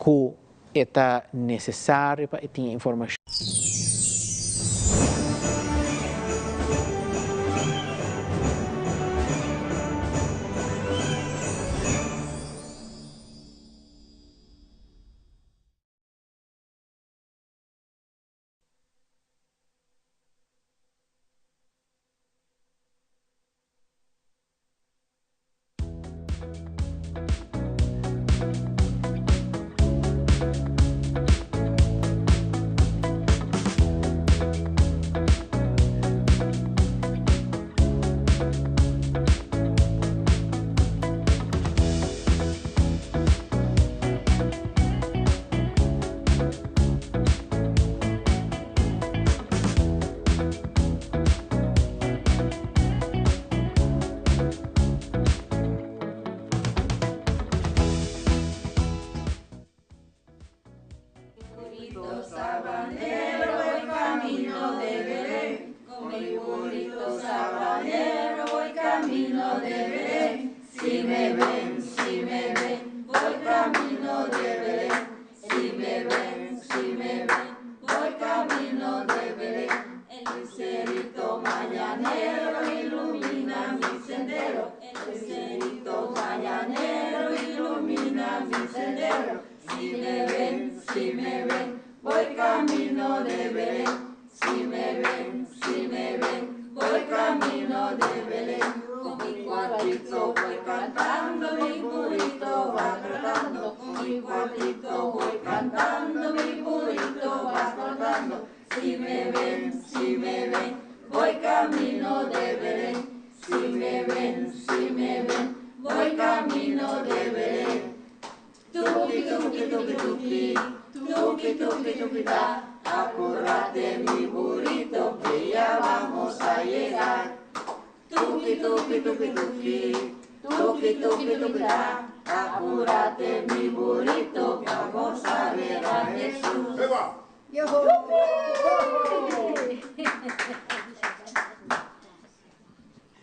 Ku e ta nesesario pa e tin informashon.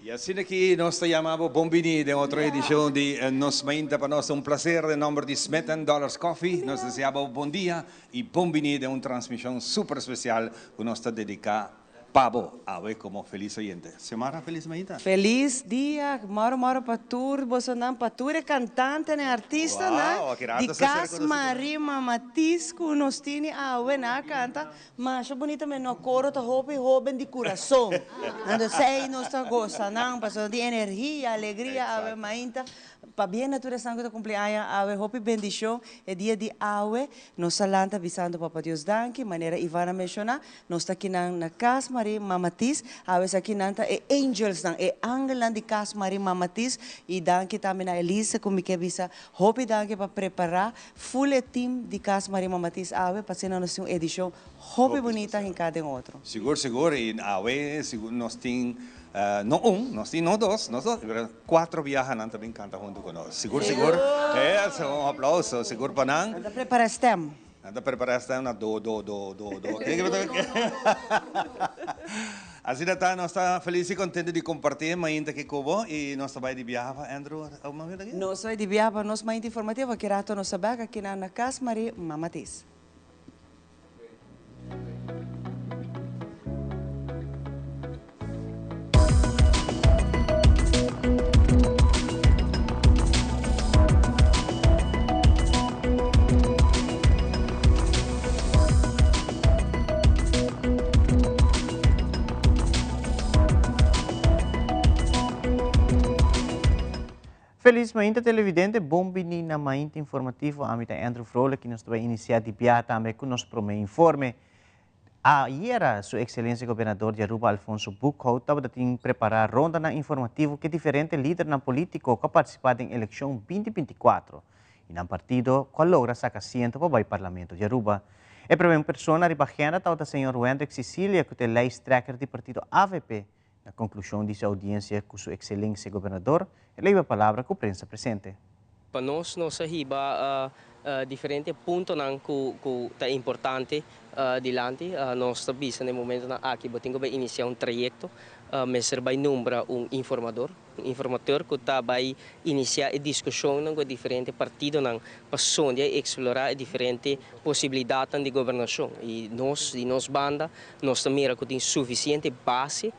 Y asina aki nos ta yama bo bon bini den otro edicion di Nos Mainta. Pa nos ta un placer den nomber di Smith and Dollars Coffee nos desea bo bon dia y bon bini den un transmision super especial cu nos ta dedica pa bo awe como feliz oyente. Xiomara, feliz mainta. Feliz dia, moro moro pa tur bosonan, pa tur e cantantenan e artistanan Wow, aki rato di sa ser Cas conoci cu Marie Mama Tis cu nos tini awe nan a canta Masha bunita men no coro ta hopi hoben di curason anto esey nos ta gosa nan pasobra di energia alegria awe mainta pabien na tur esnan cu ta cumpli aña awe hopi bendicion e dia di awe nos ta lanta bisando papa Dios danki manera Ivan a menciona nos ta kinan na cas Marie Mama Tis awe esaki nan ta e angels nan e angelnan di cas Marie Mama Tis y danki tambe na Elisa cu mi ke bisa hopi danki pa prepara Full e team di Cas Maria Mamatis awe pa asina nos tin un edicion hopi bunita hinca den otro. Sigur sigur y awe sigur nos tin no un, nos tin no dos, nos dos, pero cuatro biaha nan ta bin canta hunto cu nos. Sigur sigur, eso, un aplauso sigur pa nan. Nan ta prepara stem. Nan ta prepara stem na do do do do do. Asina ta, nos ta felis y contento di comparti e mainta aki cu bo y nos ta bay di biaha pa Andrew awe mainta aki? Nos bay di biaha pa nos mainta informativo, aki rato nos ta bek aki na na Cas Marie Mama Tis. Felis mainta televidente, bon bini na Mainta Informativo. Ami ta Andrew Vrolijk y nos ta bay inicia di bia tambe cu nos prome informe. Ayera Su Excelencia Gobernador di Aruba Alfonso Boekhoudt tabata tin prepara rondanan informativo cu e diferente lidernan politico cu a participa den eleccion binti binticuatro. y nan partido cu a logra saca asiento pa bay Parlamento di Aruba. E prome persona riba agenda tabata señor Wendrick Cicilia cu ta e lijsttrekker di partido avp. Na conclusion di su audiencia cu su Excelencia Gobernador, el a hiba palabra cu prensa presente. Pa nos, nos a hiba Diferente puntonan cu ta importante dilanti. Nos ta bisa na e momentonan aki bo tin cu bay inicia un trayecto, mester bay nombra un informador, un informateur cu ta bay inicia e discusionnan cu e diferente partidonan pa sondia y explora e diferente posibilidadnan di gobernacion. Y nos di nos banda nos ta mira cu tin suficiente base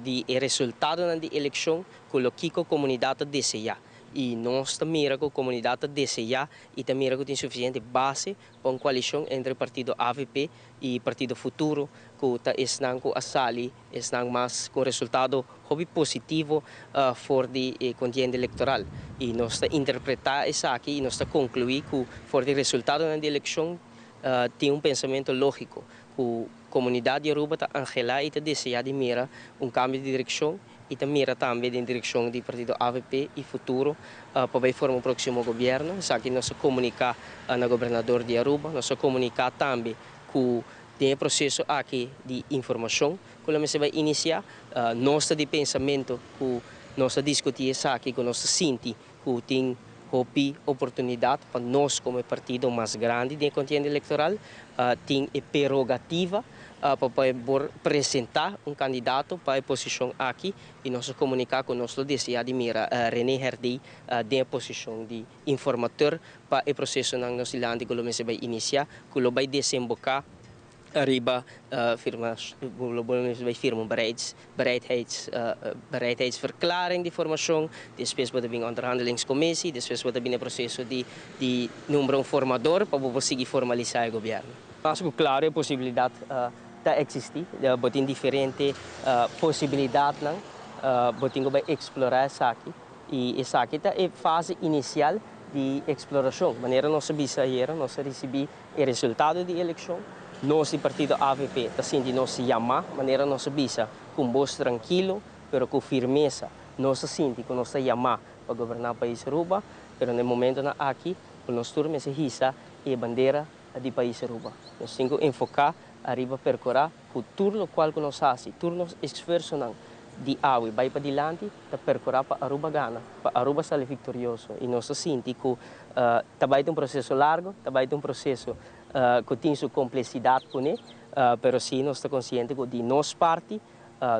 di e resultadonan di eleccion cu lo kico comunidad ta desea. Y nos ta mira cu comunidad ta desea y ta mira cu tin suficiente base pa un coalicion entre partido avp y partido Futuro cu ta esnan cu a sali esnan mas cu un resultado hopi positivo for di e contienda electoral. Y nos ta interpreta esaki y nos ta conclui cu for di resultadonan di eleccion tin un pensamento logico cu comunidad di Aruba ta angela y ta desea di mira un cambio di direccion y ta mira tambe den direccion di partido avp y Futuro pa bay forma un proximo gobierno. Esaki nos a comunica na gobernador di Aruba. Nos a comunica tambe cu den e proceso aki di informacion cu lo mester bay inicia, nos ta di pensamento cu nos a discuti esaki, cu nos ta sinti cu tin hopi oportunidad pa nos como e partido mas grandi den e contienda electoral tin e prerogativa pa por presenta un candidato pa e posicion aki y nos a comunica cu nos lo desea di mira Rene Herdé den e posicion di informateur pa e procesonan nos dilanti cu lo mester bay inicia, cu lo bay desemboca riba firma, lo bay firma un bereidheidsverklaring di formacion, despues bo ta bin onderhandelingscommissie, despues bo ta bin e proceso di nombra un formador pa bo por sigui formalisa e gobierno. Mas cu claro e posibilidad ta existi, bo tin diferente posibilidadnan, bo tin cu bay explora esaki y esaki ta e fase inicial di exploracion. Manera nos a bisa ayera, nos a ricibi e resultado di eleccion. Nos di partido avp ta sinti nos yama, manera nos a bisa, cu un bos trankilo, pero cu firmesa. Nos ta sinti cu nos ta yama pa goberna pais Aruba, pero na e momentonan aki cu nos tur mester hisa e bandera di pais Aruba. Nos tin cu enfoca ariba percura cu tur locual cu nos haci, tur nos esfuerzonan di awe bay padilanti, ta percura pa Aruba gana, pa Aruba sali victorioso. Y nos ta sinti cu ta bay ta un proceso largo, ta bay ta un proceso cu tin su complexidad cune, pero si nos ta consciente cu di nos parti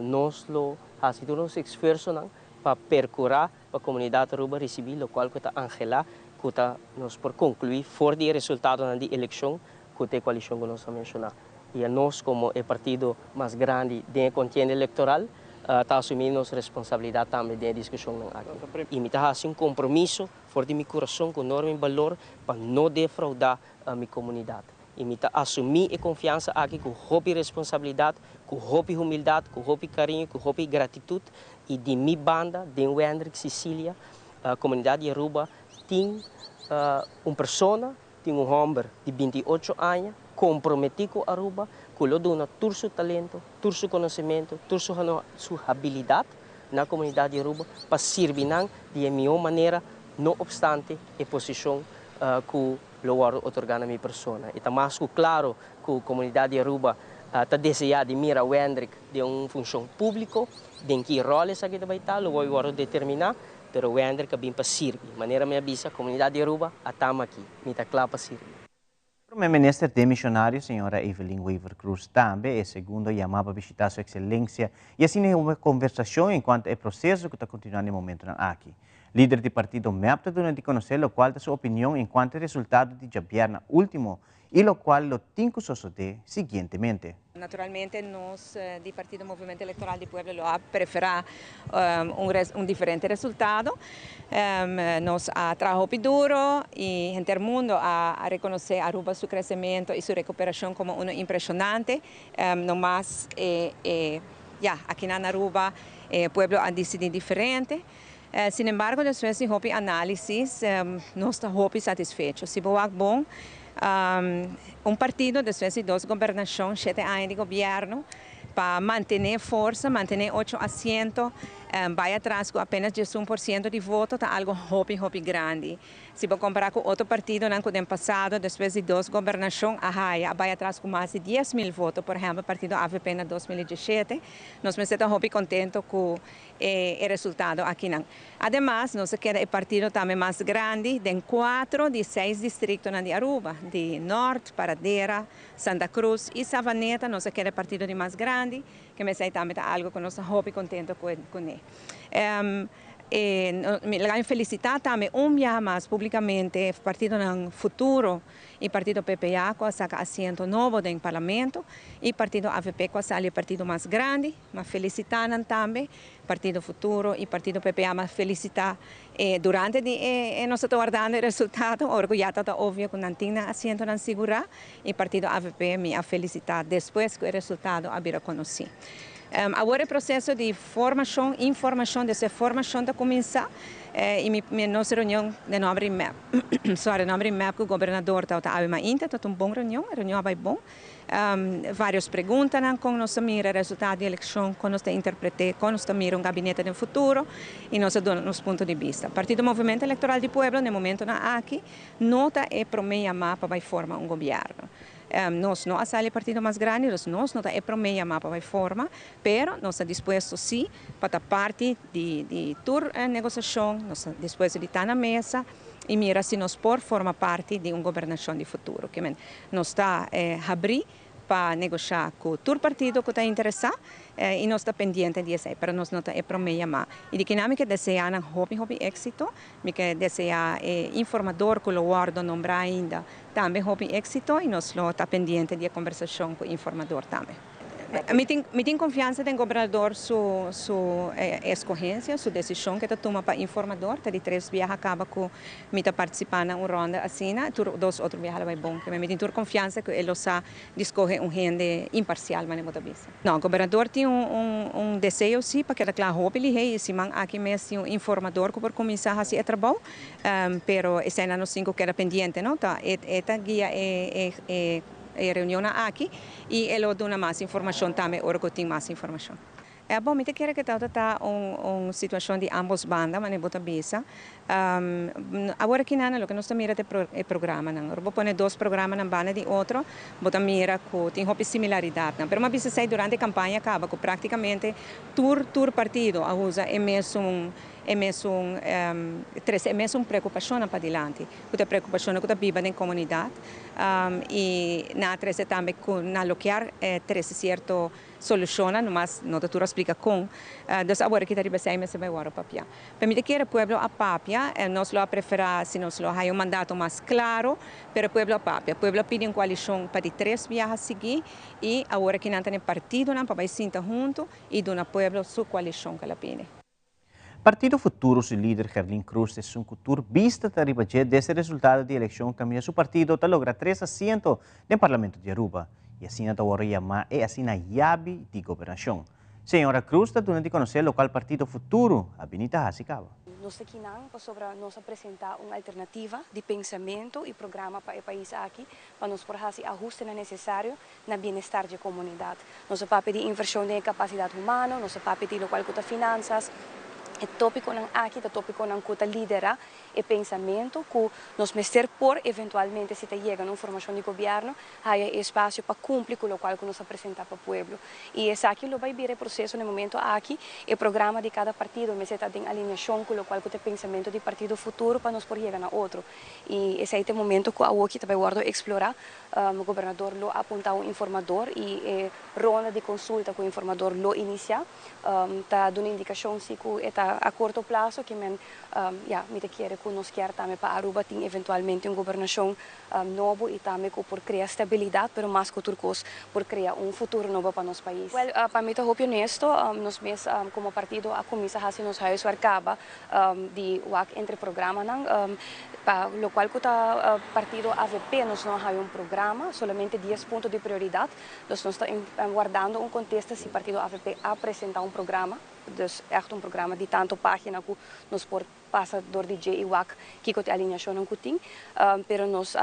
nos lo haci tur nos esfuerzonan pa percura pa comunidad Aruba ricibi locual cu ta angela cu ta nos por conclui for di e resultadonan di eleccion cu ta e coalicion cu nos a menciona. Y anos como e partido mas grandi den e contienda electoral ta asumi nos responsabilidad tambe den e discusionnan aki. Y mi ta haci un compromiso for di mi curason cu enorme balor pa no defrauda mi comunidad. Y mi ta asumi e confiansa aki cu hopi responsabilidad, cu hopi humildad, cu hopi cariño, cu hopi gratitud. Y di mi banda, den Wendrick Cicilia, comunidad di Aruba tin un persona, tin un homber di 28 aña, comprometi cu Aruba, cu lo duna tur su talento, tur su conocimento, tur su habilidad na comunidad di Aruba pa sirbi nan di e mihor manera, no obstante e posicion cu lo wordo otorga na mi persona. Y ta mas cu claro cu comunidad di Aruba ta desea di mira Wendrick den un funcion publico, den ki rol esaki ta bay ta, lo wordo determina, pero Wendrick a bin pa sirbi. Manera mi a bisa, comunidad di Aruba, ata'm aki, mi ta cla pa sirbi. Prome Minister demisionario, señora Evelyn Wever-Croes, tambe e segundo yama pa bishita su excelencia y asina un conversacion en cuanto e proceso cu ta continuando na e momento aki. Lider di partido MEP ta duna di conoce locual ta su opinion en cuanto e resultado di diabierna ultimo y locual lo tin cu sucede siguientemente. Naturalmente, nos di Partido Movimento Electoral di Pueblo lo a prefera un diferente resultado. Nos a traha duro y henter mundo a reconoce Aruba su crecemento y su recuperacion como uno impresionante. No mas, ya, aki na Aruba, pueblo a dicidi diferente. Sin embargo, despues di hopi analisis, nos ta hopi satisfecho. Si bo bon, un partido despues di dos gobernacion, 7 aña di gobierno, pa mantene forsa, mantene 8 asiento. Bai atras ku apenas 11% di voto ta algo hopi hopi grandi. Si bo kompará ku otro partidonan ku den pasado, despues di dos gobernashon, a haya bai atras ku mas di 10.000 voto, por ehèmpel partido AVP na 2017, nos mester ta hopi kontentu ku e resultado akinan. Ademas, nos a keda e partido tambe mas grandi den kuater di seis distritonan di Aruba, di Noord, Paradera, Santa Cruz i Savaneta, nos a keda e partido di mas grandi, ku esei tambe ta algo ku nos ta hopi kontentu kuné. Mi ta felisitá tambe un biaha mas públikamente partido Futuro i partido PPA ku a saka asiento nobo den parlamento i partido AVP ku a sali partido mas grandi, m'a felisitá tambe partido Futuro i partido PPA, m'a felisitá durante di nos ta wardando e resultado, ora ya ta obvio ku nan tin asientonan sigurá i partido AVP mi a felisitá despues ku e resultado a bira konosí. Awor e proseso di formashon, informashon, di formashon ta kuminsá i mi nos reunion di nòmber di MEP. Sorry, nòmber di MEP ku gobernador ta awe mainta, ta un bon reunion, reunion bai bon. Vários pregunta kon nos mira resultado di elekshon, kon nos interpretá, kon nos mira un gabinete den futuro i nos duna nos punto di bista. Partido Movimento Elektoral di Pueblo, na e momentonan aki, no ta e promé yamá pa bai forma un gobièrnu. Nos no a sali partido mas grandi, nos no ta e promé yamá pa forma, pero nos ta dispuesto sí pa parti di tur negosiashon, nos ta dispuesto di ta na mesa i mira si nos por forma parti di un gobernashon di futuro. Ke men, nos ta habrí pa negoshá ku tur partido ku ta interesá i nos ta pendiente di esei, pero nos no ta e promé yamá. I di ku mi ke deseá hopi hopi éksito, mi ke deseá informador ku lo wòrdu nombrá ainda tambe hopi éksito i nos lo ta pendiente di kombersashon ku informador tambe. Mi tin konfiansa den gobernador su eskohensia, su desishon ku e ta tuma pa informador, ta di tres biaha kaba ku mi ta partisipá na un ronda asina, tur dos otro biaha bai bon. Mi tin tur konfiansa ku e lo sa di skohe un hende imparsial, mas no bisa. No, gobernador tin un deseo sí pa keda kla hopi lihé i siman aki mes tin un informador ku por kuminsá hasi e trabou, pero esei nos tin ku keda pendiente, no? Ta e ta guia e reunion aki i e lo duna mas informashon tambe ora ku tin mas informashon. Bon, mi ta kere ku ta un situashon di ambos banda, ma bo ta bisa. Awor aki nan, loke nos mira e programanan. Bo pone dos programanan banda di otro, bo ta mira ku tin hopi similaridatnan. Pero m'a bisa esei durante e kampaña kaba ku práktikamente tur partido a usa e mesun preokupashon pa dilanti. Ku e preokupashon ku ta biba den komunidat i nan a trese tambe ku nan lo ke trese sierto solushon, mas no ta tur splika kon. Dus awor aki ta riba esei mester bai wòrdu papia. Pa mi ta kere pueblo a papia, nos lo a preferá si nos lo haya un mandato mas klaro, pero pueblo a papia. Pueblo a pidi un koalishon pa di tres biaha sigui i awor aki nan tin partidonan pa bai sinta huntu i duna pueblo su koalishon ku el a pidi. Partido Futuro, su lider Gerlin Cruz, ta un ku tur bista ta riba dje desde resultado di elekshon kaminda su partido ta logra tres asiento den parlamento di Aruba. I asina ta awor yamá e asina yabi di gobernashon. Señora Cruz ta duna di konosé loke Partido Futuro a bini ta hasi kaba. Nos aki nan pasobra nos a presentá un alternativa di pensamentu i programa pa e pais aki, pa nos por hasi ahuste nesesario na bienestar di komunidat. Nos a papia di invershon di kapasidat humano, nos a papia di loke ta finansas, e tópikonan aki, e tópikonan ku ta liderá e pensamentu ku nos mester por eventualmente si ta yega na un formashon di gobièrnu, haya espasio pa kumpli ku loke ku nos a presentá pa pueblo. I esaki lo bai bira e proseso na momento aki, e programa di kada partido, mester ta den alineashon ku loke ta pensamentu di Partido Futuro pa nos por yega na otro. I esei ta e momento ku aki tambe wòrdu eksplorá, gobernador lo apuntá un informador i ronda di konsulta ku e informador lo inisiá, ta duna indikashon si ku ta a korto plaso ke men ja, mi ta kere ku nos ke tambe pa Aruba tin eventualmente un gobernashon nobo i tambe ku por krea stabilidat, pero mas ku tur kos por krea un futuro nobo pa nos pais. Well, pa mi ta hopi honesto, nos mes komo partido a kuminsá hasi nos huiswerk kaba di wak entre programanan, pa loke ku ta partido AVP nos no tin un programa, solamente 10 punto di prioridat, dus nos ta wardando un kontesta si partido AVP a presentá un programa, dus echt un programa di tantu página ku nos por pasa door di dje y wak kico ta e alineacion cu tin, pero nos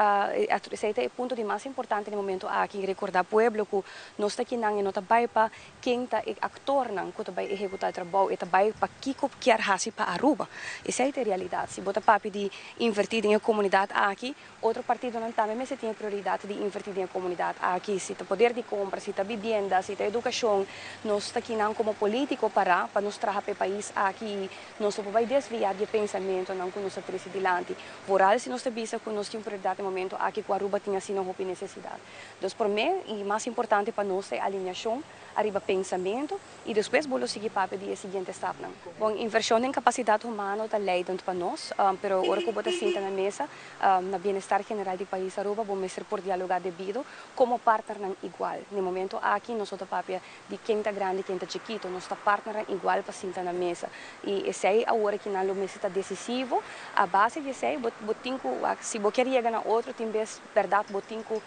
esey ta e punto di mas importante na e momento aki, recorda pueblo cu nos ta akinan y no ta bay pa ken ta e actornan cu ta bay ehecuta e trabou, e ta bay pa kico kier haci pa Aruba. Esey ta e realidad. Si bo ta papia di inverti den e comunidad aki, otro partidonan tambe mester tin e prioridad di inverti den e comunidad aki. Si ta poder di compra, si ta vivienda, si ta educacion, nos ta akinan como politico para pa nos traha pa e pais aki y nos no por bay desvia di e pensamentonan cu nos a trece dilanti. Vooral si nos ta bisa cu nos tin prioridad e momento aki cu Aruba tin asina hopi necesidad. Dus prome y mas importante pa nos ta e alineacion ariba pensamento y despues bo lo sigui papia di e siguiente stapnan. Bon, inversion den capacidad humano ta leidend pa nos, pero ora cu bo ta sinta na mesa, na bienestar general di pais Aruba, bo mester por dialoga debido como partnernan igual. Na e momento aki nos no ta papia di ken ta grandi, ken ta chikito, nos ta partnernan igual pa sinta na mesa. Y esey awor aki nan lo mester ta decisivo. A base di esey bo bo tin cu wak, si bo kier yega na otro tin bes berdad bo tin cu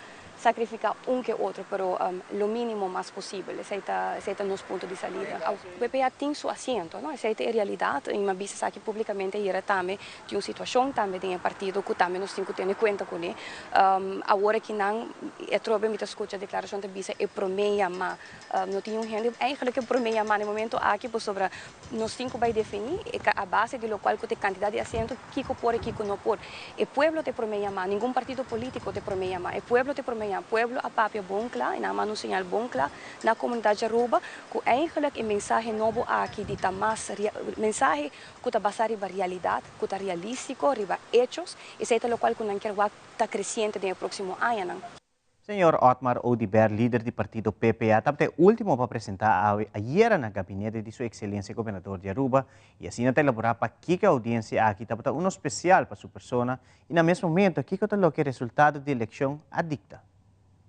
sacrifica un ke otro, pero lo minimo mas posibel. Esey ta esey ta nos punto di salida. PPA tin su asiento, no? Esey ta e realidad y mi a bisa esaki publicamente ayera tambe. Tin un situacion tambe den e partido cu tambe nos tin cu tene cuenta cune. Awor aki nan e trobe mi ta scucha declaracion ta bisa e prome yama. No tin un hende eigenlijk e prome yama na e momento aki pasobra nos tin cu bay defini a base di locual cu ta e cantidad di asiento kico por y kico no por. E pueblo ta e prome yama, ningun partido politico ta e prome yama. E pueblo ta e prome yama. Pueblo a papia bon cla y nan a manda un señal bon cla na comunidad di Aruba cu eigenlijk e mensahe nobo aki di ta mas mensahe cu ta basa riba realidad, cu ta realistico, riba hechos, esey ta locual cu nan kier wak ta creciente den e proximo añanan. Señor Otmar Oduber, lider di partido PPA, tabata e ultimo pa presenta awe ayera na gabinete di su excelencia gobernador di Aruba y asina ta elabora pakico e audiencia aki tabata uno special pa su persona y na mes momento kico ta loke resultado di eleccion a dicta.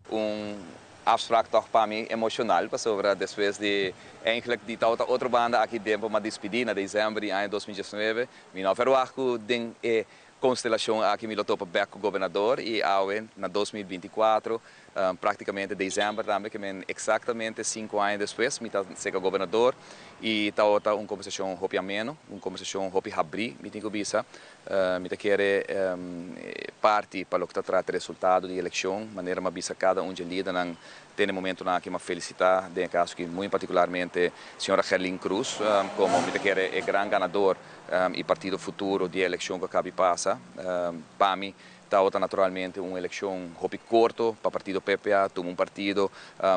Un afspraak toch pa mi emocional pasobra despues di eigenlijk di tabata otro banda aki tempo m'a despidi na december di aña 2019, mi no a verwacht cu den e constelacion aki mi lo topa bek cu gobernador y awe na 2024, practicamente december tambe, ke men exactamente 5 aña despues mi ta cerca gobernador y tabata un conversacion hopi ameno, un conversacion hopi habri, mi tin cu bisa. Mi ta kere parti pa loke ta trata resultado di eleccion, manera m'a bisa cada un di lidernan te na momentonan aki m'a felicita, den caso aki muy particularmente señora Gerlin Cruz, como mi ta kere e gran ganador y Partido Futuro di eleccion cu a caba di pasa. Pa mi tabata naturalmente un eleccion hopi corto pa partido PPA, tuma un partido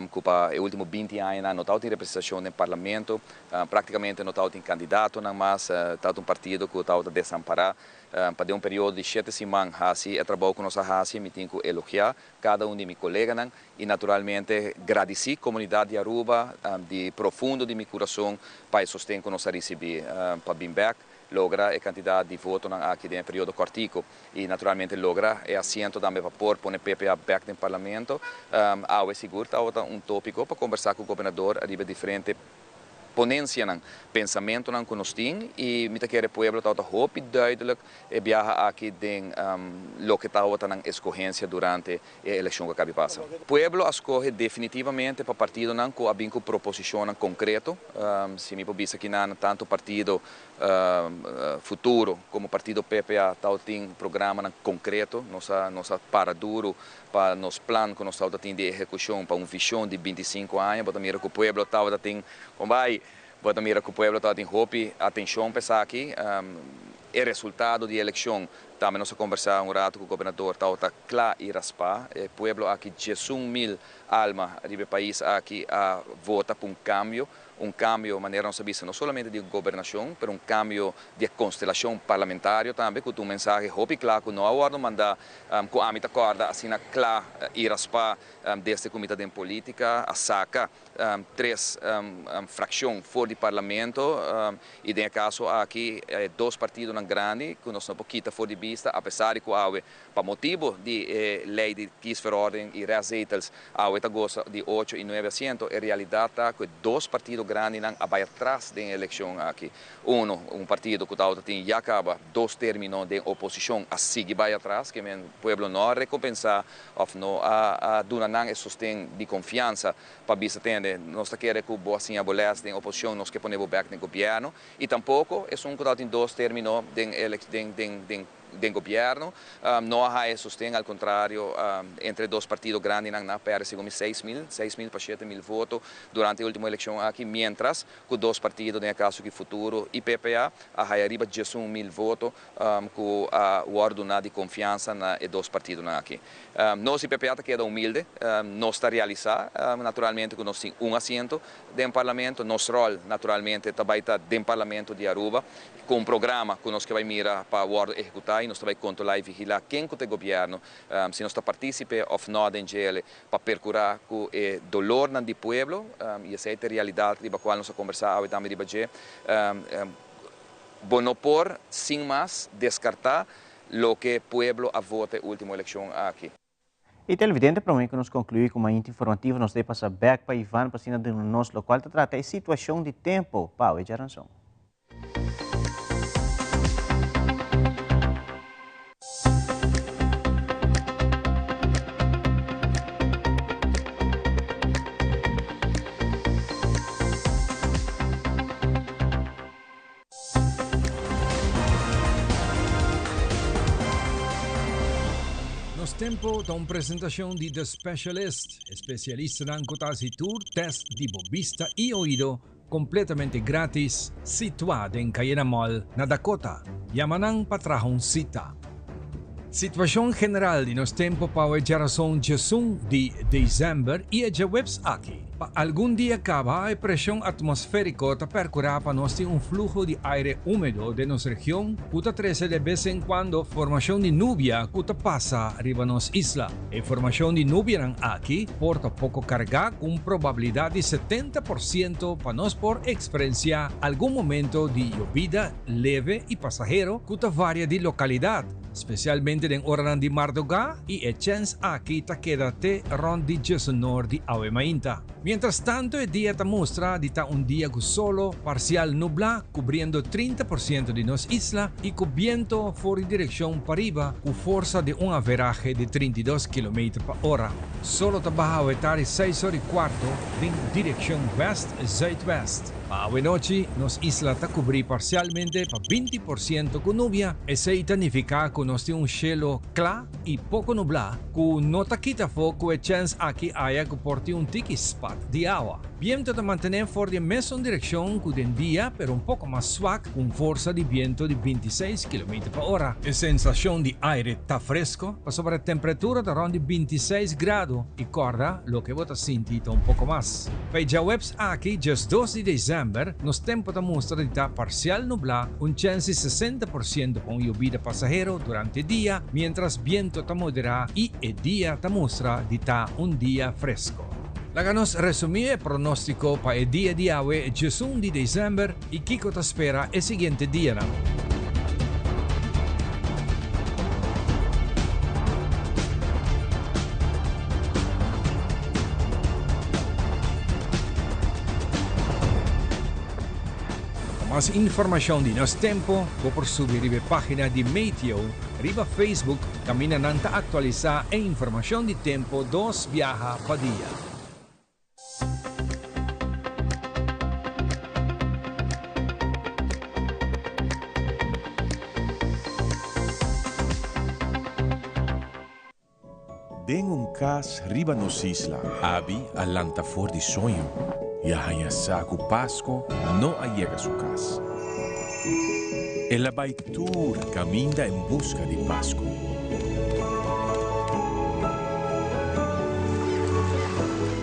cu pa e ultimo 20 aña no tabatin representacion den parlamento, practicamente no tabatin candidatonan mas, tabata un partido cu tabata desampara. Pa un periodo di 7 siman haci e trabou cu nos a haci, mi tin cu elogia cada un di mi coleganan y naturalmente gradici comunidad di Aruba di profundo di mi curason pa e sosten cu nos a ricibi pa bin back, logra e cantidad di voto aki den periodo cortico y naturalmente logra e asiento tambe pa por pone PPA back den parlamento. Awe sigur tabata un topico pa combersa cu e gobernador riba diferente ponencianan, pensamentonan cu nos tin y mi ta kere pueblo tabata hopi duidelijk e biaha aki den loke tabata nan escogencia durante e eleccion cu a caba di pasa. Pueblo a scoge definitivamente pa partidonan cu a bin cu proposicion concreto, si mi por bisa cu nan tanto partido Futuro como partido PPA tabatin programa concreto, nos a para duro pa nos plan cu nos tin di ehecucion pa un vision di 25 aña, bo ta mira cu pueblo tabatin, con bay, bo ta mira cu pueblo tabatin hopi atencion pa esaki, e resultado di eleccion, tambe nos a combersa un rato cu e gobernador, tabata cla y raspa. E pueblo aki, 11 mil alma di pais aki a vota pa un cambio, un cambio, manera nos a no solamente di gobernacion, ma un cambio di constelacion parlamentario tambe, cu un mensahe hopi cla cu no a wordo manda cu ami ta corda asina cla y raspa desde cu mi ta den politica, a saca tres fraccion for di parlamento y den caso aki dos partido grandi cu nos no por kita for di bista, apesar di cu awe pa motibo di ley di kiesverordening y restzetels awe ta goza di 8 y 9 asiento, e realidad ta cu dos partido grandinan a bai atras den e elekshon aki. Uno, un partido ku tabata tin ya kaba dos término den oposishon a sigui bai atras, ke men pueblo no a rekompensá òf no a duna nan e sosten di konfiansa pa bisa tende nos ta kere ku bo a siña bo lès den oposishon nos ke pone bo bèk den gobièrnu i tampoko esun ku tabatin dos término den den den den gobièrnu no a haya sosten al kontrario entre e dos partido grandinan nan a pèrdè segun mi 6000, 6000 pa 7000 voto durante e ultimo elekshon aki mientras ku dos partido den e kaso aki Futuro i PPA a haya riba 11,000 voto ku a wòrdu duná di konfiansa na e dos partidonan aki. Nos di PPA ta keda humilde, nos ta realisá naturalmente ku nos tin un asiento den Parlamento, nos ròl naturalmente ta bai ta den Parlamento di Aruba ku un programa ku nos ke bai mira pa wòrdu ehekutá i nos ta bai kontrolá i vigilá ken ku ta e gobièrnu, si nos ta partísipe òf nò den djele pa perkurá ku e dolornan di pueblo, i esei ta e realidat riba kual nos a kombersá awe tambe riba dje, bo no por sin mas deskartá loke pueblo a vota e último elekshon aki. E televidente promé ku nos konkluí ku Mainta Informativo nos debe pasa bèk pa Ivan pa asina duna nos lokual ta trata e situashon di tempu pa awe djaranson. Nos Tempo ta un presentacion di The Specialist, e specialistanan cu ta haci tur test di bo bista y oido completamente gratis, situa den Cayena Mall na Dakota. Yama nan pa traha un cita. Situacion general di nos tempo pa awe djarason djesun di december y e djaweps aki. Pa algun dia caba e presion atmosferico ta percura pa nos tin un fluho di aire humedo den nos region cu ta trece de bes en cuando formacion di nubia cu ta pasa riba nos isla. E formacion di nubianan aki por ta poco carga cu un probabilidad di 70% pa nos por experiencia algun momento di yobida leve y pasahero cu ta varia di localidad, specialmente den oranan di marduga y e chens aki ta keda te rond di djesenor di awe mainta. Mientras tanto e dia ta mustra di ta un dia cu solo parcial nubla cubriendo 30% di nos isla y cu biento for di direccion pariba cu forsa di un averahe di 32 kilometer pa ora. Solo ta baha awe tardi seis ora y cuarto den direccion west-zuidwest. Pa awe nochi nos isla ta cubri parcialmente pa 20% cu nubia. Esey ta nifica cu nos tin un shelo cla y poco nubla cu no ta kita afo cu e chens aki aya cu por tin un tiki spat di awa. Biento ta mantene for di e mesun direccion cu den dia pero un poco mas swak cu un forsa di biento di 26 kilometer pa ora. E sensacion di aire ta fresco pasobra e temperatura ta rond di 26 grado y corda loke bo ta sinti ta un poco mas. Pa e djaweps aki, 12 di december, nos tempo ta mustra di ta parcial nubla, un chens di 60% pa un yobida pasahero durante dia, mientras biento ta modera y e dia ta mustra di ta un dia fresco. Laga nos resumi e pronostico pa e dia di awe 11 di december y kico ta spera e siguiente dianan. Pa mas informacion di nos tempo, bo por subi riba e pagina di Meteo riba Facebook caminda nan ta actualisa e informacion di tempo dos biaha pa dia. Den un cas riba nos isla. Abi a lanta for di soño y a haña sa cu Pasco no a yega su cas. El a bay tur caminda en busca di Pasco.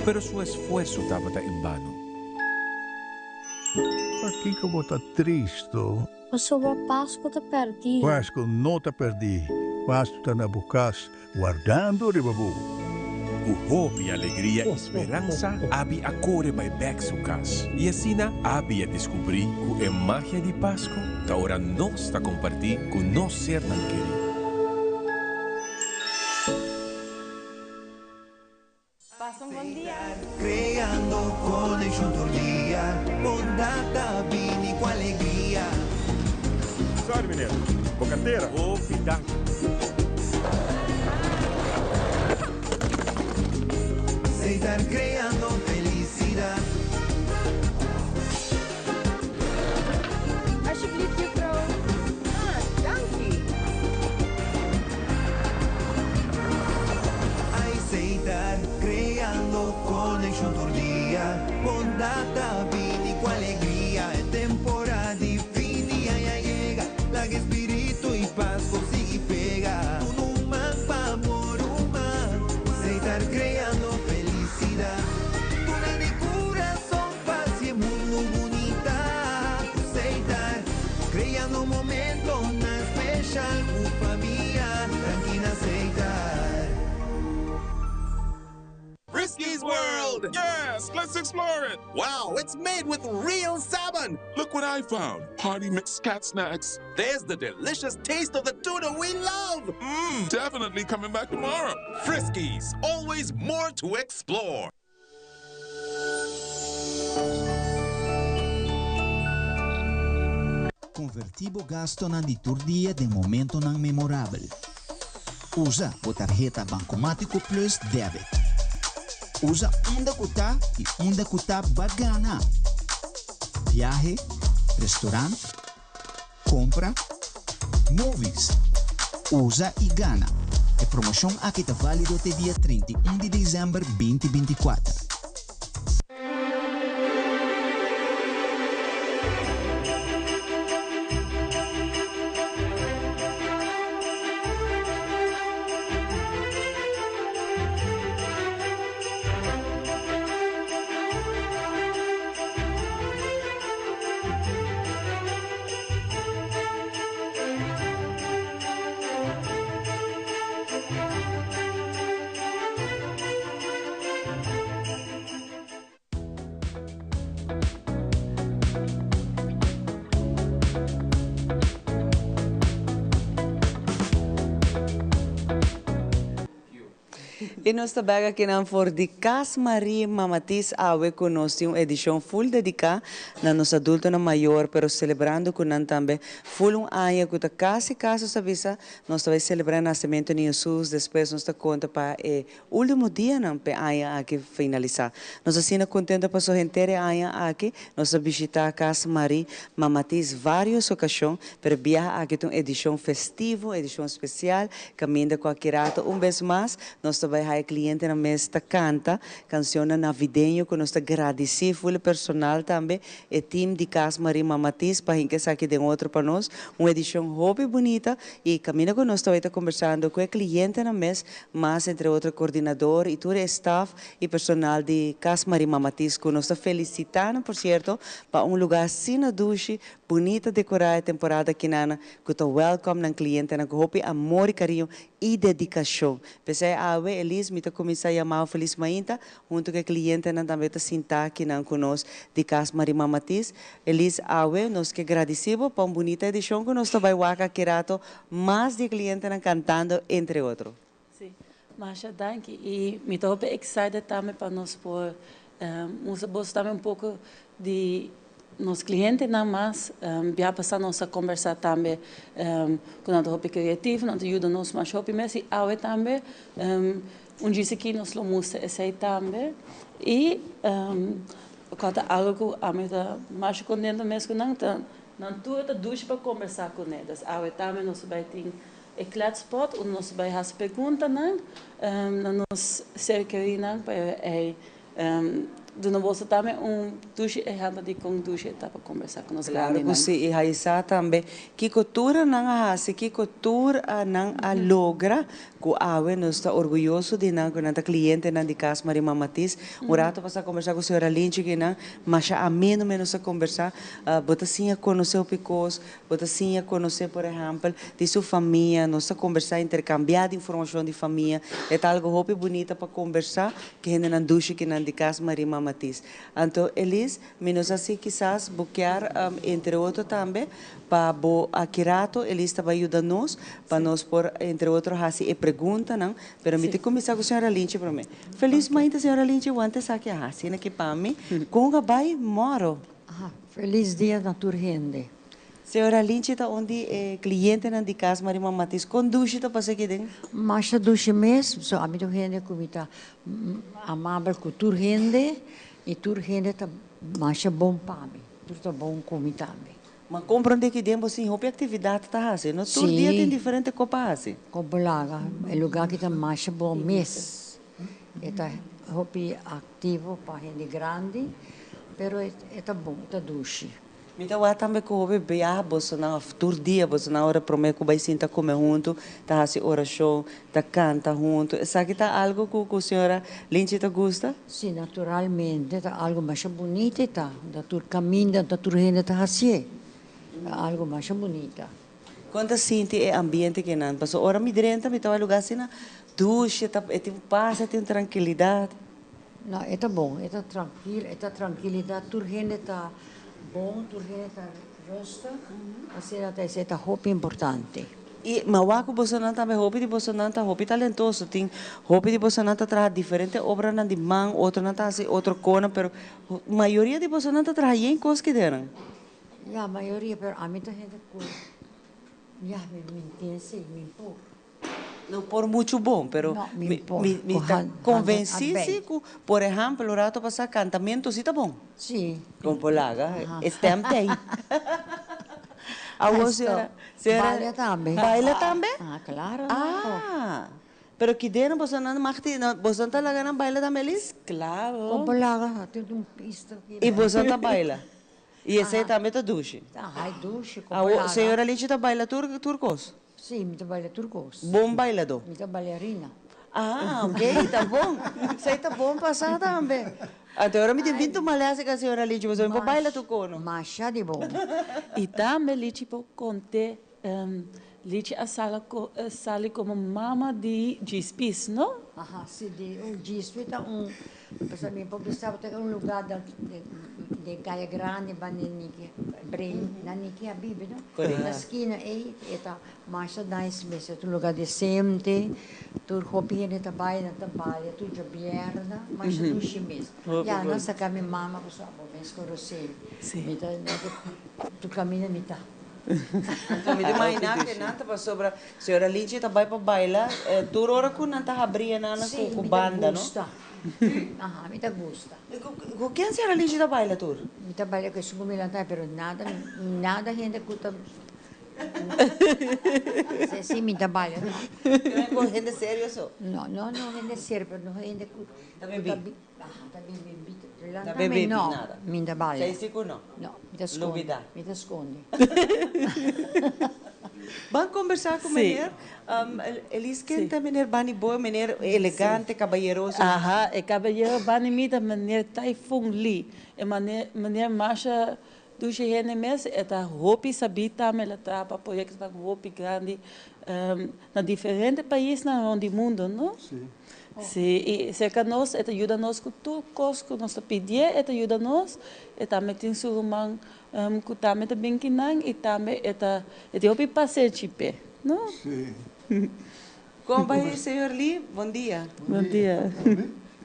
Pero su esfuerzo tabata en bano. Pakico bo ta tristo? Pasobra Pasco ta perdí. Pasco no ta perdí. Pasco ta na bo cas, wardando riba bo. Cu hopi alegria y speransa, Abi a core bay bek su cas. Y asina Abi a descubri cu e magia di Pasco ta ora nos ta comparti cu nos sernan keri. Pasa un bon dia. Creando conexion tur dia. Bondad ta bini cu alegria. Sorry meneer, bo cartera. Hopi danki. Setar creando felicidad. Alsjeblieft juffrouw. Ah, danki. Ay Setar, creando conexion tur dia. Bondad ta bini cu alegria. E temporada di fin di aña a yega. Laga spirito y Pasco sigui pega. Duna un man pa bo ruman. Setar creando felicidad. Duna di curason pa haci e mundo bunita. Setar, creando momentonan special cu famia. Danki na Setar. Friskies World! Yes, let's explore it! Wow, it's made with real salmon! Look what I found! Party mix cat snacks. There's the delicious taste of the tuna we love! Definitely coming back tomorrow. Friskies, always more to explore. Converti bo gastonan di tur dia den momentonan memorabel. Usa bo tarheta Bancomatico Plus Debit. Usa unda cu ta y unda cu ta ba gana. Viahe, restaurant, compra, movies. Usa y gana. E promocion aki ta valido te dia 31 di december 2024. Y nos ta bek akinan for di Cas Marie Mamatis awe cu nos tin un edicion full dedica na nos adultonan mayor pero celebrando cu nan tambe full un aña cu ta casi casi nos ta bisa nos ta bay celebra nacemento di Jesus despues nos ta conta pa e Ultimo dianan p'e aña aki finalisá. Nos asina kontento paso henter e aña aki nos a bishitá Kas Marie Mamatis vários okashon, pero e biaha aki ta un edishon festivo, un edishon spesial, kaminda ku aki rato un bes mas nos ta bai haya klientenan mes ta kanta kanshonnan navideño ku nos ta gradisí ful e personal tambe, e team di Kas Marie Mamatis pa hinka esaki den otro pa nos. Un edishon hopi bunita i kaminda ku nos ta bai ta kombersando ku e klientenan mes Mas entre otro e coordinador y tur e staff y personal di Cas Marie Mamatis cu nos ta felicita nan por cierto pa un lugar asina dushi, bunita decora e temporada akinana cu ta welcome nan clientenan cu hopi amor y cariño y dedicacion. P'esey awe Elis mi ta cuminsa yamao Feliz Mainta hunto cu e clientenan tambe ta sinta akinan cu nos di Cas Marie Mamatis. Elis awe nos ke gradici bo pa un bunita edicion cu nos ta bay wak aki rato Mas di e clientenan cantando entre otro. Sí, masha danki y mi ta hopi excited tambe pa nos por mustra boso tambe un poco di nos clientenan mas. Bia pasa nos a combersa tambe cu nan ta hopi creativo, nan ta yuda nos masha hopi mes y awe tambe un djis aki nos lo mustra esey tambe y cua ta algo cu ami ta masha contento mes cu nan ta Nan tur ta dushi pa kombersá kuné. Dus awe tambe nos bai tin e kletspot unda nos bai hasi preguntanan na nos ser kerínan pa e duna boso tambe un dushi ehèmpel di kon dushi e ta pa kombersá ku nos Klaro ku grandinan. si, i haisá tambe kiko tur a nan a hasi, kiko tur a nan a logra Ku awe nos ta orguyoso di nan ku nan ta klientenan di Kas Marie Mamatis. Un rato pasá kombersá ku señora Linchi ku nan masha ameno mes nos a kombersá. Bo ta siña konosé hopi kos, bo ta siña konosé por ehèmpel di su famia, nos ta kombersá interkambiá di informashon di famia. E ta algu hopi bunita pa kombersá ku hendenan dushi ku nan di Kas Marie Mamatis. Matis. Anto Elis, mi no sa si kisas bo kier entre otro tambe pa bo aki rato Elis ta bai yuda nos pa nos por entre otro hasi e preguntanan, pero mi ta kuminsá ku señora Linchi promé. Felis mainta señora Linchi, wanta esaki a hasi aki pa mi, kon a bai mòro? Felis dia na tur hende. Señora Linchi ta un di e clientenan di Cas Marimar Matis. Con dushi ta pasa aki den? Masha dushi mes, so ami ta un hende cu mi ta amabel cu tur hende y tur hende ta masha bon pa mi, tur ta bon cu mi tambe. Ma comprende aki den bo sin hopi actividad ta haci, no? Tur dia tin diferente cos pa haci. Con bo laga, e lugar aki ta masha bon mes. E ta hopi activo pa hende grandi, pero e ta bon, e ta dushi. Mi ta wak tambe ku hopi biaha bosonan òf tur dia bosonan ora promé ku bai sinta kume huntu ta hasi orashon, ta kanta huntu. Esaki ta algu ku ku señora Linchi ta gusta? Sí, naturalmente ta algu masha bunita e ta. Ta tur kaminda, ta tur hende ta hasié. Ta algu masha bunita. Kon ta sinti e ambiente kinan? Pasobra ora mi drenta mi ta wak lugá asina dushi, ta e tin pas, e tin trankilidat. No, e ta bon, e ta trankil, e ta trankilidat, tur hende ta bon, tur hende ta rustig, asina ta esei ta hopi importante. I mi a wak ku bosonan tambe, hopi di bosonan ta hopi talentoso, tin hopi di bosonan ta traha diferente obranan di man, otronan ta hasi otro konan, pero mayoria di bosonan ta traha yen kos kidernan. Ya, mayoria, pero ami ta hende ku, ya, mi mi tin esei, mi por. No por muchu bon, pero mi mi ta convenci si cu, por ehempel, un rato pasa cantamento si ta bon. Si. Con por laga e stem t'ey. Awor señora, señora. Baila tambe. Baila tambe? Ah, claro. Ah, pero kidera boso nan mag tin, boso ta laga nan baila tambe, Elis? Claro. Con por laga, tin un pista. Y boso ta baila? Y esey tambe ta dushi? Ta, ay dushi, con por laga. Awor, señora Lichi ta baila tur tur cos? Sí, mi ta baila tur kos. Bon bailadó. Mi ta bailarina. Ah, ok, ta bon. Esei ta bon pa sa tambe. Anto ora mi tin bin tuma les di señora Lichi, pasobra mi por baila tur kos no. Masha di bon. I tambe Lichi por kont'é, Lichi a sali komo mama di Djispis, no? Aha, si, di un Djispi ta un, pasobra mi por bisa bo ta un lugá den Kaya Grandi banda di Niki Brain, na Niki Habibi, no? Na skina ei e ta masha nice mes, e ta un lugá desente, tur hopi hende ta bai, nan ta balia tur djobièrnè, masha dushi mes. Ya, nan saka mi mama pasobra abo mes konosé, mi ta tur kaminda mi ta. Anto mi ta imaginá ku nan ta pasobra señora Lichi ta bai pa baila tur ora ku nan ta habri e nana ku banda, no? Si, mi ta gusta. Aha, mi ta gusta. Ku ken señora Lichi ta baila tur? Mi ta baila ku esun ku mi lanta, pero nada, nada hende ku ta Si, mi ta baila. Ku hende serio so? No, no, no hende serio, pero no hende ku Ta bibi? Aha, ta bibi, bibi. Ta bibi, no, nada. Mi ta baila. Sa si ku no? No, mi ta skonde. Lubida. Mi ta skonde. Ban kombersá ku meneer. Elis, ken ta meneer Bani Boy? Meneer elegante, kabayeroso. Aha, e kabayero Bani mi ta meneer Typhoon Lee. E meneer masha dushi hende mes, e ta hopi sabí tambe, el a traha pa proyektonan hopi grandi na diferente paisnan rond di mundo, no? Sí, i serka nos e ta yuda nos ku tur kos ku nos ta pidié, e ta yuda nos. E tambe tin su ruman ku tambe ta bin kinan i tambe e ta e tin hopi pasenshi p'e, no? Sí. Kon bai señor Lee? Bon dia. Bon dia.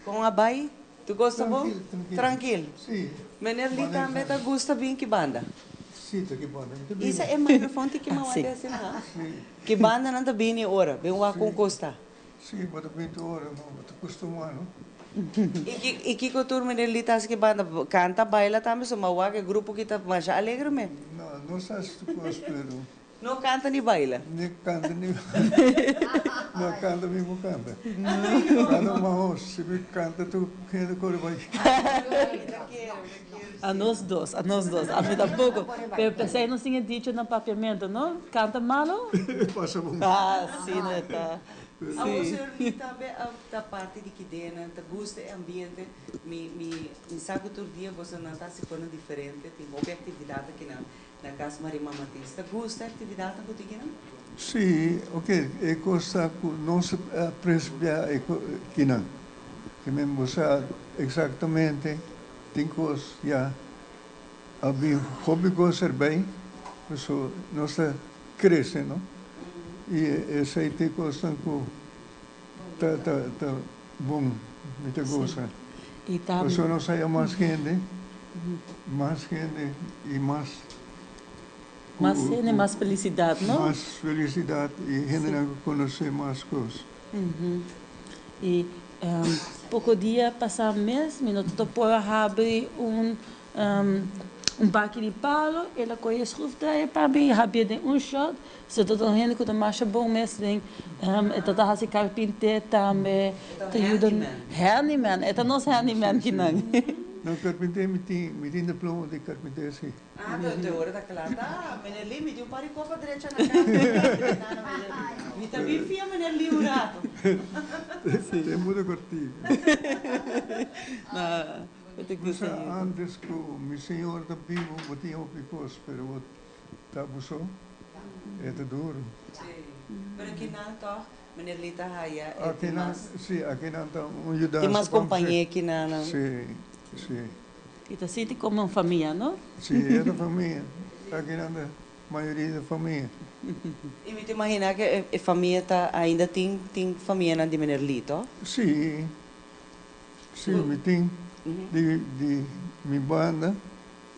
Kon a bai? Tur kos ta bon? Trankil, trankil. Sí. Meneer Lee tambe ta gusta bin ki banda? Sí, ta ki banda. Mi ta bini. Isa e microfoon tin ki mawante asina, ha? Sí. Ki banda nan ta bini ora? Bin wak kon kos ta. Sí, bo ta binti ora, no, bo ta kustumá, no? I kiko tur meneer Lee ta hasi ki banda? Kanta, baila tambe, so ma wak e grupo ki ta masha alegre me. No, no sa hasi tur kos, pero. No kanta ni baila? Ni kanta ni No kanta mi por kanta. Kanta mahos, si mi kanta tur hende kore bai. A nos dos, a nos dos. A mi tampoco. Pero pesey nos tin e dicho na papiamento, no? Canta malo? Pasa bon. Ah, asina e ta. Awor señor Lee tambe ta parti di kidenan, ta gusta e ambiente. Mi mi mi sa ku tur dia bosonan ta hasi kosnan diferente, tin hopi aktividat akinan na Cas Maria Mama Tis. Ta gusta e aktividatnan ku tin kinan? Sí, oke, e kos ta ku nos a presbia e kinan. Ke men bo sa eksaktamente tin kos ya a bin hopi kos erbei, paso nos ta krese no, i esei ta e kosnan ku ta ta ta bon, mi ta gosa. Paso nos haya mas hende, mas hende i mas ku. Mas hende mas felisidat no? Mas felisidat i hendenan ku konosé mas kos. I poko dia pasá mes mi no ta por a habri un un baki di palo, el a kohe e schroefdraaier pa mi i habié den un shot. So ta un hende ku ta masha bon mes den e ta ta hasi karpinté tambe, ta yuda handyman, e ta nos handyman kinan. No, karpinté mi tin, mi tin diploma di karpinté si. Ah, pero te ora ta kla ta. Meneer Lee, mi tin un par di kopa drecha na kas. Mi ta bin fia meneer Lee un rato. Tempo ta kortiku. No, bo ta gusta yuda. Antes ku mi señor ta bibu bo tin hopi kos, pero bo ta abuso, e ta duru. Sí, pero kinan tòg meneer Lee ta haya e tin mas. Sí, akinan ta un yudansa. Tin mas kompañé kinan. Sí, sí. I ta sinti komo un famia, no? Sí, e ta famia. Akinan ta mayoria ta famia. I mi ta imaginá ku e famia ta ainda tin tin famianan di meneer Lee, to? Sí, sí, mi tin di di mi banda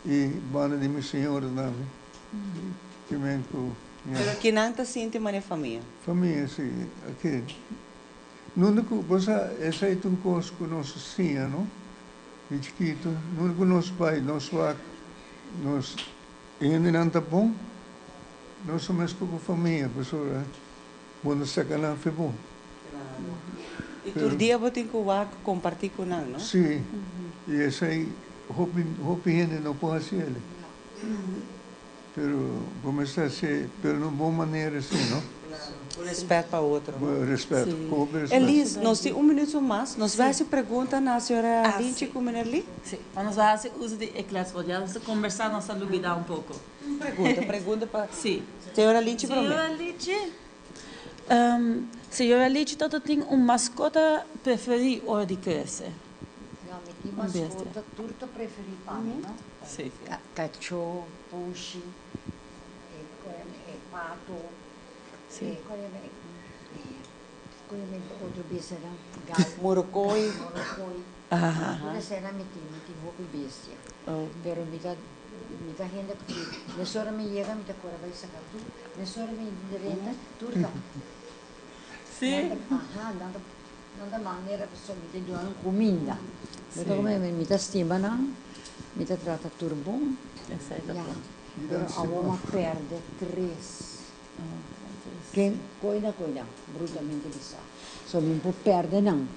i banda di mi señora tambe. Ki men ku ya. Pero kinan ta sinti manera famia? Famia, sí. Aki. Nunde ku bo sa esei ta un kos ku nos a siña, no? Di chikitu, nunde ku nos bai, nos wak nos hendenan ta bon, nos ta meskos ku famia, pasobra bo no saka nan fe bon. Claro. I tur dia bo tin ku wak kompartí ku nan, no? Sí, i esei hopi hopi hende no por hasi el. Pero bo mester hasié, pero na un bon manera sí, no? Claro, ku respet pa otro, no? Ku respet, ku hopi respet. Elis, nos tin un minuto mas. Nos bai hasi pregunta na señora Linchi ku meneer Lee? Sí, pa nos bai hasi uso di e klas, ya nos a kombersá, nos a lubidá un poko. Pregunta, pregunta pa señora Linchi promé. Señora Linchi, señora Linchi tabata tin un maskota preferí ora di krese? No, mi tin mascota, tur ta preferi pa mi, no? Sí. Cachó, pushi, e pato, e otro bestianan, gal. Morocoi. Morocoi. Tur eseinan mi tin, mi tin hopi bestia. Pero mi ta, mi ta hende ku mesora mi yega mi ta kore bai saka tur, mesora mi drenta tur ta. Sí. Aha, nan ta. Nan ta manera pasobra mi ta duna nan kuminda. Mi ta come mi ta stima nan, mi ta trata tur bon. Ya, pero awor mi a perde tres. Ken koida koida, brutamente bisa. So mi por perde nan.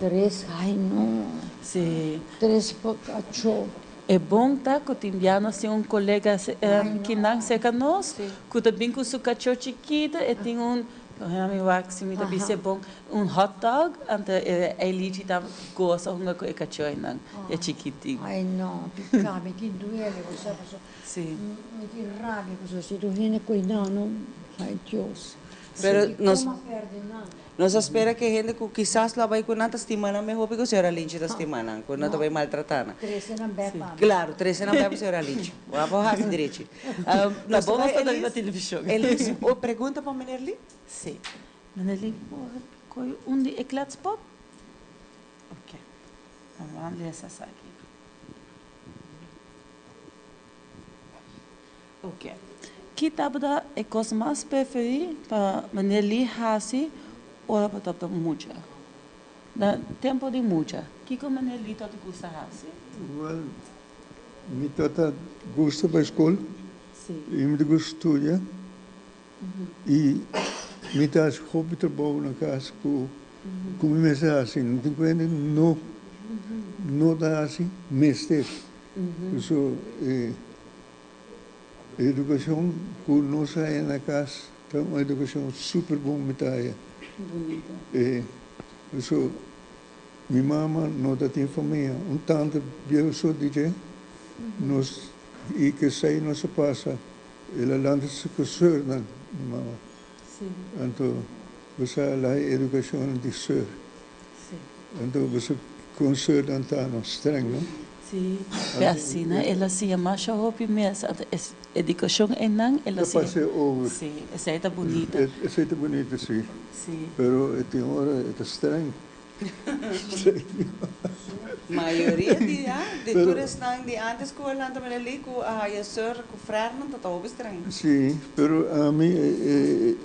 Tres, ai no. Tres kachó. E bon ta ku tin bia nos tin un kolega kinan serka nos ku ta bin ku su kachó chikito, e tin un Ohe mi wak si mi ta bis'e bon un hot dog, anto e Eilichi ta gosa hunga ku e kachoinan, e chikitin. Ai no, piká, mi tin duele ku sa paso mi tin rabia ku sa si tur hende koiná no, ai Dios. Pero nos Koma perde nan. Nos a spera ku e hende ku kisas lo a bai ku nan ta stima nan mehor ku señora Linchi ta stima nan, ku nan ta bai maltratá nan. Trese nan bèk pa mi. Klaro, trese nan bèk pa señora Linchi. Bo a por hasi derechi. Ta bon nos ta riba televishon. Elis, un pregunta pa meneer Lee? Si. Meneer Lee, por kohe un di e kletspop? Oke. Dan bo a lesa esaki. Oke. Ki tabata e kos mas preferí pa meneer Lee hasi ora bo tabata mucha? Na tempu di mucha, kiko meneer Lee tabata gusta hasi? Wel, mi tabata gusta bai skol i mi ta gusta studia i mi ta hasi hopi trabou na kas ku ku mi mester hasi. No tin kuenta no no ta hasi mester. So e edukashon ku nos haya na kas ta un edukashon super bon mi ta haya. So mi mama no ta tin famia, un tanta bieu so di dje nos i kesei nos a pasa el a lanta su ku soeurnan mi mama. Anto bo sa el a haya edukashon di soeur. Anto boso consuelo ta no streng, no? Si, pe asina el a siña masha hopi mes. Anto es educacion einan el a Ta siña. pasa over. Si, esei ta bunita. Esei ta bunita, si. Si. Pero e tin ora e ta streng. Mayoria di ya, di Pero tur esnan di antes cu a lanta mira li cu a haya seur cu frernan ta ta hopi streng. Si, pero ami e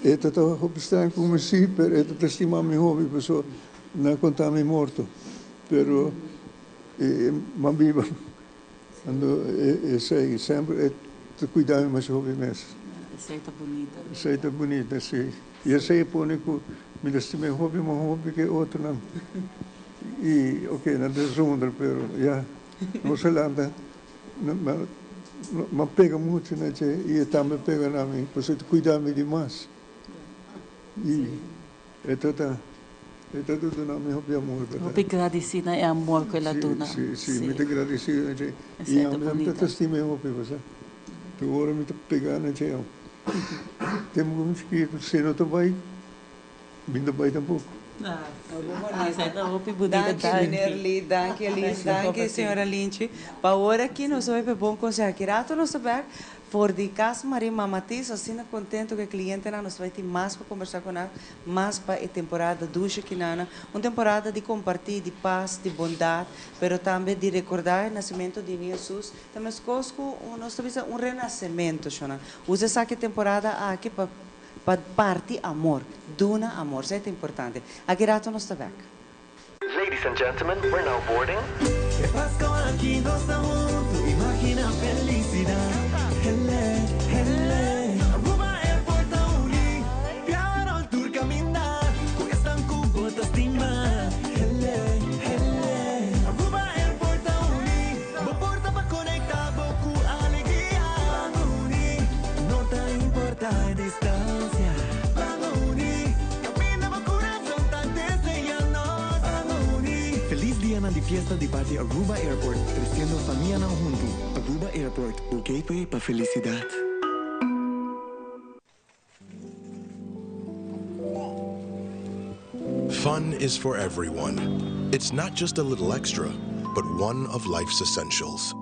e ta ta hopi streng cu mi si, pero e ta ta stima mi hopi pasobra nan conta mi morto, pero e man biba ando esey semper e ta cuida mi masha hopi mes. Esey ta bunita. Esey ta bunita, si. I esei a pone ku mi ta stima e hopi mas hopi ku e otronan. I oke, nan ta zundra, pero ya, nos a lanta, m'a pega muchu na dje i e tambe a pega na mi, pasobra e ta kuida mi dimas. I e ta ta, e ta ta duna mi hopi amor, bèrdat. Hopi gradisí na e amor ku el a duna. Si, si, si, mi ta gradisí na dje. I ami tambe ta ta stima e hopi, bo sa. Tur ora mi ta pega na dje. Tempu ku mi chikitu, si no ta bai, mi no ta bai tampoko. Danki meneer Lee, danki Elise, danki señora Linchi. Pa ora aki nos a bai pa e bon conseho. Aki rato nos ta bek for di Cas Marie Mama Tis, asina contento ku e clientenan. Nos ta bai tin mas pa combersa ku nan, mas pa e temporada dushi aki nan. Un temporada di comparti, di pas, di bondad, pero tambe di recorda e nacimento di Niño Jesus. Ta meskos ku nos ta bisa un renasementu, shona. Usa esaki temporada aki pa pa parti amor, duna amor. Esei ta importante. Aki rato nos ta bèk. Ladies and gentlemen, we're now boarding. E Pasco aki nos ta huntu, imagina felicidad. Hele, hele. Aruba Airport ta uni, biaha rond tur caminda, cu esnan cu bo ta stima. Hele, hele. Aruba Airport ta uni. Bo porta pa conecta bo cu alegria. Ban uni, no ta importa e distancia. Ban uni, caminda bo curazon ta desea nos. Ban uni. Feliz dianan di fiesta di parti Aruba Airport, treciendo famianan hunto. Aruba Airport, bo gateway pa felicidad. Fun is for everyone. It's not just a little extra, but one of life's essentials.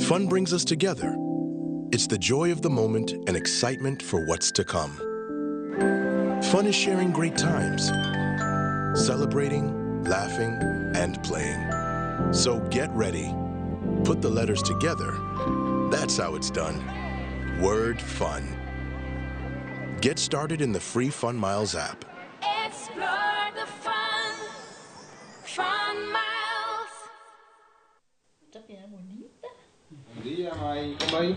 Fun brings us together. It's the joy of the moment and excitement for what's to come. Fun is sharing great times, celebrating, laughing, and playing. So get ready. Put the letters together. That's how it's done. Word fun. Get started in the free Fun Miles app. Explore the fun, Fun Miles. Bon dia, mai. Kon bai?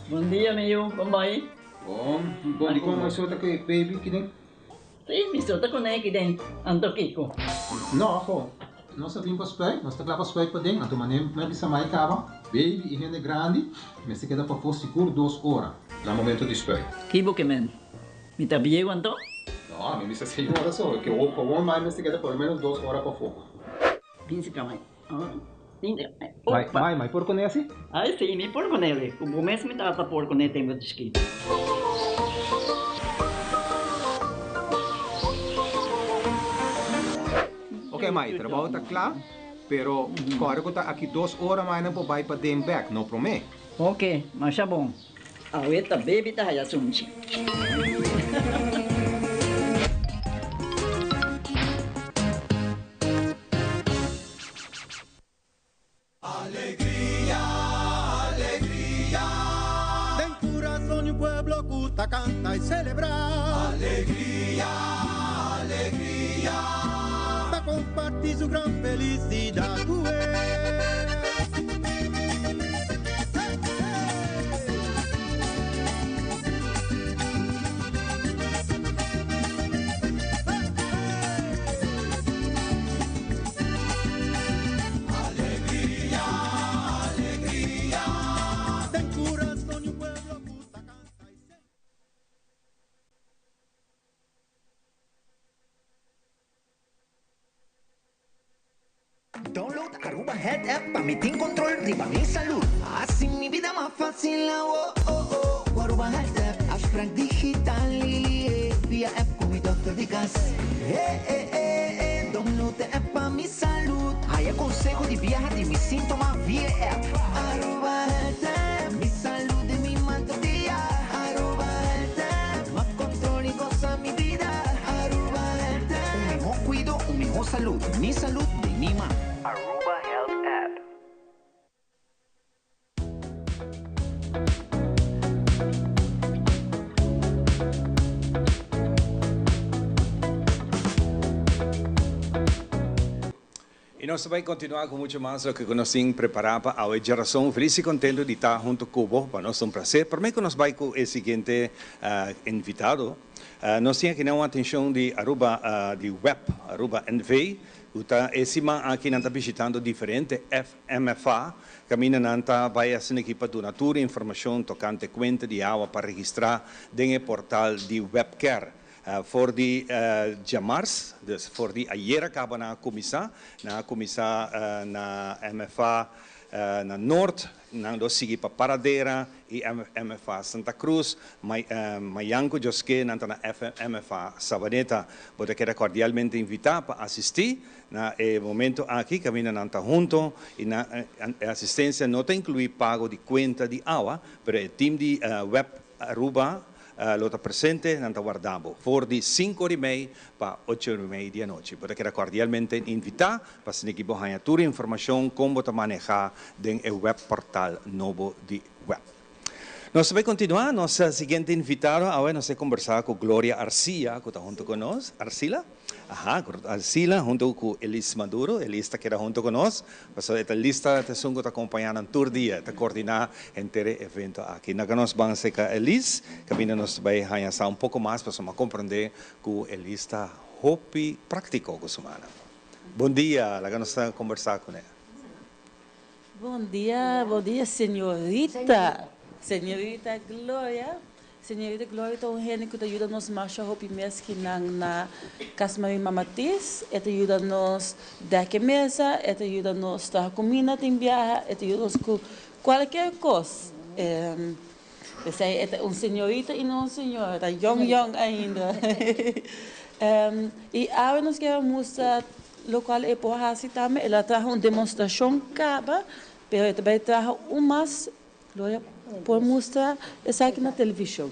Bon dia, mi yu. Kon bai? Bon. Bon, di kon mai so ta ku e baby kiden? Sí, mi so ta kuné kiden. Anto kiko? No, aho. Nos a bin pa spuit, nos ta kla pa spuit paden, anto manera mi a bisa mai kaba, baby i hende grandi mester keda pafó sigur dos ora na momento di spuit. Ki bo ke men? Mi ta bieu anto? No, ami bisa seis ora so, ke gewoon mai mester keda por lo menos dos ora pafó. Bin si ka mai. Mai, mai, mai por kuné asi? Ai si, mi por kuné li. Ku bo mes mi tata por kuné tempu di chikitu. Ok mai, trabou ta kla, pero kòrda ku ta aki dos ora mai nan por bai paden bèk, no promé. Ok, masha bon. Awe ta baby ta haya sunchi. Alegria, alegria. Den curason di un pueblo cu ta canta y celebra. Alegria, alegria. Pa comparti su gran felicidad cu e. Download Aruba Health App pa mi tin control riba mi salud. Haci mi bida mas facil awo oh oh cu Aruba Health App. Afspraak digital via app cu mi dokter di cas. Eh eh eh eh. mi síntoma via e app. Aruba Health App, mi salud den mi man tur dia. Aruba Health App, mas control y goza mi bida. Aruba Health App. Un miho cuido, un miho salud. Mi salud den mi man. Aruba Health App. Y nos ta bay continua cu mucho mas loke cu nos tin prepara pa awe djarason. Feliz y contento di ta hunto cu bo. Pa nos ta un placer. Prome cu nos bay cu e siguiente invitado, nos tin aki nan un atencion di Aruba di web, Aruba NV, cu ta e siman aki nan ta bishitando diferente FMFA, caminda nan ta bay asina aki pa duna tur informacion tocante cuenta di awa pa registra den e portal di Webcare. For di djamars, dus for di ayera caba nan a cuminsa, nan a cuminsa na MFA na Noord, nan lo sigui pa Paradera y MFA Santa Cruz, mayan cu djoske nan ta na MFA Sabaneta. Bo ta keda cordialmente invita pa asisti na e momento aki caminda nan ta hunto y nan e asistencia no ta inclui pago di cuenta di awa, pero e team di Web Aruba lo ta presente, nan ta warda bo for di sinku ora i mei pa ocho ora i mei di anochi. Bo ta keda kordialmente invitá pa asina ki bo haña tur informashon kon bo ta manehá den e web portal nobo di web. Nos ta bai kontinuá nos siguiente invitado awe nos ta kombersá ku Gloria Arcilla ku ta huntu ku nos. Arcilla? Aha, Arcilla huntu ku Elis Maduro. Elis ta keda huntu ku nos pasobra e ta lista ta esun ku ta kompañá nan tur dia, e ta koordiná henter e evento aki. Naka nos ban seka Elis, kaminda nos ta bai haña sa un poko mas pasobra mi a komprendé ku Elis ta hopi práktiko ku su mannan. Bon dia, laga nos ta kombersá kuné. Bon dia, bon dia señorita, señorita Gloria. Señorita Gloria ta un hende cu ta yuda nos masha hopi mes ki nan na Cas Mami Mama Tis. E ta yuda nos dek e mesa, e ta yuda nos traha cuminda tin biaha, e ta yuda nos cu cualkier cos. P'esey e ta un señorita y no un señor, e ta yong yong ainda. Y awe nos kier a mustra locual e por haci tambe. El a traha un demostracion caba, pero e ta bay traha un mas. Gloria por mustra esaki na television.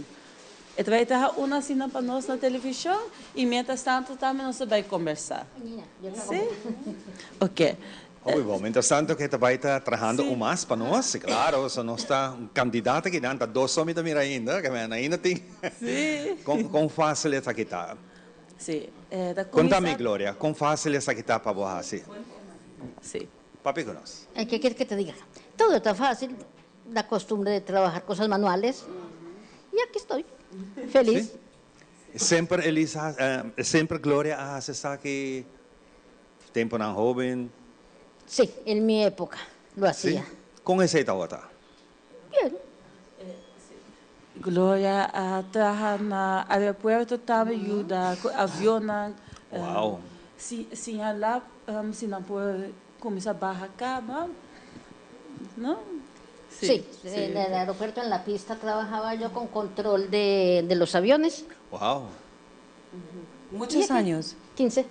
E ta bai traha un asina pa nos na television y mientras tanto tambe nos ta bai combersa. Si? Ok. Hopi bon. Mientras tanto ke ta bai ta trahando un mas pa nos. Claro, so nos ta un candidata kinan ta dos so mi ta mira ainda, ke men ainda tin. Si. Con con facil esaki ta? Si. E ta Conta cuminsa. mi Gloria, con facil esaki ta pa bo haci? Si. Papia ku nos. Ke quieres que te diga? Todo ta fácil, la costumbre de trabajar cosas manuales y aquí estoy, feliz. Sí. Semper Elisa, semper Gloria a haci esaki temponan hoben? Sí, en mi época lo hacía. Sí? Con esey tabata? Bien. Gloria a traha na aeropuerto tambe yuda cu avionnan. Wow. Si siñala si nan por cuminsa baha caba, no? Sí, en el aeropuerto en la pista trabajaba yo con control de de los aviones. Wow. Muchos años? 15.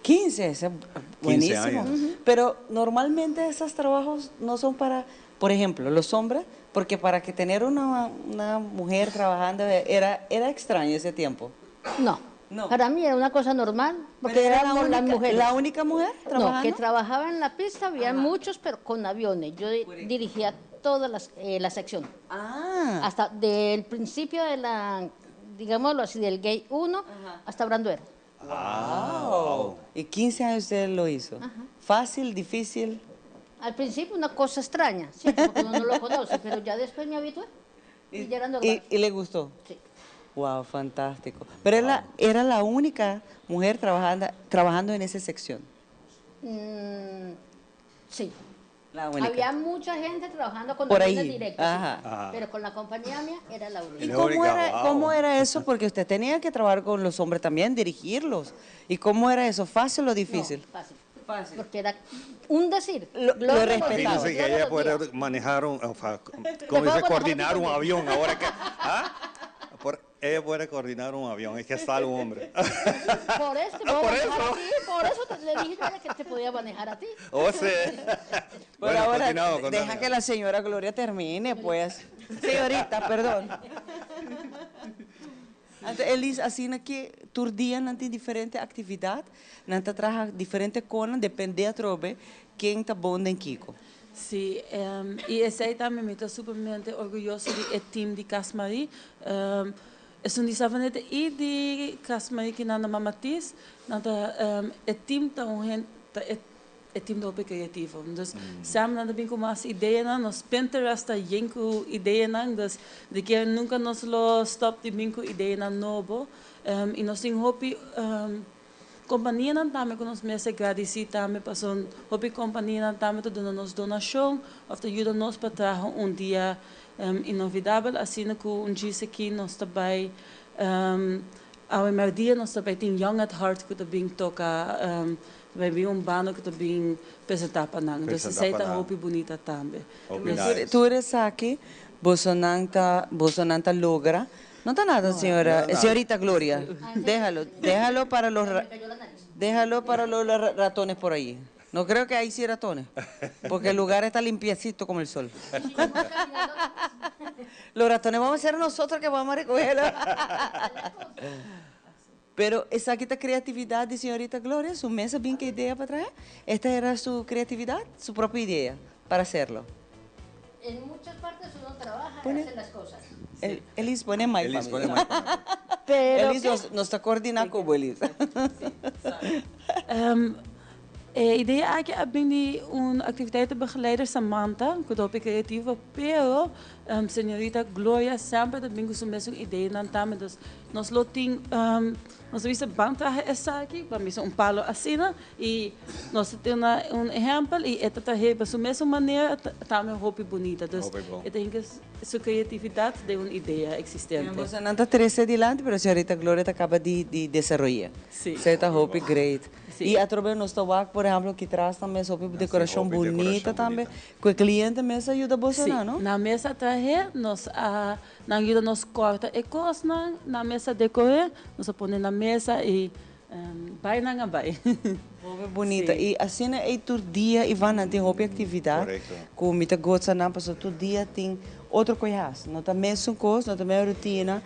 15, ese buenísimo. años. Pero normalmente esos trabajos no son para, por ejemplo, los hombres, porque para que tener una, una mujer trabajando era, era extraño ese tiempo. No. No. Para mí era una cosa normal, porque Pero era la éramos las única- mujeres. la única mujer No, trabajando. que trabajaba en la pista, había muchos, pero con aviones. Yo dirigía toda las, eh, la sección. Ah. Hasta del principio de la, digámoslo así, del Gate 1 hasta Branduer. Wow. Y 15 años usted lo hizo. Fácil, difícil. Al principio una cosa extraña, ¿cierto? Porque uno no lo conoce, pero ya después me habitué y ya era normal. ¿Y, y le gustó? Sí. Wow, fantástico. Pero era, la, era la única mujer trabajando, trabajando en esa sección. Mm, sí. La única. Había mucha gente trabajando con Por aviones ahí. directos, sí. Ajá. Ajá. pero con la compañía mía era la única. ¿Y cómo era, cómo era eso? Porque usted tenía que trabajar con los hombres también, dirigirlos. ¿Y cómo era eso? ¿Fácil o difícil? No, fácil. Porque era un decir. Lo, Gloria lo los respetaba. días, Fíjense que Gloria ella los puede días. manejar un, o sea, Te ¿cómo dice? puedo manejar a ti Coordinar un también. avión ahora que, ¿ah? Por, ella puede coordinar un avión, es que está un hombre. Por eso te puedo Por manejar eso. a ti, por eso te- le dije yo a ella que te podía manejar a ti. O sea, Por Bueno, ahora, continuamos, deja contame. que la señora Gloria termine, pues. Señorita, perdón. Anto, Elis, asina cu tur dia nan tin diferente actividad, nan ta traha diferente cosnan, depende atrobe ken ta bon den kico. Si, y esey tambe mi ta supermente orguyoso di e team di Cas Marie. Esun di Savaneta y di Cas Marie cu nan na Mama Tis, nan ta, e team ta un hen, ta e E team ta hopi creativo. Dus semper nan ta bin cu mas ideanan. Nos Pinterest ta yen cu ideanan. Dus di kier nunca nos lo stop di bin cu ideanan nobo. Y nos tin hopi companianan tambe cu nos mester gradici tambe pasobra hopi companianan tambe ta duna nos donacion of ta yuda nos pa traha un dia inolvidabel. Asina cu un djis aki nos ta bay awe merdia nos ta bay tin Young at Heart cu ta bin toca. Bai bin un banda ku ta bin presentá pa nan. Entonces esei ta hopi bunita tambe. Tur esaki bosonan ta bosonan ta logra. No ta nada señora, señorita Gloria. Déjalo, déjalo para los déjalo para los ratones por allí. No creo que hay sí ratones, porque el lugar está limpiecito como el sol. Los ratones vamos a ser nosotros que vamos a recogerlos. Pero esaki ta creatividad di señorita Gloria, su mes a bin cu idea pa traha? Esta era su creatividad, su propio idea para hacerlo? En muchas partes uno trabaja y hace las cosas. Elis, pone mic pa Elis, mi. pone mic pa mi. Pero Elis, nos, nos ta coordina cu bo, Elis. E idea aki a bin di un activiteitenbegeleider, Samantha, cu ta hopi creativo, pero señorita Gloria semper ta bin cu su mesun ideanan tambe. Dus nos lo tin, nos a bisa ban traha esaki, ban bisa un palo asina, y nos ta tin un ehempel y e ta trahe pa su mesun manera tambe hopi bunita. Dus e ta hinca su creatividad den un idea existente. Bosonan ta trece dilanti, pero señorita Gloria ta caba di desaroya. Esey ta hopi great. Y atrobe nos ta wak, por ehemplo, aki tras tambe es hopi decoracion bunita tambe, cu e cliente mes a yuda boso na, no? Sí, nan mes a trahe, nos a, nan yuda nos corta e cosnan, nan mes a decore, nos a pone na mesa y bay nan a bay. Hopi bunita. Y asina ey tur dia, Ivan, nan tin hopi actividad cu mi ta goza nan, pasobra tur dia tin otro koyas. No ta mesun cos, no ta mesun rutina.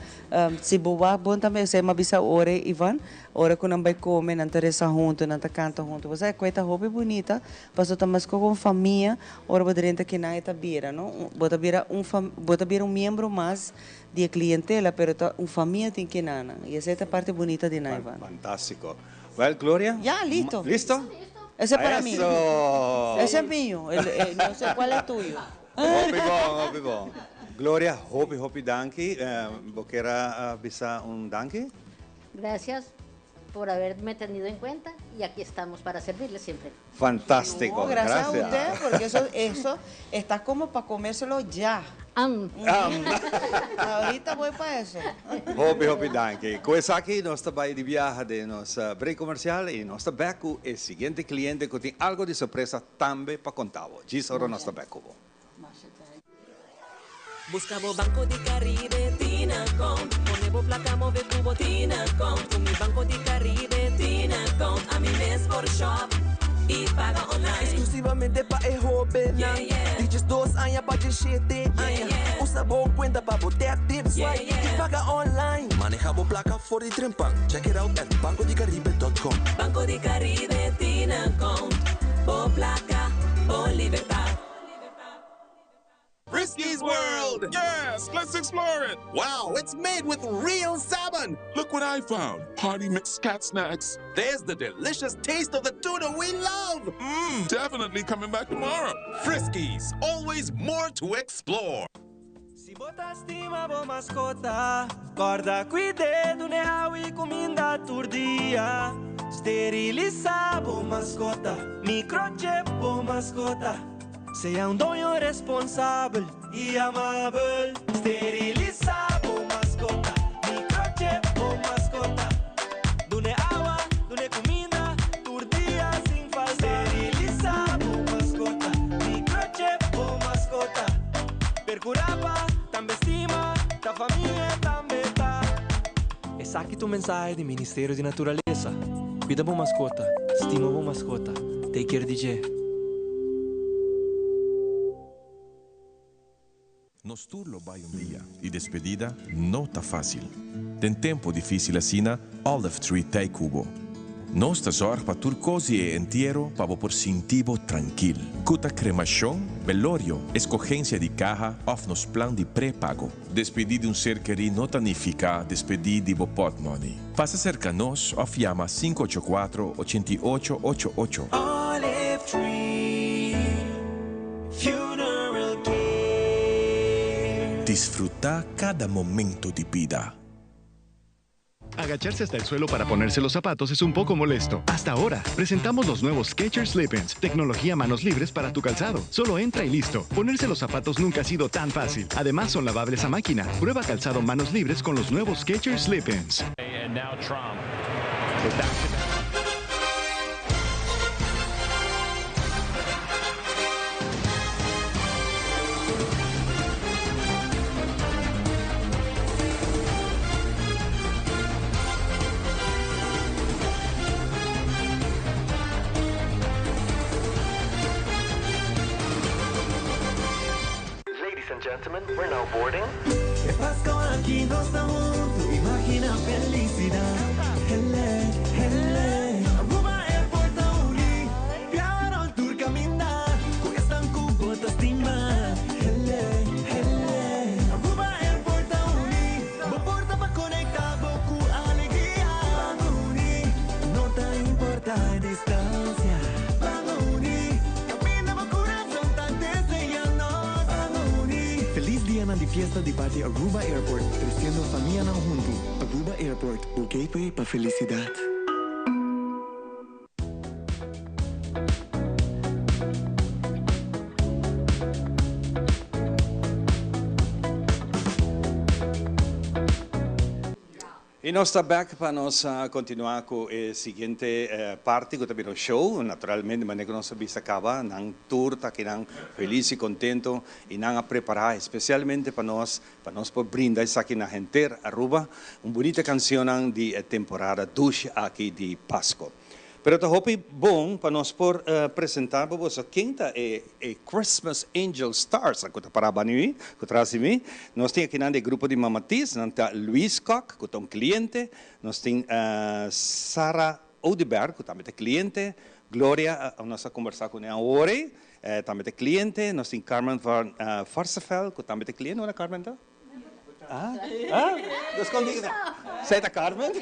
Si bo wak bon tambe, esey mi a bisa ora, Ivan, Ora ku nan bai kome, nan ta resa huntu, nan ta kanta huntu. Bo sa e kue ta hopi bunita, pasobra ta meskos ku un famia, ora bo drenta kinan e ta bira, no? Bo ta bira un fam, bo ta bira un miembro mas di e klientela, pero ta un famia tin kinannan. I esei ta e parti bunita di nan, Ivan. Fantástiko. Well, Gloria? Ya, listo. Listo? Ese para mi. Eso! Ese es mío, el, el, no sé cuál es tuyo. Hopi bon, hopi bon. Gloria, hopi, hopi danki. Bo kier a bisa un danki? Gracias por haberme tenido en cuenta y aquí estamos para servirles siempre. Fantástico, No, gracias a gracias. usted, porque eso, eso está como pa comérselo ya. Am. Am. Ahorita voy pa eso. Hopi, hopi danki. Cu esaki nos ta bay di biaha den nos break comercial y nos ta bek cu e siguiente cliente cu tin algo di sorpresa tambe pa conta bo. Djis ora nos ta bek cu bo. Busca bo Banco di Caribe Tinacount. Pone bo placa move cu bo Tinacount. Cu mi Banco di Caribe Tinacount ami mes por shop y paga online. Exclusivamente pa e hobennan di diesdos aña pa diesshete aña. Usa bo cuenta pa bo tap, tip, swipe y paga online. Maneha bo placa for di trempan. Check it out at bancodicaribe dot com. Banco di Caribe Tinacount. Bo placa, bo libertad. Friskies World! Yes, let's explore it! Wow, it's made with real salmon! Look what I found! Party mix cat snacks. There's the delicious taste of the tuna we love! Definitely coming back tomorrow. Friskies, always more to explore. Si bo ta stima bo mascota, corda cuid'e, dun'e awa y cuminda tur dia. Sterilisa bo mascota, microchip bo mascota. Sea un doño responsabel y amabel. Sterilisa bo mascota, microchip bo mascota. Dun'e awa, dun'e cuminda, tur dia sin falta. Sterilisa bo mascota, microchip bo mascota. Percura pa tambe stima, ta famia tambe ta. Esaki ta un mensahe di Ministerio di Naturalesa. Cuida bo mascota, stima bo mascota, take care di dje. Nos tur lo bai un dia y despedida no ta facil. Den tempo dificil asina, Olive Tree t'ey cu bo. Nos ta zorg pa tur cos di e entiero pa bo por sinti bo trankil. Cu ta cremacion, belorio, escogencia di caha of nos plan di pre-pago. Despedi di un ser keri no ta nifica despedi di bo potmoney. Pasa cerca nos of yama 584 88 88. Olive Tree Funeral Care. Disfruta cada momento di bida. Agacharse hasta el suelo para ponerse los zapatos es un poco molesto. Hasta ahora, presentamos los nuevos Skechers Slip-ins, tecnología manos libres para tu calzado. Solo entra y listo. Ponerse los zapatos nunca ha sido tan fácil. Además, son lavables a máquina. Prueba calzado manos libres con los nuevos Skechers Slip-ins. And now Trump with back-to-back. Ladies and gentlemen, we're now boarding. E Pasco aki nos ta hunto, imagina felicidad. Hele, hele. Aruba Airport ta uni, biaha rond tur caminda, cu esnan cu bo ta stima. Hele, hele. Aruba Airport ta uni, bo porta pa conecta bo cu alegria. Ban uni, no ta importa e distancia. Ban uni, caminda bo curason ta desea nos. Ban uni. Feliz dianan di fiesta di parti Aruba Airport, treciendo famianan hunto. Aruba Airport, bo gateway pa felicidad. Y nos ta back pa nos continua cu e siguiente parti cu ta bira un show. Naturalmente, manera cu nos a bisa caba, nan tur ta akinan feliz y contento y nan a prepara especialmente pa nos, pa nos por brinda esaki na henter Aruba, un bunita cancionnan di e temporada dushi aki di Pasco. Pero ta hopi bon pa nos por presenta pa boso ken ta e e Christmas Angel Stars cu ta para bani mi, cu tras di mi. Nos tin akinan di e grupo di Mama Tis, nan ta Luis Kok cu ta un cliente, nos tin Sara Oduber cu tambe ta cliente, Gloria, nos a combersa cu ne awor ey, tambe ta cliente, nos tin Carmen van Varsseveld cu tambe ta cliente, unda Carmen ta? Ah, ah, nos kon di Zij ta Carmen?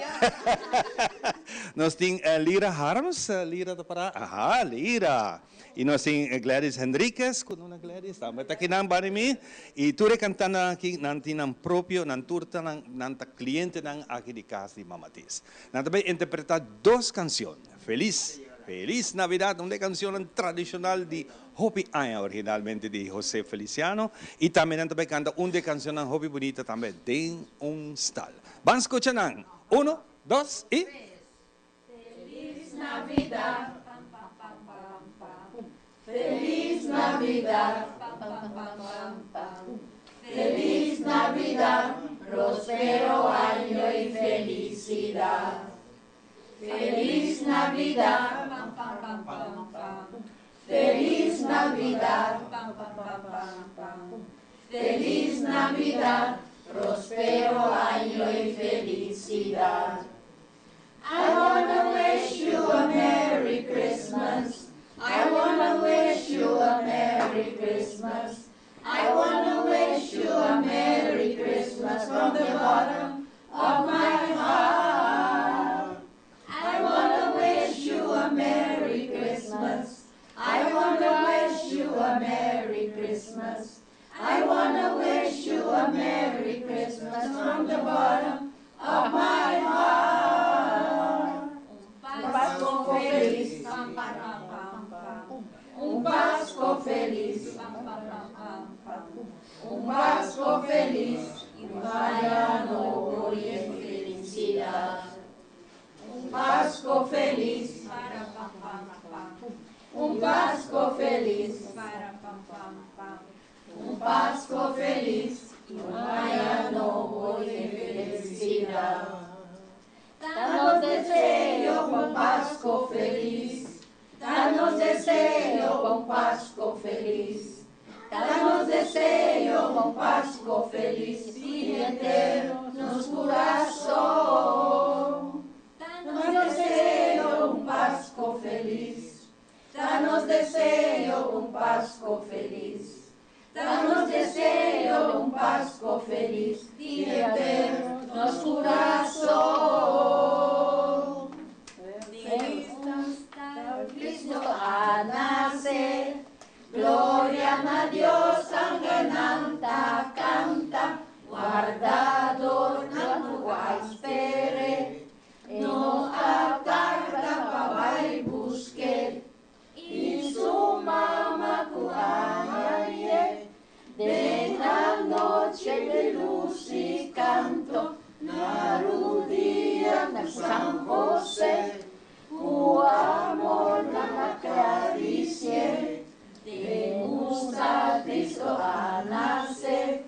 Nos tin Lira Harms, Lira ta para, aha, Lira. Y nos tin Gladys Henriquez, ku nuna Gladys tambe ta akinan banda di mi. Y tur e kantantenan aki, nan tin nan propio, nan tur ta nan, nan ta clientenan aki di kas di Mama Tis. Nan ta bay interpreta dos cancion, Feliz, Feliz Navidad, un di e cancionnan tradicional di Hopi aña originalmente di José Feliciano y tambe nan ta bay canta un di e cancionnan hopi bunita tambe Den un stal. Ban scucha nan! Uno, dos y. Feliz Navidad pam pam pam pam pam Feliz Navidad pam pam pam pam pam Feliz Navidad prospero año y felicidad Feliz Navidad pam pam pam pam pam Feliz Navidad pam pam pam pam pam Feliz Navidad prospero año y felicidad I wanna wish you a Merry Christmas I wanna wish you a Merry Christmas I wanna wish you a Merry Christmas from the bottom of my heart I wanna wish you a Merry Christmas I wanna wish you a Merry Christmas I wanna wish you a Merry Christmas from the bottom of my heart Un Pasco feliz Un Pasco feliz Un Pasco feliz Un aña nobo y felicidad Un Pasco feliz Un Pasco feliz Un Pasco feliz Un aña nobo y felicidad Ta nos deseo un Pasco feliz Ta nos deseo un Pasco feliz Ta nos deseo Un Pasco feliz y henter nos corazón. Danos deseo un Pasco feliz. Danos deseo un Pasco feliz. Danos deseo un Pasco feliz y henter nos corazón. Cristo a nacer, gloria a Dios, angenanta canta, guardador na espere, no atarda pa y busque, y su mama cuaye, de la noche de luz y canto, narudía na San José, cu amor na acaricie, te gusta Cristo a nacer.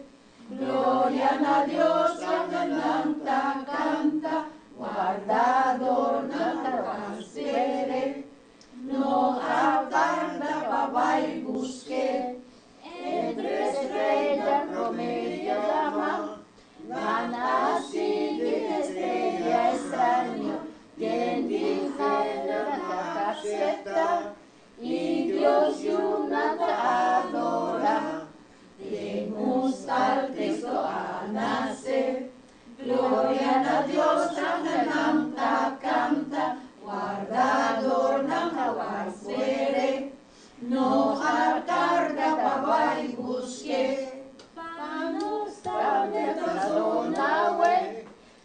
Gloria a Dios, canta, canta, guardador na espere, no atarda pa y busque, entre estrellas Romeo llama, na nacido estrella extraño, quien dice la acepta, y Dios y una te adora. Te gusta el Cristo a nacer, gloria a Dios, canta, canta, guardador na fuere, no atarda pa y busque,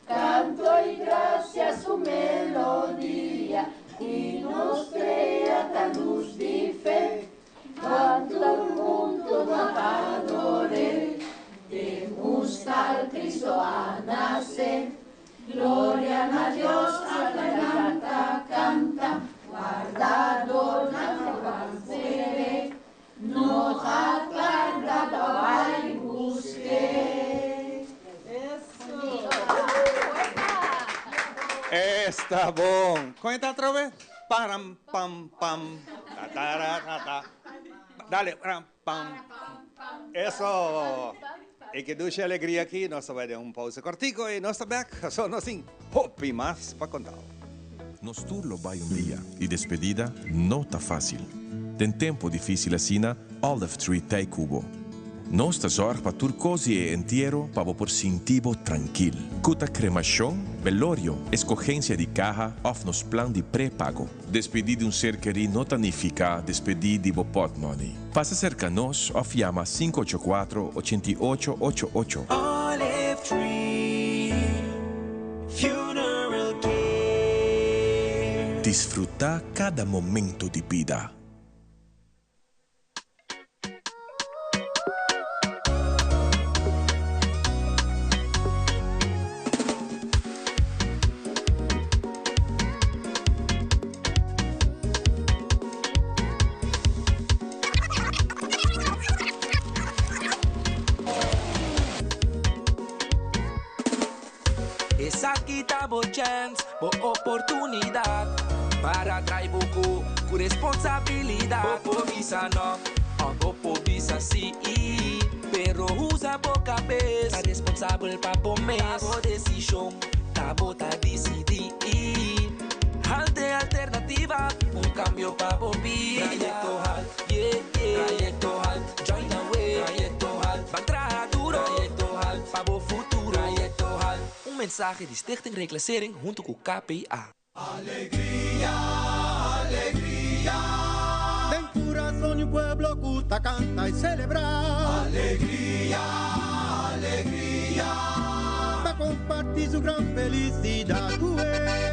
canto y gracia su melodía, y nos crea ta luz de fe, cuanto el mundo no adore, te gusta el Cristo a nacer, gloria a Dios, canta, canta, guardador na no atarda pa y busque. Está bom. Cuenta otra vez. Param, pam, pam. Ta, ta, ra, ta, ta. Dale, pam, pam. Eso. Y que dulce alegria aki, nos ta bay den un pausa cortico y nos ta back. So, nos tin hopi mas pa conta. Nos tur lo bai un dia y despedida no ta facil. Den tempo dificil asina, Olive Tree t'ey cu bo. Nos ta zorg pa tur cos di e entiero pa bo por sinti bo trankil. Cu ta cremacion, velorio, escogencia di caha of nos plan di prepago. Despedi di un ser keri no ta nifica despedi di bo potmoney. Pasa cerca nos of yama 584 88 88. Olive Tree Funeral Care. Disfruta cada momento di bida. Esaki ta bo chèns, bo oportunidat Para trai bo ku ku responsabilidat Bo por bisa no òf bo por bisa sí Pero usa bo kabes, ta responsabel pa bo mes Ta bo desishon, ta bo ta disidí Halte alternativa, un kambio pa bo bida Trayekto Halt, yeah yeah Trayekto Halt, join away Trayekto Halt, ban traha duro Trayekto Halt, pa bo futuro Trayekto Halt. Un mensahe di Stichting Reclassering hunto ku KPA. Alegria, alegria. Den curason di un pueblo cu ta canta y celebra. Alegria, alegria. Pa comparti su gran felicidad cu e.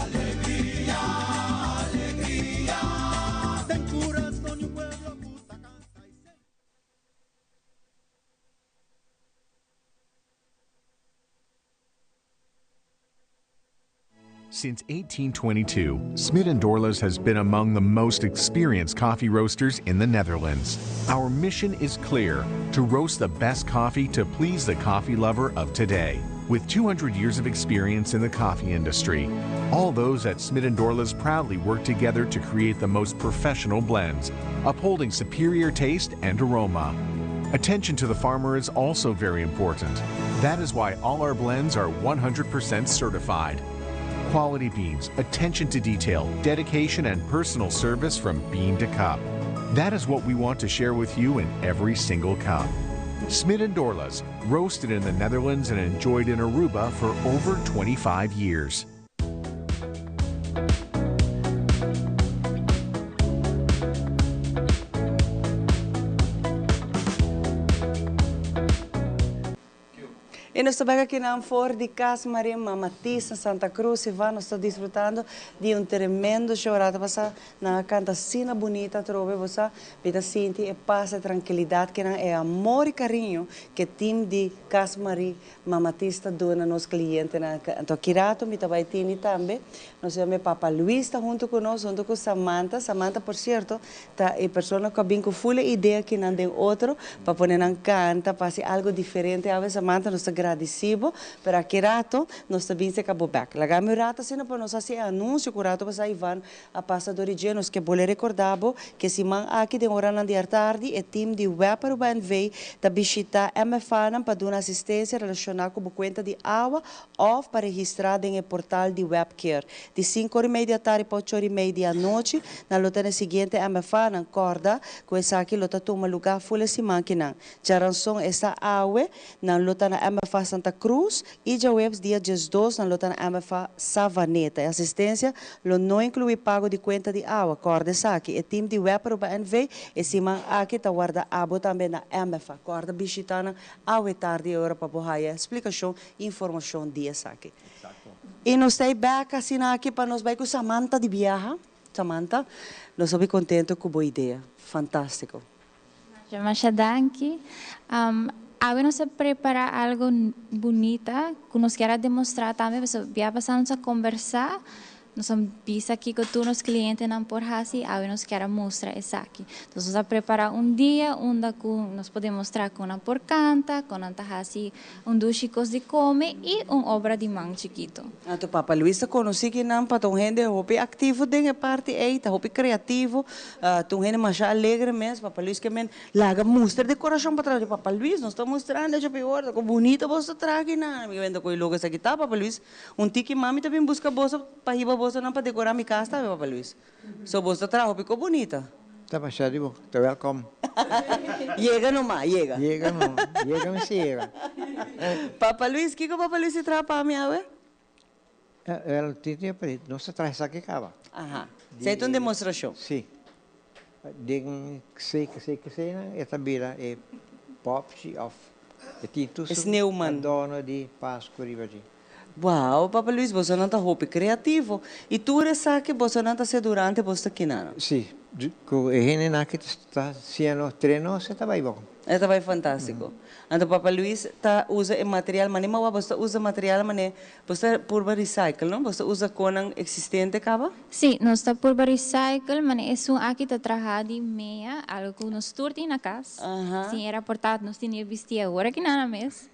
Alegria, alegria. Den curason di un pueblo cu ta canta y celebra. Since 1822, Smit & Dorlas has been among the most experienced coffee roasters in the Netherlands. Our mission is clear, to roast the best coffee to please the coffee lover of today. With 200 years of experience in the coffee industry, all those at Smit & Dorlas proudly work together to create the most professional blends, upholding superior taste and aroma. Attention to the farmer is also very important. That is why all our blends are 100% certified. Quality beans, attention to detail, dedication, and personal service from bean to cup. That is what we want to share with you in every single cup. Smit and Dorlas, roasted in the Netherlands and enjoyed in Aruba for over 25 years. Y nos ta bek akinan for di Cas Maria Mama Tis na Santa Cruz. Ivan, nos ta disfrutando di un tremendo show. Rato pasa nan a canta asina bunita atrobe. Bo sa, mi ta sinti e paz, e trankilidad kinan, e amor y cariño ke team di Cas Marie Mama Tis ta duna nos clientenan. Anto aki rato mi ta bay tini tambe. Nos yama e Papa Luis ta hunto cu nos, hunto cu Samantha. Samantha, por cierto, Ta e persona cu a bin cu full e idea kinan den otro pa pone nan canta, pa haci algo diferente. Awe Samantha nos ta gradici bo, pero aki rato nos ta bin seca bo bek. Laga mi un rato asina pa nos haci e anuncio cu rato pasa Ivan a pasa door di dje. Nos ke bole recorda bo ke siman aki den oranan di artardi e team di web Aruba NV ta bishita MFAnan pa duna asistencia relaciona cu bo cuenta di awa of pa registra den e portal di Webcare. Di sinku ora i mei di atardi pa ocho ora i mei di anochi, nan lo ta na e siguiente MFAnan. Kòrda ku esaki lo ta tuma lugá ful e siman kinan. Djaranson esta awe, nan lo ta na MFA Santa Cruz i djaweps dia 12 nan lo ta na MFA Savaneta. E asistensia lo no inkluí pago di kuenta di awa. Kòrda esaki, e tim di Web Aruba NV e siman aki ta warda abo tambe na MFA. Kòrda bishitá nan awe tardi e ora pa bo haya splikashon informacion di esaki. Y nos ta e bek asina aki pa nos bay cu Samantha di biaha. Samantha, nos hopi contento cu bo idea. Fantastico. Masha masha danki. Awe nos a prepara algo bunita cu nos kier a demostra tambe pasobra bia pasa nos a conversa Nos a bisa kiko tur nos klientenan por hasi, awe nos kier a mustra esaki. Entonces nos a prepará un dia unda ku nos por demostrá kon nan por kanta, kon nan ta hasi un dushi kos di kome i un obra di man chikitu. Anto Papa Luis ta konosí kinan pa ta un hende hopi aktivo den e parti ei, ta hopi kreativo, ta un hende masha alegre mes. Papa Luis ke men Laga mustra decoracion pa traha di Papa Luis, nos ta mustrando echo peor, ta con bunito boso ta traha aki nan. Mi wenda cu e loke esaki ta, Papa Luis. Un tiki mami ta bin busca boso pa hiba bosonan pa decora mi cas tambe, Papa Luis. So boso ta traha hopi co bunita. Ta masha di bo, ta welcome. Yega numa, yega. Yega numa, yega mi si yega. Papa Luis, kico Papa Luis si traha pa mi awe? El tin tempo di nos ta traha esaki caba. Aha. Esei ta un demostracion. Si. Den seke seke seinan e ta bira e popchi of e tin tur su adorno di Pascu riba dje. Wow, Papa Luis, bosonan ta hopi creativo. Y tur esaki bosonan ta hacia durante boso ta kinana? Si. Cu e hendenan aki ta siña treno se ta bay bon. E ta bay fantastico. Anto Papa Luis ta usa e material mane mawa boso ta usa material mane boso ta purba recycle no? Boso ta usa konan existente kaba? Sí, nos ta purba recycle mane esun aki ta traha di mea algo ku nos tur tin na kas. Sin e raportá nos tin e bisti awor aki nada mes.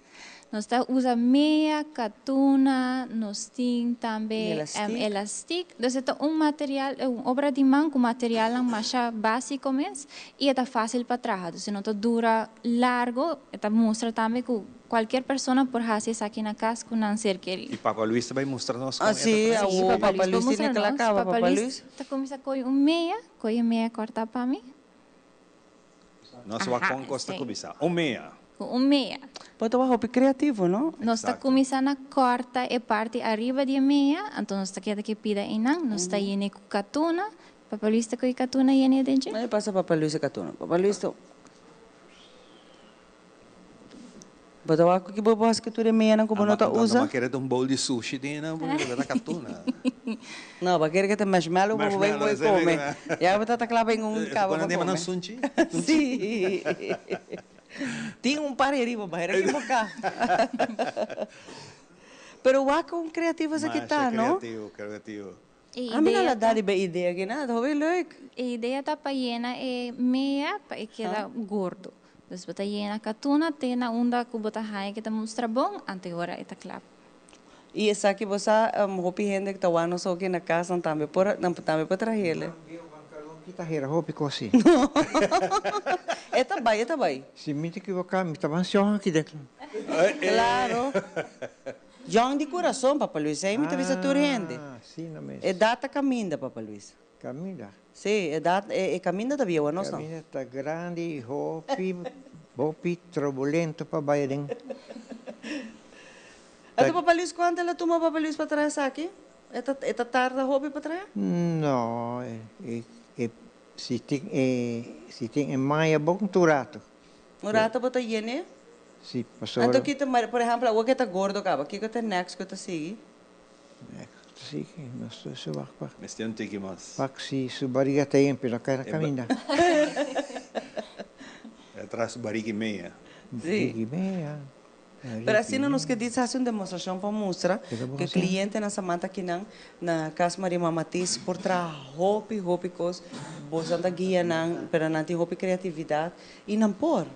Nos ta usa mea, katuna, nos tin tambe elastik. Dus e ta un material, un obra di man ku materialnan masha básiko mes i e ta fásil pa traha. Dus e no ta dura largo, e ta mustra tambe ku kualkier persona por hasi esaki na kas ku nan ser kerí. I Papa Luis ta bai mustra nos kon e ta traha. Sí, awor Papa Luis tene kla kaba, Papa Luis. Ta kuminsá kohe un mea, kohe e mea kòrtá pa mi. Nos wak kon kos ta kuminsá. Un mea. Ku un mea. Bo ta wak hopi kreativo, no? Nos ta kuminsá na kòrta e parti ariba di e mea, anto nos ta keda ku e pida einan. Nos ta yene ku katuna. Papa Luis ta kohe katuna yene den dje. Mane pasa Papa Luis e katuna? Papa Luis ta. Bo ta wak ki bo por hasi ku tur e meanan ku bo no ta usa? Ama kere ta un bowl di sushi tin nan bo ta katuna. No, bo a kere ke ta marshmallow bo bai bo kome. Ya bo ta ta kla pa un kaba pa kome. Sunchi? Si. Tin un par heri bo bai reki bo ka. Pero wak con creativo esaki ta, no? Creativo, creativo. E Ami no idea la ta da riba e idea aki nada, hopi leuk. E idea ta pa yena e mea pa e keda gordo. Dus bo ta yena katuna te na unda ku bo ta haña ke ta mustra bon, ante ora e ta kla. I esaki bo sa hopi hende ku ta wak nos hoki na kas nan tambe por nan tambe por trahele. Ki ta hera hopi kos si. E ta bai e ta bai. Si mi ta ekivoká mi ta ban sion aki den. Klaro. Jong di kurason Papa Luis ei mi ta bisa tur hende. Ah, asina mes. Edat ta kaminda Papa Luis. Kaminda. Si, edat e kaminda ta bieu anos no. Kaminda ta grandi i hopi hopi trobulento pa bai aden. Anto Papa Luis kuantu el a tuma Papa Luis pa traha esaki? E ta e ta tarda hopi pa traha? No, e e si tin e si tin e maya bon tur rato. Un rato bo ta yen'é? Si, pasobra. Anto ki ta por ehempel awor ke ta gordo kaba, kiko ta next ku ta sigui? Next ku ta sigui, nos ta su wak pa. Mester un tiki mas. Wak si su bariga ta yempi no kere kaminda. E traha su barigi mea. Si. Barigi mea. Pero asina nos ke dici haci un demostracion pa mustra cu e clientenan Samantha akinan na Cas Maria Mama Tis por traha hopi hopi cos, boso ta guia nan pero nan tin hopi creatividad y nan por.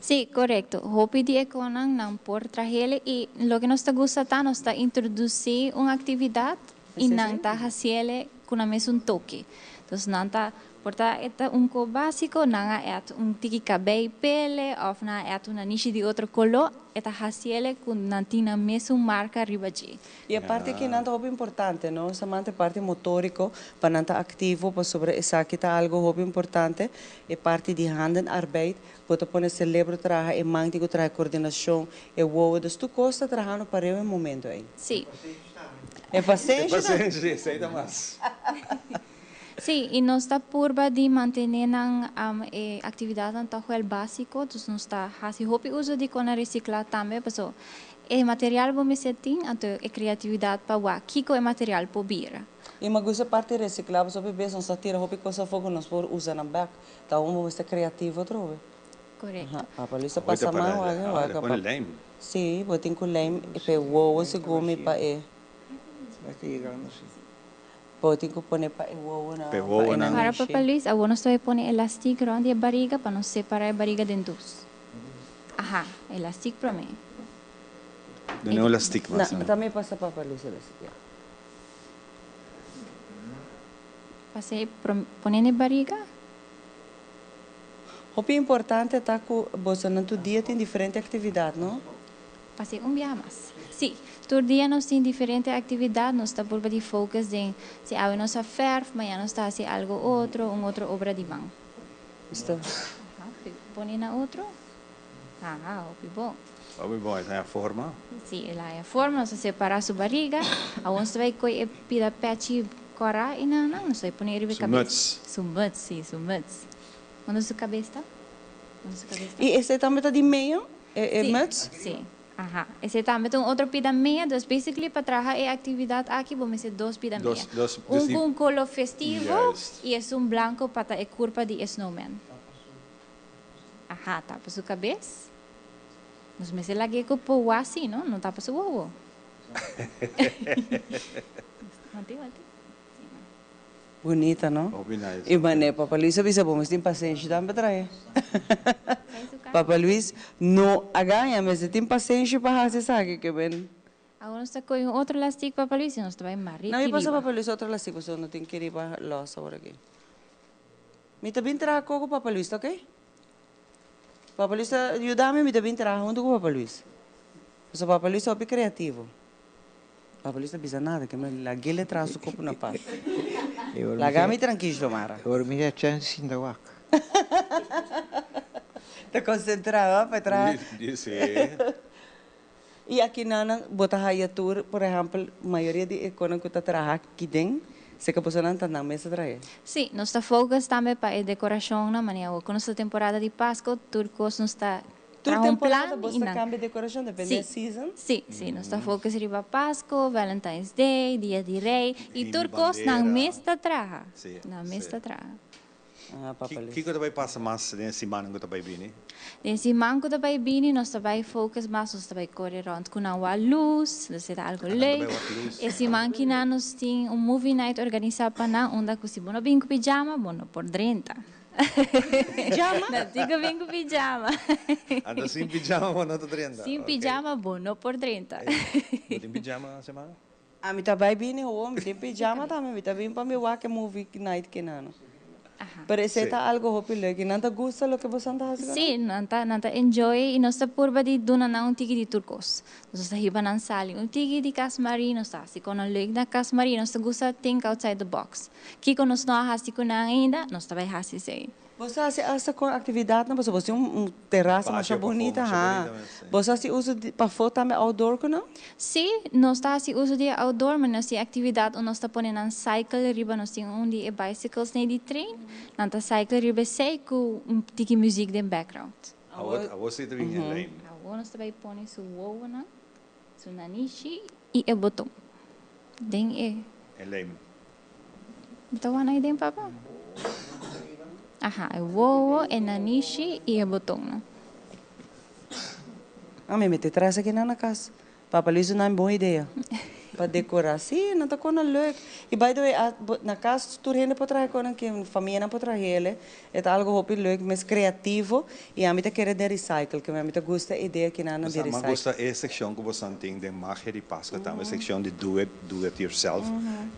Sí, corecto. Hopi di e conan nan por trahele y loke nos ta gusta ta nos ta introduci un actividad y nan ta haciele cu nan mesun toke. Entonces nan ta Por ta e ta un ko básiko, nan a èt un tiki kabei pele òf nan a èt un nanishi di otro koló, e ta hasiele ku nan tin nan mesun marka riba dje. I e parti aki nan ta hopi importante, no solamente e parti motóriko pa nan ta aktivo, pasobra esaki ta algu hopi importante, e parti di handenarbeid, bo ta pone selebro traha, e man tin ku traha, e kordinashon, e wowo, dus tur kos ta trahando pareu e momento ei. Sí. E pasenshi tambe. E pasenshi, esei ta mas. Sí, i nos ta purba di mantené nan e aktividatnan tòg wèl básiko, dus nos ta hasi hopi uso di kon a resiklá tambe, paso e material bo mester tin, anto e kreatividat pa wak kiko e material por bira. I mi gusta e parti resiklá, pasobra hopi bes nos ta tira hopi kos afó ku nos por usa nan bèk. Ta un bo mester kreativo atrobe. Korekto. Papa Luis ta pasa man wak e wak. Le pone lijm. Sí, bo tin ku lijm pa e wowo segun mi pa e. Bo tin ku pone pa e wowonan. Pa e wowonan. Para Papa Luis, awor nos ta bay pone elastic rond di e bariga pa nos separa e bariga den dos. Aha, elastic prome. Done un elastic mas. Na, tambe pasa Papa Luis elastic, ya. Pasa e pone na e bariga. Hopi importante ta ku bosonan tur dia tin diferente actividad, no? Pase un biaha mas. Sí, tur dia nos tin diferente actividad, nos ta purba di focus den si awe nos a verf, mañana nos ta haci algo otro, un otro obra di man. Listo. Aha, pone na otro. Aha, hopi bon. Hopi bon, el a haya forma. Sí, el a haya forma, nos a separa su bariga. Awor nos ta bay coy e pida pechi cora y nan, nos ta bay pone riba e Su cabes. muts. Su muts, sí, su muts. Unda su cabes ta? Unda su cabes ta? Y esey tambe ta di meyo? E Sí, muts? sí. Aha. Esei tambe ta un otro pida mea. Dus basically pa traha e actividad aki bo mester dos pida mea. Dos, dos, Un dus di cu un colo festivo Juist. y esun blanco pa ta e curpa di e snowman. Aha, tapa su cabes. Nos mester lag'e cu powa si, no? No tapa su wowo. Wante, wante. Bunita no? Hopi nice. I mane Papa Luis a bisa bo mes tin pasenshi tambe trae. Papa Luis no a gaña mester tin pasenshi pa hasi esaki ke ben. Awor nos ta kohe un otro lastik Papa Luis i nos ta bai mari No mi pasa kiriba. Papa Luis otro lastik pasobra no tin kiriba los awor aki. Mi ta bin traha koko Papa Luis ta ok? Papa Luis ta yuda mi mi ta bin traha huntu ku Papa Luis. Pasobra Papa Luis ta hopi kreativo. Papa Luis ta bisa nada, ke mi lag'é le traha su kopu na pas. Laga mi trankil, Xiomara. Ora mi ta chèns sinta wak. Ta konsentrá, ho, pa e traha. Sí. I aki nan bo ta haya tur, por ehèmpel, mayoria di e konan ku ta traha aki den, seka bosonan ta nan mes ta traha. Sí, nos ta focus tambe pa e dekorashonnan, manera awor ku nos ta temporada di Pasko, tur kos nos ta Tur Traha un temporada plan bos i ta nan. cambia decoracion depende Sí, e season? sí, sí. Nos ta focus riba Pasco, Valentine's Day, Dia di Rey i Himno tur cos nan bandera. mes ta traha. Sí, Nan mes sí. ta traha. Ah, Papa Luis. Kiko ta bai pasa mas den e simannan ku ta bai bini? Den siman ku ta bai bini nos ta bai focus mas, nos ta bai kore rònt ku nan wak lus, nos ta algu leuk. E siman kinan nos tin un movie night organisá pa nan unda ku si bo no bin ku pijama bo no por drenta. Pijama? No tin ku bin ku pijama. Anto sin pijama bo no ta drenta? Sin pijama bo no por drenta. Bo tin pijama, Xiomara? Ami ta bai bini hoor, mi tin pijama tambe, mi ta bin pa mi wak e movie night kinano. Pero esei ta algo hopi leuk y nan ta gusta loke bosan ta haci ku nan? Sí, nan ta nan ta enjoy y nos ta purba di duna nan un tiki di tur kos. Nos ta hiba nan sali un tiki di Cas Marie, nos ta haci konan leuk na Cas Marie, nos ta gusta think outside the box. Kiko nos no a haci ku nan ainda, nos ta bai haci esei. Bo sa hasi asta con actividadnan pasobra bo tin un terasa masha bunita ha. Bo sa hasi uso di pafó tambe outdoor cu nan? Sí, nos ta hasi uso di e outdoor, ma nos tin actividad unda nos ta pone nan cycle riba, nos tin un di e bicycles nei di train, nan ta cycle riba esei cu un tiki muziek den background. Awor si ta bin e lijm. Awor nos ta bay pone su wowonan, su nanishi y e boton den e. E lijm. Bo ta wak den papa? Aha, e wowo, e nanishi i e botonnan. A mi mete tras aki nan na kas. Papa Luis duna mi bon idea pa dekora. Sí, nan ta kona leuk. I by the way, na kas tur hende por traha kona ki famianan por traha hele. E ta algo hopi leuk, mes creativo y ami ta kere den recycle, ke ami ta gusta e idea kinanan di Bosan, recycle. Mi gusta e seccion cu bosan tin den Magia di Pascua tambe, seccion di do it, do it yourself.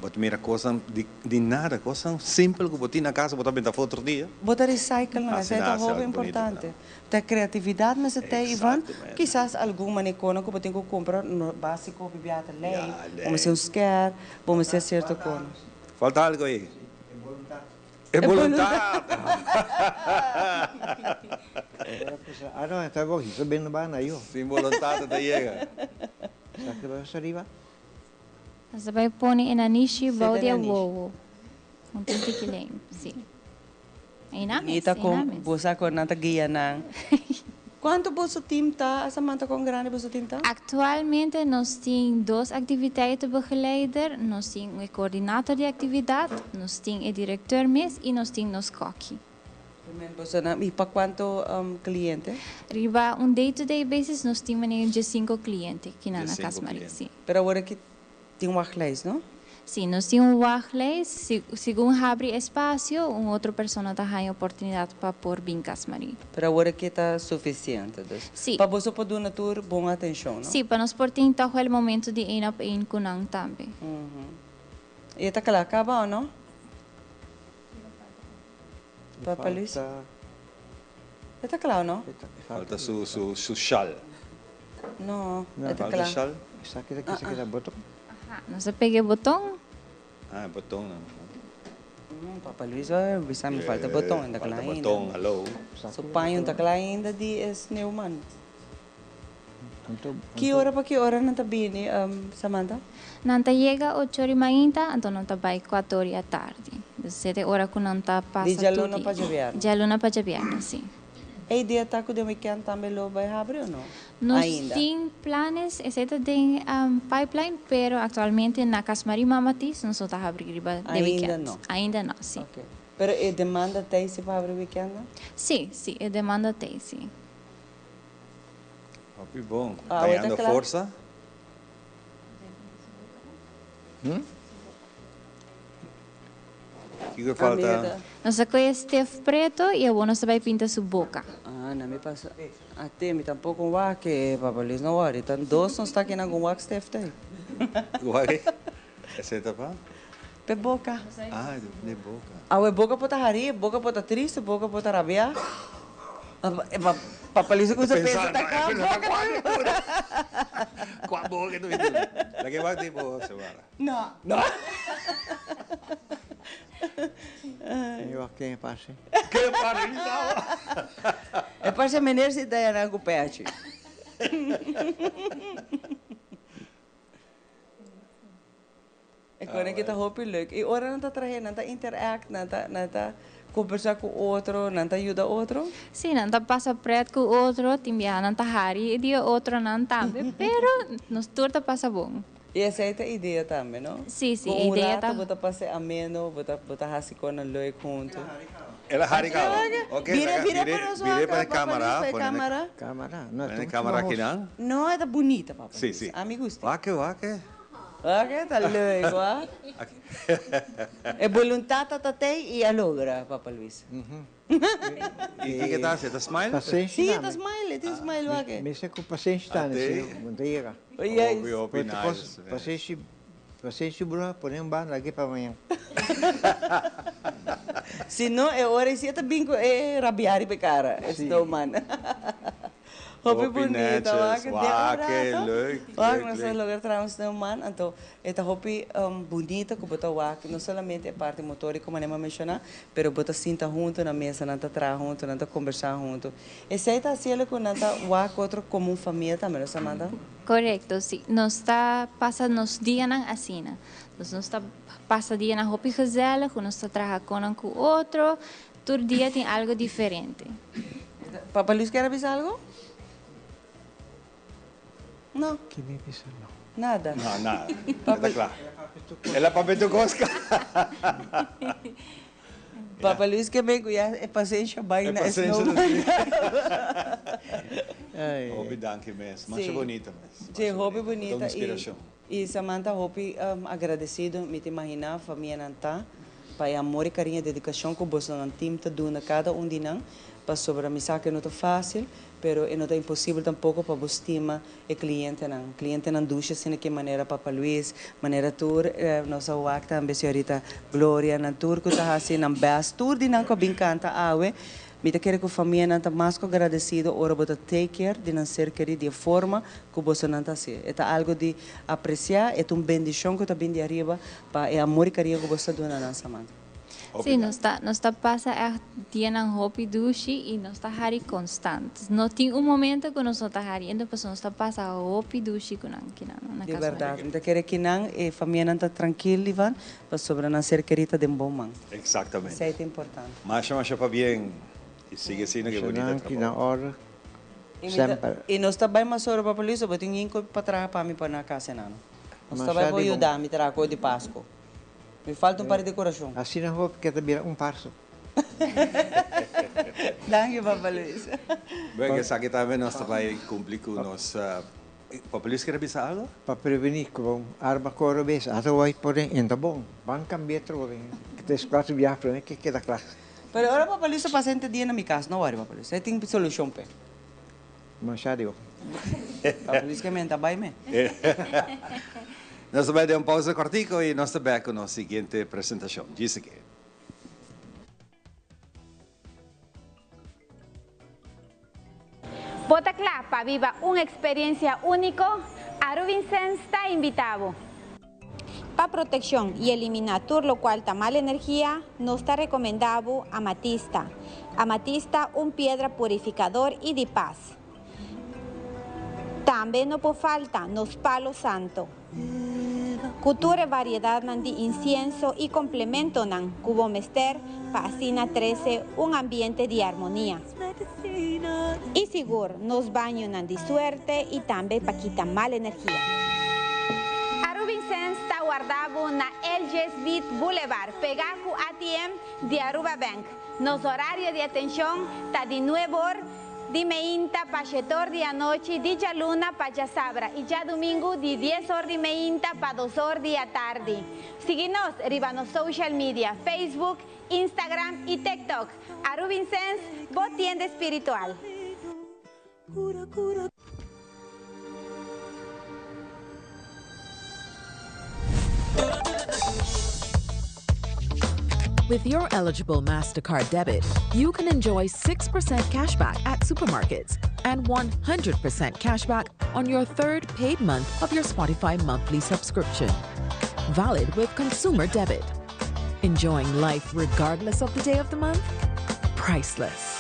Bo ta mira cosnan di di nada, cosnan simpel cu bo tin na casa, bo ta benta for otro dia. Bo ta recycle nan, Asina esei ta haci hopi algo bonito cu nan. importante. Ta creatividad mester ta Ivan, Exactamente. kisas algun manecona cu bo tin cu cumpra no basico hopi bia ta ley, Ya, bo mester ley. un sker, bo mester cierto cona. Falta algo ey? E boluntat! Ah no, esta bo hizo ben ba na yo. Sin boluntat e ta yega. Sa ke ba ariba? Nos ta bai pone e nanishi bou Zet di e e nanishi. wowo. Un tin tiki lijm, si. Einan mes, Nita einan con mes. bo sa con nan ta guia nan. Cuanto boso team ta, Samantha, con grandi boso team ta? Actualmente nos tin dos activiteitenbegeleider, nos tin e coördinator di actividad, nos tin e directeur mes y nos tin nos kokkie. Men boso nan, y pa cuanto cliente? Riba un day to day basis nos tin manera diescinco cliente kinan na Cas Marie, si. Pero awor aki Tin wachtlijst, no? Sí, nos tin un wachtlijst. Segun habri espacio, un otro persona ta haña oportunidad pa por bin Cas Marie. Pero awor aki ta suficiente, dus. Sí. Pa boso por duna tur bon atencion, no? Sí, pa nos por tin toch el momento di een op een cu nan tambe. Y e ta cla caba o no? Papa Luis? E ta cla o no? Falta su su su shal. No, e ta Falta cla. shal? Esaki ta kisa kisa boton. Aha, nos a pega e boton. Ah, e boton nan. Papa Luis a bisa mi falta boton, e ta cla Falta ainda. boton, hallo. Su paño ta cla ainda di e sneeuwman. Ki ora pa ki ora nan ta bini, Samantha? Nan ta yega ocho ori mainta, anto nan ta bai cuatro ori atardi. Dus sete ora cu nan ta pasa Di tur djaluna dia. pa djabièrnè? Djaluna pa djabièrnè, si. E idea ta cu den weekend tambe lo bai habri o no? Nos Ainda. tin planes, esey ta den pipeline, pero actualmente na Cas Marie Mama Tis nos no ta habri riba den Ainda weekend. no? Ainda no, si. Ok. Pero e demanda ta ey si pa habri weekend no? Si, si, e demanda ta ey, si. Hopi bon. Awe ta Ganhando kla. forsa. Hm? Kiko falta? Nos a kohe Stef preto y awor nos ta bay pinta su boca. Ah, na mi pasa. Ate, mi tampoco un wak, Papa Luis, no worry. Tan dos nos ta aki nan con wak Stef ta ahí. Wak? Esey ta pa? P'e boca. Ah, de boca. Awe boca por ta hari, boca por ta triste, boca por ta rabia. Papa Luis a cuminsa pensa ta cua boca ta Cua boca ta bini? Laga e wak di boca Xiomara. No. No. Mi wak ken e parse. Ken e parse? Mi sa. E parse meneer si Diana cu pechi. E kone ki ta hopi leuk. I ora nan ta trahe, nan ta interact, nan ta nan ta kombersá ku otro, nan ta yuda otro? Sí, nan ta pasa pret ku otro, tin biaha nan ta hari di e otronan tambe, pero nos tur ta pasa bon. I esei ta idea tambe, no? Sí, sí, Ku un idea rato ta. bo ta pasa ameno, bo ta bo ta hasi konan leuk huntu. El a hari caba. Ok, Bira, laga- bira bire- pa nos bire wak, pa e Papa camera, Luis, pa e pone na- camera. Camera, no, Pone na camera aki nan. No, e ta bunita, Papa Si, Luis. si. Ami gusta. Wak, wak. Wak, ta leuk, wak. E boluntad ta tey y a logra, Papa Luis. Y kico ta haci? Ta smile? Pasenshi Si, tambe. ta smile, tin smile, wak. Mester cu pasenshi tambe, Ate. si no ta yega. Yes. Hopi, hopi Otro cos, nice. Pasenshi, pasenshi bro, pone un banda lag'e pa mañan. Si no, e ora si e ta bin cu e rabia riba e cara, e snowman. Hopi Hopi bunita, netjes. wak, den un Wak, ke rato. leuk, Wak, leuk, nos a leuk. logra traha un snowman, anto e ta hopi bunita cu bo ta wak, no solamente e parti motorico manera mi a menciona, pero bo ta sinta hunto na mesa, nan ta traha hunto, nan ta combersa hunto. Esey ta haciendo cu nan ta wak otro como un famia tambe, no Samantha? Correcto, si. Nos ta pasa nos dianan asina. Dus nos ta pasa dianan hopi gezellig, cu nos ta traha conan cu otro. Tur dia tin algo diferente. Papa Luis kier a bisa algo? No. Ki mi bisa no. Nada. No, nada. Ta cla. El a papia tur cos cla. Papa Luis ke ben cu ya e paciencia bai E na paciencia snow. ta Hopi danki mes. Masha bonita mes. Si, hopi bonita. Ta un inspiracion. Y Samantha hopi agradecido mi ta imagina famianan ta pa e amor y cariño y dedicacion cu bosonan team ta duna cada un di nan pasobra mi sa cu e no ta facil pero e no ta imposibel tampoco pa bo stima e clientenan. Clientenan dushi asina ke manera Papa Luis, manera tur nos a wak tambe señorita Gloria nan tur cu ta haci nan best tur di nan cu a bin canta awe. Mi ta kere ku famianan ta mas ku agradesido ora bo ta take care di nan ser kerí di e forma ku bosonan ta hasi. E ta algu di apresiá, e ta un bendishon ku ta bin di ariba pa e amor i kariño ku boso ta duna nan, Samantha. Sí, nos ta nos ta pasa ègt dianan hopi dushi i nos ta hari konstant. No tin un momento ku nos no ta hari, ento pasobra nos ta pasa hopi dushi ku nan kinan na Di kas. bèrdat, mi ta kere kinan e famianan ta trankil, Ivan, pasobra nan ser kerí ta den bon man. Exactamente. Esei ta importante. Masha masha pabien y sigue asina ke bonita Masha danki trabou. na orde semper. Y nos ta bay mas ora Papa Luis bo tin yin cu pa traha pa mi pa na casa enano. Nos ta Masha bay bo di bon. yuda mi traha coy di Pasco. Mi falta un par di decoracion. Asina hopi ke ta bira un parso. Danki Papa Luis. Bueno esaki tambe nos ta bay cumpli cu nos Papa Luis kier bisa algo? Pa prevení ku bo arma kore bes, ata wai pone en ta bon. Ban kambia trobe. Tres kuater biaha prome ke keda kla. Pero ora Papa Luis ta pasa henter dia na mi kas, no wòri Papa Luis, e tin solushon p'e. Masha di bo. Papa Luis ke menta bai me. Nos ta bai den un pausa kòrtiku i nos ta bèk ku nos siguiente presentashon. Djis aki. Bo ta kla pa biba un eksperensia úniko? Aruvincens ta invitá bo! Pa protekshon i eliminá tur lokual ta mal energia, nos ta rekomendá bo amatista. Amatista un piedra purifikador i di pas. Tambe no por falta nos palo santo. Ku tur e variedadnan di insienso i komplementonan ku bo mester pa asina trese un ambiente di armonia. I sigur nos bañonan di suerte i tambe pa kita mal energia. Arubinsens ta warda bo na LG Smith Boulevard, pegá ku ATM di Aruba Bank. Nos horario di atenshon ta di nuebe or Di meinta pa shetor di anochi, di djaluna pa djasabra i djadumingu di dies or di meinta pa dos or di atardi. Sigui nos riba nos social media, Facebook, Instagram i TikTok. Arubinsens, bo tienda spiritual. With your eligible MasterCard debit, you can enjoy 6% cashback at supermarkets and 100% cashback on your third paid month of your Spotify monthly subscription. Valid with consumer debit. Enjoying life regardless of the day of the month? Priceless.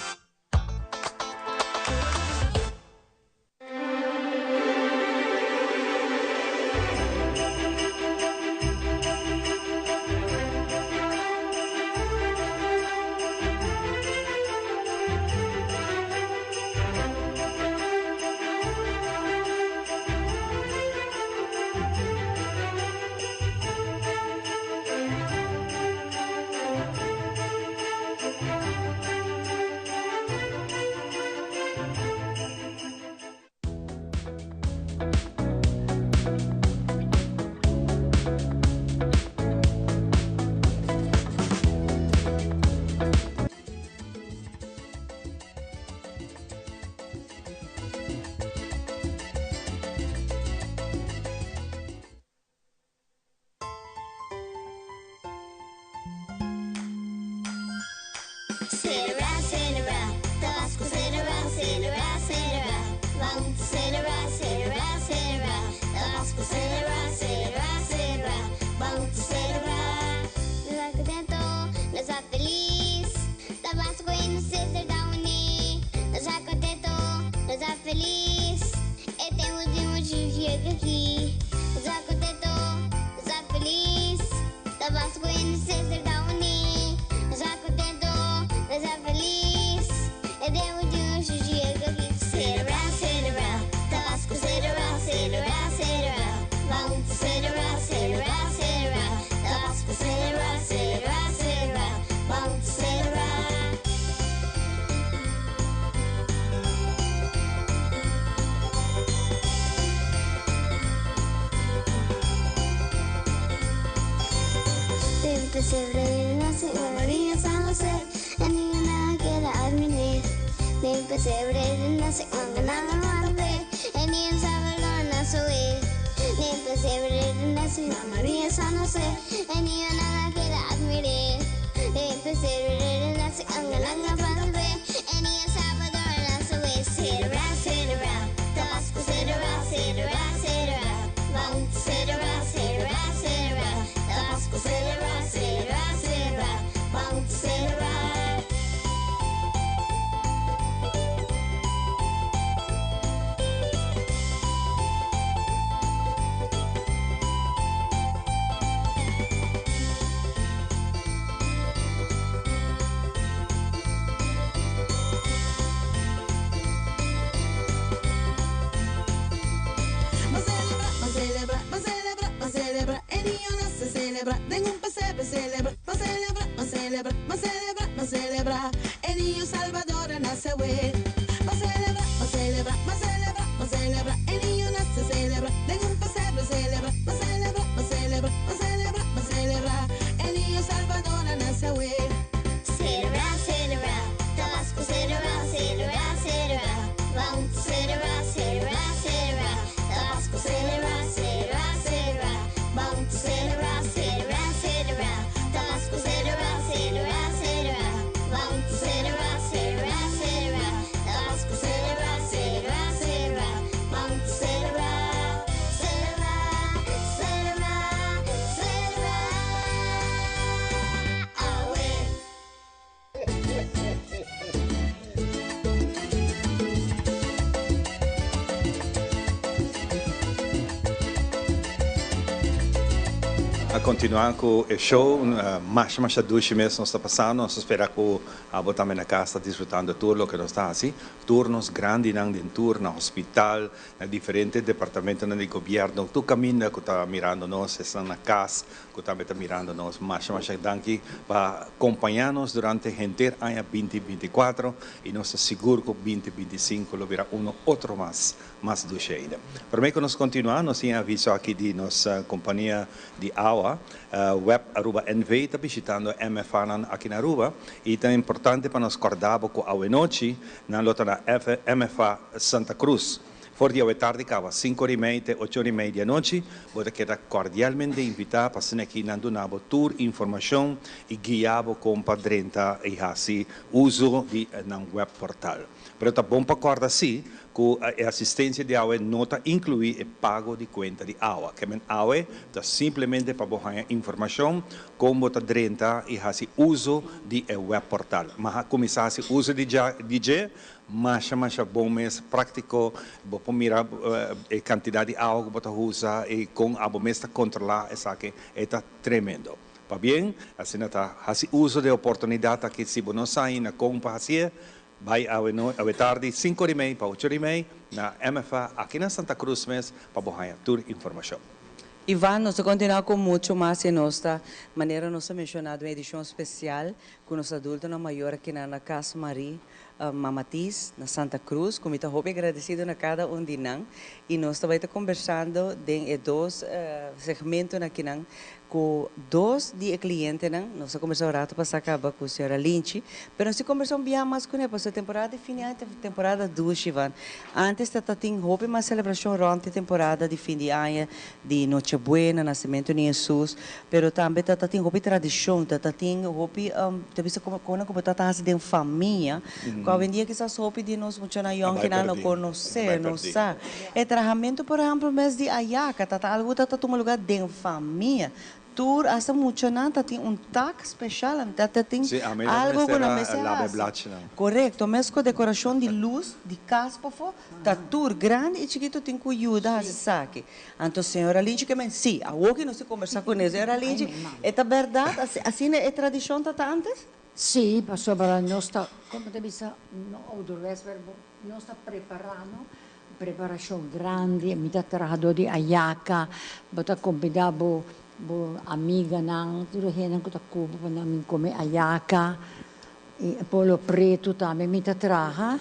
Celebra, celebra, ta Pasco celebra, celebra, celebra. Ban celebra, celebra, celebra, ta Pasco celebra, celebra, celebra. Ban celebra. Nos ta contento, nos ta feliz, ta Pasco y nos ta uni. Nos ta contento, nos ta feliz, e tempo di mucho yega aki. Nos ta contento, nos ta feliz, ta Pasco y nos ta uni. Nos ta contento, nos ta feliz, e tempo di mucho yega aki. Celebra, celebra, ta Pasco celebra, celebra, celebra. Ban celebra, celebra, celebra, ta Pasco celebra, celebra, celebra. Ban celebra. Den pesebre nace María San José, el niño nada quiere admitir. Den pesebre nace nada mande, el niño sabe lo nace. Den pesebre nace María San José, el niño nada quiere admitir. Den pesebre nace nada mande, el niño sabe lo nace. Celebra, celebra, ta Pasco celebra, celebra, celebra. Ban celebra, celebra, celebra, ta Pasco celebra, celebra, celebra. Ban celebra. Va celebra, va celebra, va celebra, va celebra. El niño nace, celebra. Den un pesebre, celebra. Va celebra, va celebra, va celebra, va celebra. El niño Salvador nace, güey. Va celebra, va celebra, va celebra, va celebra. El niño nace, celebra. Den un pesebre, celebra. Va celebra, va celebra, va celebra, va celebra. El niño Salvador nace, güey. Celebra, celebra, ta Pasco celebra, celebra, celebra. Ban celebra, celebra, celebra, ta Pasco celebra, celebra, celebra. Ban celebra, celebra, celebra, ta Pasco celebra, celebra, celebra. Ban celebra, celebra, celebra, ta Pasco celebra, celebra, celebra. Ban celebra, celebra, celebra, celebra. Awe. A continua cu e show, masha masha dushi mes nos ta pasando, nos ta spera cu abo tambe na cas ta disfrutando tur loke nos ta haci. Tur nos grandinan den tur na hospital, na diferente departamentonan di gobierno, tur caminda cu ta mirando nos, esnan na cas cu tambe ta mirando nos. Masha masha danki pa compaña nos durante henter aña 2024 y nos ta sigur cu 2025 lo bira uno otro mas, mas dushi ainda. Prome cu nos continua, nos tin aviso aki di nos compania di awa, web Aruba NV ta bishitando MFA nan aki na Aruba y ta importante pa nos corda bo cu awenochi nan lo ta na MFA Santa Cruz. For di awe tardi caba, 5:30 te 8:30 di anochi, bo ta keda cordialmente invita pa asina aki nan duna bo tur informacion y guia bo con pa drenta y haci uso di nan web portal. Pero ta bon pa corda si cu e asistencia di awe no ta inclui e pago di cuenta di awa. Kemen awe ta simplemente pa bo haya informacion con bo ta drenta y haci uso di e web portal. Ma cuminsa haci uso di dje, masha masha bon mes, practico, bo por mira e cantidad di awa cu bo ta usa y con abo mes ta controla esaki, e ta tremendo. Pabien, asina ta haci uso di oportunidad aki si bo no sa ainda con pa haci'e, bai awe no, awe tardi 5:30 pa 8:30 na MFA aki na Santa Cruz mes pa bo haya tur informacion. Ivan, nos ta continua cu mucho mas y nos ta, manera nos a menciona, un edicion especial cu nos adultonan mayor aki na Cas Marie Mamatis, na Santa Cruz, cu mi ta hopi agradecido na cada un di nan. Y nos ta bay ta conversando den e dos segmento aki nan. Ku dos di e klientenan, nos a kombersá un ratu pasá kaba ku señora Linchi, pero nos tin kombersá un biaha mas kuné pasobra temporada di fin di aña ta temporada dushi van. Antes ta ta tin hopi mas selebrashon rònt e temporada di fin di aña, di Noche Buena, nasementu di Hesus, pero tambe ta ta tin hopi tradishon, ta ta tin hopi ta bisa komo konan ku bo ta ta hasi den famia, ku awendia kisas hopi di nos muchanan yònkinan no konosé, no sa. E trahamentu por ehempel mes di ayaka ta ta algu ta ta tuma lugar den famia. Tur hasta muchanan ta tin un tak special, ta ta tin Sí, ami lo algo ku mester nan a mester labe hasi. blachinan. Korekto, mes ku dekorashon di lus di kas pafó, ta tur grandi i chikitu tin ku yuda hasi esaki. Anto señora Linchi ke men, sí, awoki nos tin kombersá kuné. Señora Linchi, e ta bèrdat asina e tradishon ta ta antes? Sí, pasobra nos ta, komo ta bisa, no ouderwets, pero nos ta prepará, no? Preparashon grandi, mi ta trahadó di ayaka, bo ta kombidá bo bo amiganan, tur e hendenan ku ta ku bo pa nan bin kome ayaka. I bolo pretu tambe mi ta traha.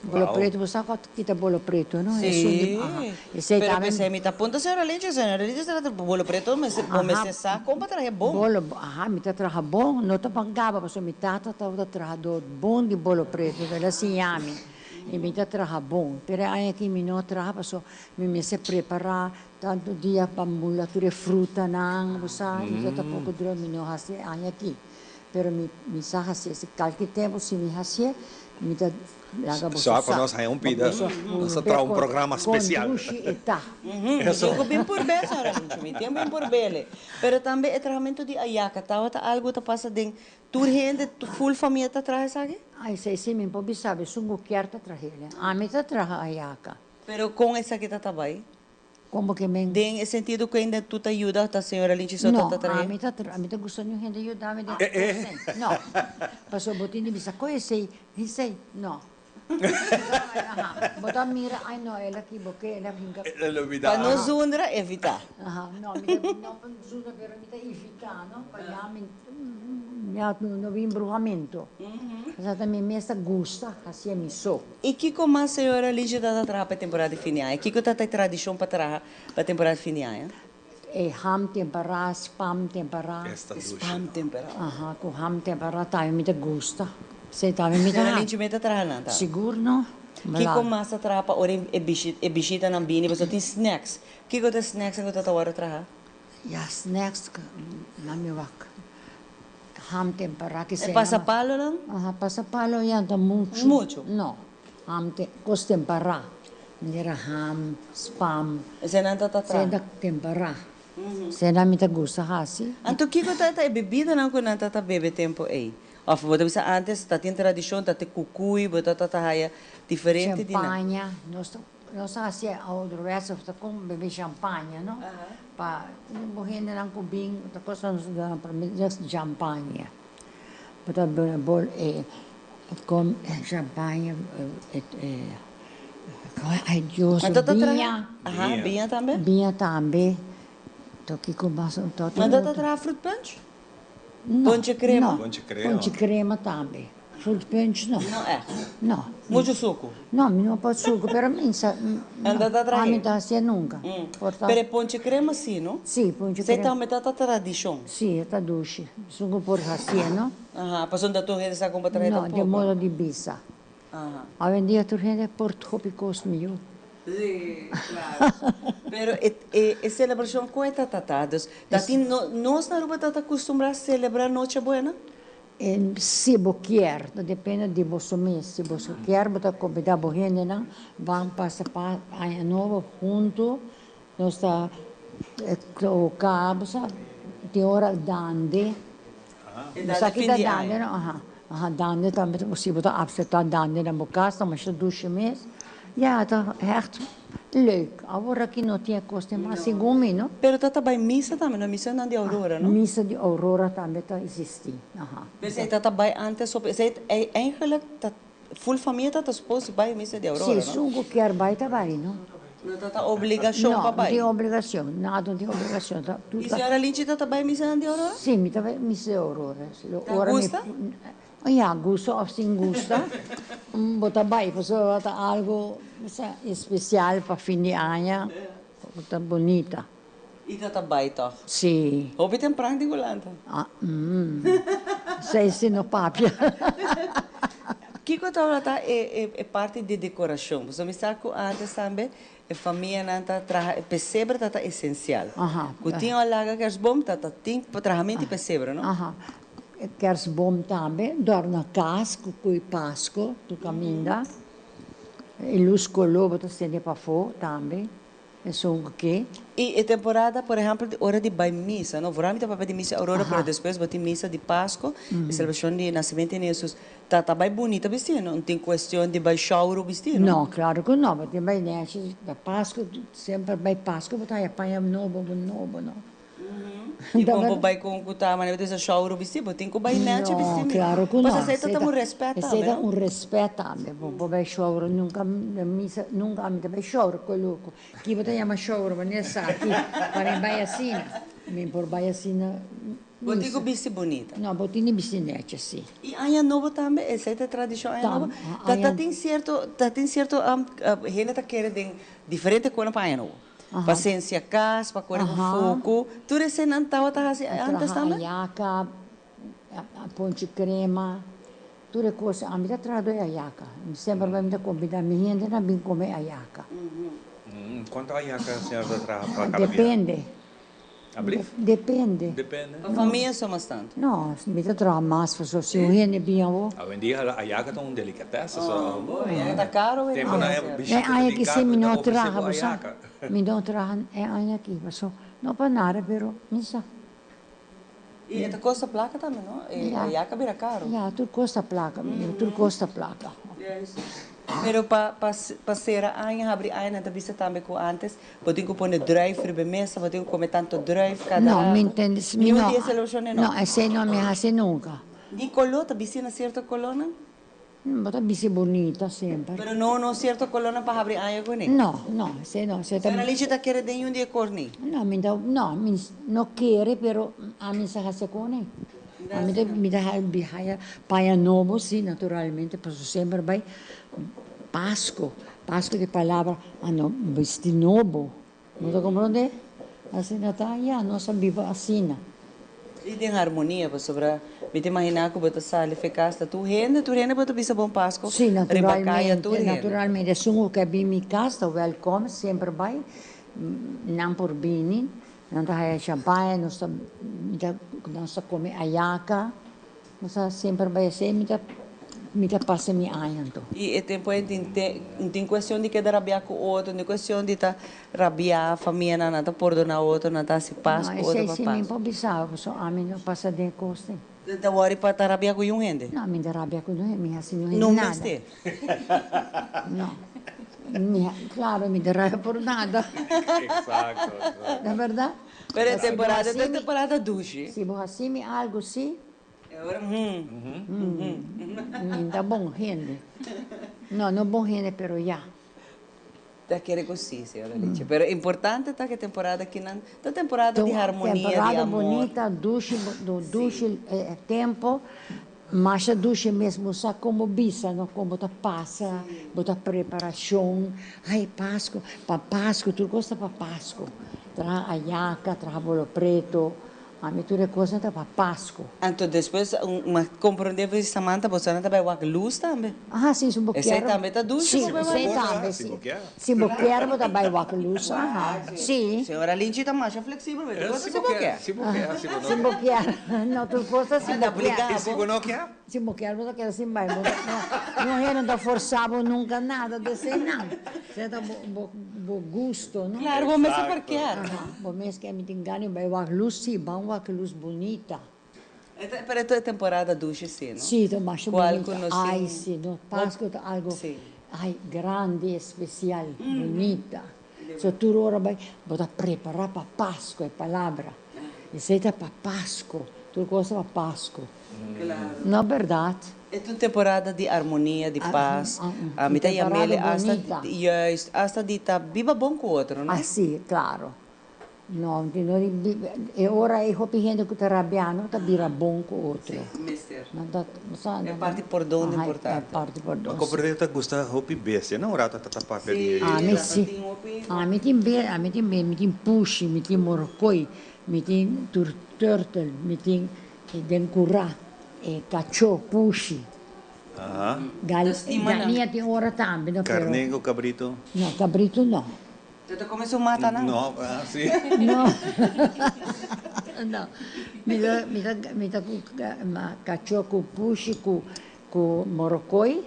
Bolo pretu, bo sa kua kita bolo pretu no? Esun di, aha. Sí, pero p'esei mi ta punta señora Linchi, señora Linchi ta traha bolo pretu, bo mester sa kon pa traha e bon. Bolo, aha, mi ta traha bon, no ta pa gaba pasobra mi tata tabata trahadó bon di bolo pretu, el a siña mi. I mi ta traha bon, pero e aña aki mi no a traha paso mi mester prepara tantu dia pa mula tur e frutanan, bo sa, mi ta tampoko druk mi no hasi e aña aki. Pero mi mi sa hasié, si kalke tempu si mi hasié, mi ta laga boso Sa pa sa. nos haña un pida, nos ta traha un programa spesial. Kon dushi e ta. Mi tin ku bin por bes ora, Lucho, mi tin bin por bele. Pero tambe e trahamentu di ayaka tabata algu ta pasa den Tur hende, full famia ta traha esaki? Ay, esei si mi por bisa bo, esun ku kier ta trah'el. Ami ta traha ayaka. Pero kon esaki ta ta bai? Komo ke men? Den e sentido ku hende tu ta yuda ta señora Linchi so ta ta trah'é? No, ami ta traha, ami ta gusta niun hende yuda mi den e kos ei. No, pasobra bo tin di bisa kon esei, esei, no. Bo ta mira, ay no, el a kiboké, el a hinka. Pa no zundra, evitá. Aha, no, mi ta, no pa zundra, pero mi ta evitá, no, pa ya mi, ya no bin bruhamento. Pasobra ta mi mes ta gusta hasié mi so. I kiko mas señora Ligia ta ta traha pa e temporada di fin di aña? Kiko ta ta e tradishon pa traha pa e temporada di fin di aña? E ham temperá, spam temperá. Esta dushi. Spam temperá. Aha, ku ham temperá tambe mi ta gusta. Esei tambe mi ta Señora haci. Linchi mi ta traha nan tambe. Sigur no. Kiko mas ta traha pa ora e e bishitanan bini? Pasobra tin snacks. Kiko ta e snacks ku ta ta wòrdu traha? Ya, snacks na mi wak. Ham temperá ki E esei nan. pasapalonan? Aha, pasapalo ya ta muchu. Muchu? No. Ham te kos tempará, manera ham, spam. Eseinan ta ta traha. Esei ta tempará. Eseinan mi ta gusta hasi. Anto kiko ta ta e bebidanan ku nan ta ta bebe tempu ei? Òf bo ta bisa ántes ta tin tradishon ta te kukui, bo ta ta ta haya diferente di nan. Champaña, nos ta nos ta hasi ouderwets of ta kon bebe champaña no, pa bo hendenan ku bin ta kos nos ta duna prome champaña. Bo ta bebe bol e Con champaña ay Dios Anto ta traha biña. Aha, biña tambe? Biña tambe. To kiko mas to Anto ta traha fruit punch? No. Ponche crema? No. Ponche crema. Ponche crema tambe. Fruit punch no. No echt? No. Mucho suku? No, mi no por suku, pero mi sa. Anto ta traha? Ami ta hacié nunca. Pero e ponche crema si, no? Si, ponche crema. Esei tambe ta ta tradicion. Si, e ta dushi. Suku por hacié, no? Aha, pasobra tur hende sa kon pa trahe tampoco. No, den modo di bisa. Aha. Awendia tur hende por hopi kos mihó. Sí, claro. Pero e e e celebracion kon e ta ta? Dus ta tin no nos na Aruba ta ta acostumbrá celebra Noche Buena? E si bo kier, ta depende di boso mes. Si boso kier bo ta kombidá bo hendenan, ban pasa pa aña nobo huntu. Nos ta toka, bo sa, tin ora dande. E Bo dande sa ki fin ta di dande aña. no? Aha, aha, dande tambe ta posibel. Bo ta apseptá dande na bo kas, ta masha dushi mes. Ya, ta ègt leuk. Awor aki no tin e kos den mas, segun mi, no? Pero ta ta bai misa tambe, no? Misanan di Aurora, no? Misa di Aurora tambe ta eksistí, aha. P'esei ta ta bai antes op, esei eigenlijk ta Full famia ta ta supos bai misa di Aurora, no? Si esun ku kier bai ta bai, no? No ta ta obligashon pa bai? No, no tin obligashon, nada no tin obligashon. I señora Linchi ta ta bai misa di Aurora? Si, mi ta bai misa di Aurora. Ta gusta? Ya, gusta òf sin gusta, bo ta bai pasobra ta algu espesial pa fin di aña, ta bunita. I ta ta bai tòg? Si. Hopi tempran tin ku lanta. Ah, mm. Esei si no papia. Kiko tabata e e parti di dekorashon? Pasobra mi sa ku ántes tambe e famianan ta traha e pesebre ta ta esensial. Aha. Ku tin o laga kersboom ta ta tin trahamento di pesebre, no? Aha. Kersboom tambe, dòrna kas ku kui Pasko tur kaminda. E lus koló bo ta sende pafó tambe. Esun ku ke. I e temporada, por ehèmpel, di ora di bai misa, no? Vooral mi ta papia di misa Aurora, pero despues bo tin misa di Pasko, e selebrashon di nasementu di Hesus. Ta ta bai bunita bistí, no? No tin kuestion di bai shòuru bistí, no? No, klaro ku no. Bo tin bai nèchi pa Pasko, semper bai Pasko bo ta haña paña nobo, bo nobo, no? I kon bo bai kon ku ta manera bo ta bisa shòuru bistí, bo tin ku bai nèchi bistí. No, klaro ku no. Pasobra esei ta ta un rèspèt tambe, no? Esei ta un rèspèt tambe. Bo por bai shòuru nunka misa, nunka ami ta bai shòuru koloku. Ki bo ta yama shòuru manera esaki pa mi bai asina. Mi por bai asina misa. Bo tin ku bisti bunita. No, bo tin di bisti nèchi, si. I aña nobo tambe, esei ta e tradishon aña nobo. Ta ta tin sierto, ta tin sierto hende ta kere den diferente konan pa aña nobo. Pa sensia kas, pa kore ku foku. Tur eseinan tabata hasi antes tambe? Traha ayaka, ponchi krema, tur e kos. Ami ta traha dor e ayaka. Mi semper mi ta kombida mi hendenan bin kome ayaka. Kuantu ayaka señora ta traha pa kada bia? Depende. Ablief? Depende. Depende. Pa famia so mas tantu? No, mi ta traha mas pasobra si un hende bin awo. Awendia ayaka ta un delikatese so. Oh, ayaka ta karo awendia. Tempo nan e bishita E aña ta aki bin si karo mi ta no ofrese traha bo bo sa. ayaka. Mi no traha e aña aki pasobra no pa nada pero mi sa. I e ta kosta plaka tambe no? E ayaka bira karo. Ya, tur kos ta plaka mi, tur kos ta plaka. Pero pa pa sera aña, habri aña nan ta bisa tambe ku antes bo tin ku pone druif riba e mesa, bo tin ku kome tanto druif kada No, rato. mi ntende, mi Niun no, di e selebrashonnan no, no? esei no mi hasi nunka. Ni koló, ta bisti na sierto kolónan? Bo ta bisti bunita semper. Pero no no sierto kolónan pa habri aña kuné? No, no, esei no, esei ta. Señora Lichi ta kere den yun di e korní? No, mi ta, no, mi no kere pero ami sa hasi kuné. Ami ta mi ta haya paña nobo si naturalmente pasobra semper bai Pasko, Pasko di palabra a no bisti nobo, bo ta comprende? Asina ta ya nos a biba asina. I den harmonia pasobra mi ta imagina ku bo ta sali fe kas ta tur hende, tur hende bo ta bisa bon Pasko Si riba kaya naturalmente, tur hende. naturalmente esun ku ke bin mi kas ta welkom semper bai nan por bini. Nan ta haya champaña, nos ta mi ta nos ta come ayaka, nos ta semper bai así, mi ta mi ta pasa mi aña anto. I e tempu ei tin te tin cuestion di keda rabia ku otro, tin cuestion di ta rabia famianan, nan ta pordona otro, nan ta hasi pas No, ku otro esei pa si mi pas. por bisa bo, pasobra ami no pasa den e kos ei. Ta wòri pa ta rabia ku yun hende? No, mi ta rabia ku yun hende, mi hasi yun hende No nada. mester. No. Mi, claro, mi ta rabia por nada. Exacto, exacto. Ta berdad? Pero e Si bo temporada ta hasi mi- temporada dushi. Si bo hasi mi algo si. E ora hmm. Mi ta bon hende. No, no bon hende, pero ya. Ta kere ku si, señora Lichi. Pero importante ta ku e temporada akinan ta temporada di harmonia, di Temporada amor. bunita, dushi, dushi tempo. Masha dushi mes bo sa kon bo bisa no, kon bo ta pasa, bo ta preparashon. Ai Pasku, pa Pasku, tur kos ta pa Pasku. Traha ayaka, traha bolo preto. Ami tur e kosnan ta pa Pasku. Anto despues ma komprondé for di Samantha bosonan ta bai wak lus tambe. Aha si, si bo kier. Esei tambe ta dushi Si, bo bai wak esei lus. tambe si. Si bo kier bo ta bai wak lus, aha, si. Señora Linchi ta masha fleksibel, bo ta gosa si bo kier. Si bo kier, si bo no Si bo kier, no tur kos ta si bo kier. I si bo no kier? Si bo kier bo ta keda sin bai, bo no hende ta forsa bo nunka nada di eseinan. Esei ta bo bo gusto, no? Claro, bo mester por kier. Aha, bo mes kier, mi tin gana di bai wak lus, si, ban wak lus bunita. Pero e ta temporada dushi si, no? Si, ta masha Cual cu bunita. nos Ai, tin si, no, Pascu ta algo, ai, grandi, especial, bunita. So tur ora bai, bo ta prepara pa Pascu, e palabra. Esei ta pa Pascu, tur cos ta pa Pascu. No berdad? E ta un temporada di armonia, di pas. Mi ta yam'el Temporada hasta, bunita. juist, hasta di ta biba bon cu otro, no? Ah, si, claro. No, di no di e ora ei hopi hende ku ta rabiá no ta bira bon ku otro. Sí, mester. Nan ta, sa, E parti pordon ta Aha, e importante. parti pordon, Ma sí. komprendé ta gusta hopi bestia, no? Un rato ta ta papia di Sí, Ami ta sí. tin hopi. Ami tin be, ami tin be, mi tin pushi, mi tin morokoi, mi tin tur turtle, mi tin den kurá, e kachó, pushi. Aha. Gal, Ta stima nan. galiña tin ora tambe, no, pero. Karné ku kabrito? No, kabrito no. Bo ta come su mata nan? No, ah, si. No. No. Mi ta, mi ta, mi ta cu cacho cu pushi cu, cu morocoi.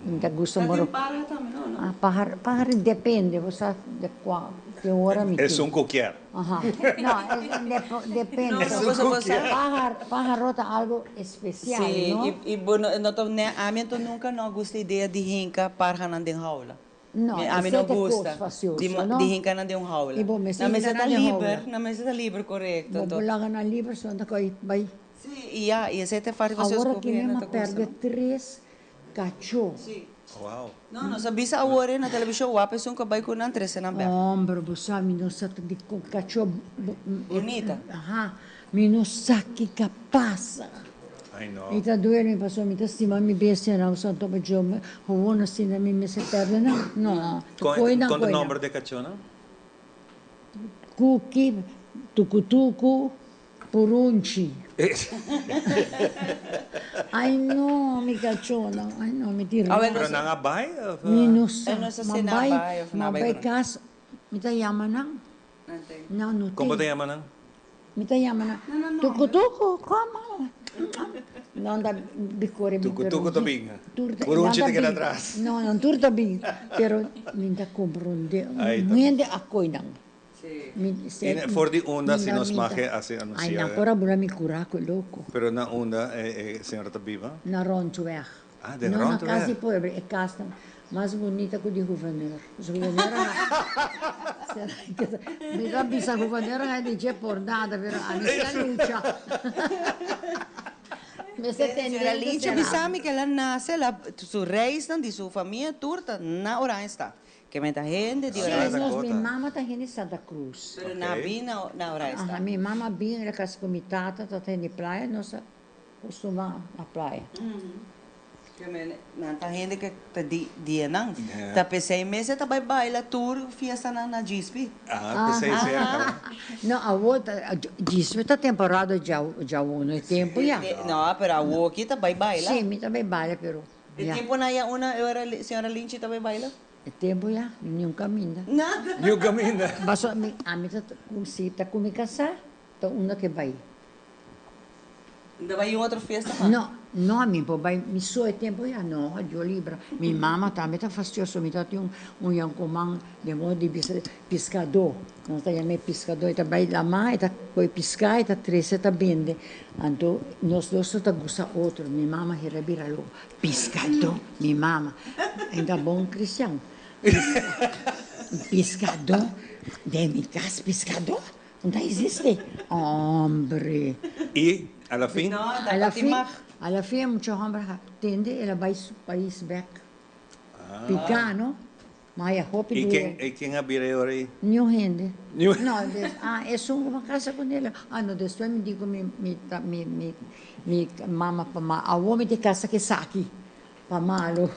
Mi ta gusta Ta moro. tin parha tambe, no, no? Ah, pahar, pahar depende, bo sa de cua, ki ora mi tin. Esun cu kier. Aha. No, es, depende. No, no, bo sa, bo sa. Pahar, paharo ta algo especial, Si, no? y, y bo no, no ta, ne, ami anto nunca no a gusta idea di hinca parhanan den haula. No, Mi, ami esei no ta kos gusta fasioso, di, no? di hinca nan den un haula. I bo mester Nan hinca mester ta nan den liber, haula. nan mester ta liber, korekto. Bo Anto. por laga nan liber so nan ta koi bai. Sí, i ya, i esei ta e parti fasioso Awor ku aki mi mi no a ta gusta, perde no? tres kachó. Sí. Wow. No, nos a bisa awor na televishon wap esun ku a bai ku nan trese nan bèk. Homber, bo sa mi no sa ta di kon kachó Bunita. Aha, mi no sa kiko a pasa. Ai no. Mi ta duel mi pasobra mi ta stima mi bestianan so anto pa djo gewoon asina mi mester perde nan? No, ta koe nan Kon ta koe nan. nomber di e kachónan? Kuki, tukutuku, purunchi. Ai no, mi kachónan, ai no, mi tin Awe rabia. Pero nan a bai of? Mi no sa, E no sa ma si nan a bai, bai of ma nan a bai bai ku nan. kas, mi ta yama nan, nan no Kon bo tin. ta yama nan? Mi ta yama nan, Tukutuku, kom. Nan ta bi kore bin pero. Tukutuku ta bin. Tur ta Purunchi nan ta ta keda bin. atras. No, nan tur ta bin, pero mi ta komprondé. Ai Un ta. hende a koi nan. Mi se I for di unda mi si na nos mi mag ta. hasi Ai anunsia. nan por a bula mi kura ku loko. Pero na unda e señora ta biba? Na Rondweg. Ah, den No na Rondweg. kas di pueblo, e kasnan mas bunita ku di guverneur. Dus guverneur a Mi ta bisa guverneur a di dje por nada, pero ami si a lucha. Mester tende Señora ku Linche será. bisa mi ku el a nase, el a, su reisnan di su famia tur ta na Oranjestad. Ke men ta hende di Sí, Oranjestad. nos, mi mama ta hende di Santa Cruz. Pero nan a bin na na Oranjestad. Aha, mi mama a bin, el a kasa ku mi tata, tata hende di playa, nos a Costuma na playa. Nan ta hende ke ta di dia nan. Ta pesey mes e ta bay baila tur fiestanan na Djispi. Ah, pesey serka. No, awor ta Djispi ta temporada djawono e tempo ya. No, pero awor ki ta bay baila. Si, mi ta bay baila pero E temponan ya una ora señora Linchi ta bay baila? E tempo ya, niun caminda. Nada. Niun caminda. Pasobra mi, ami ta, si ta cu mi casá, ta unda ke bay. Nta bai un otro fiesta mas? No, no mi por bai mi so e tempo ya no, Dios libra. Mi mama tambe ta fastioso, mi ta tin un un yankuman den modo di bisa piskadó, nos ta yam'é piskadó, e ta bai lamá, e ta kohe piská, e ta trese, e ta bende. Anto nos dos ta gusta otro, mi mama hera bira loko, piskadó, mi mama, e ta bon cristian, piskadó, den mi kas piskadó? No ta existi. Hombre. Y a la fin? A la fin, a la fin e mucha homber a tende el a bay su pais bek. Pica no. Ma haya hopi Y duro. ken, y ken a bira e ora ey? Niun hende. Niun. No, des, ah, esun cu a casa cu nel. Ah, no, despues mi di cu mi, mi, mi, mi, mi mama pa ma, awo mi ta casa cu esaki. Pa malo.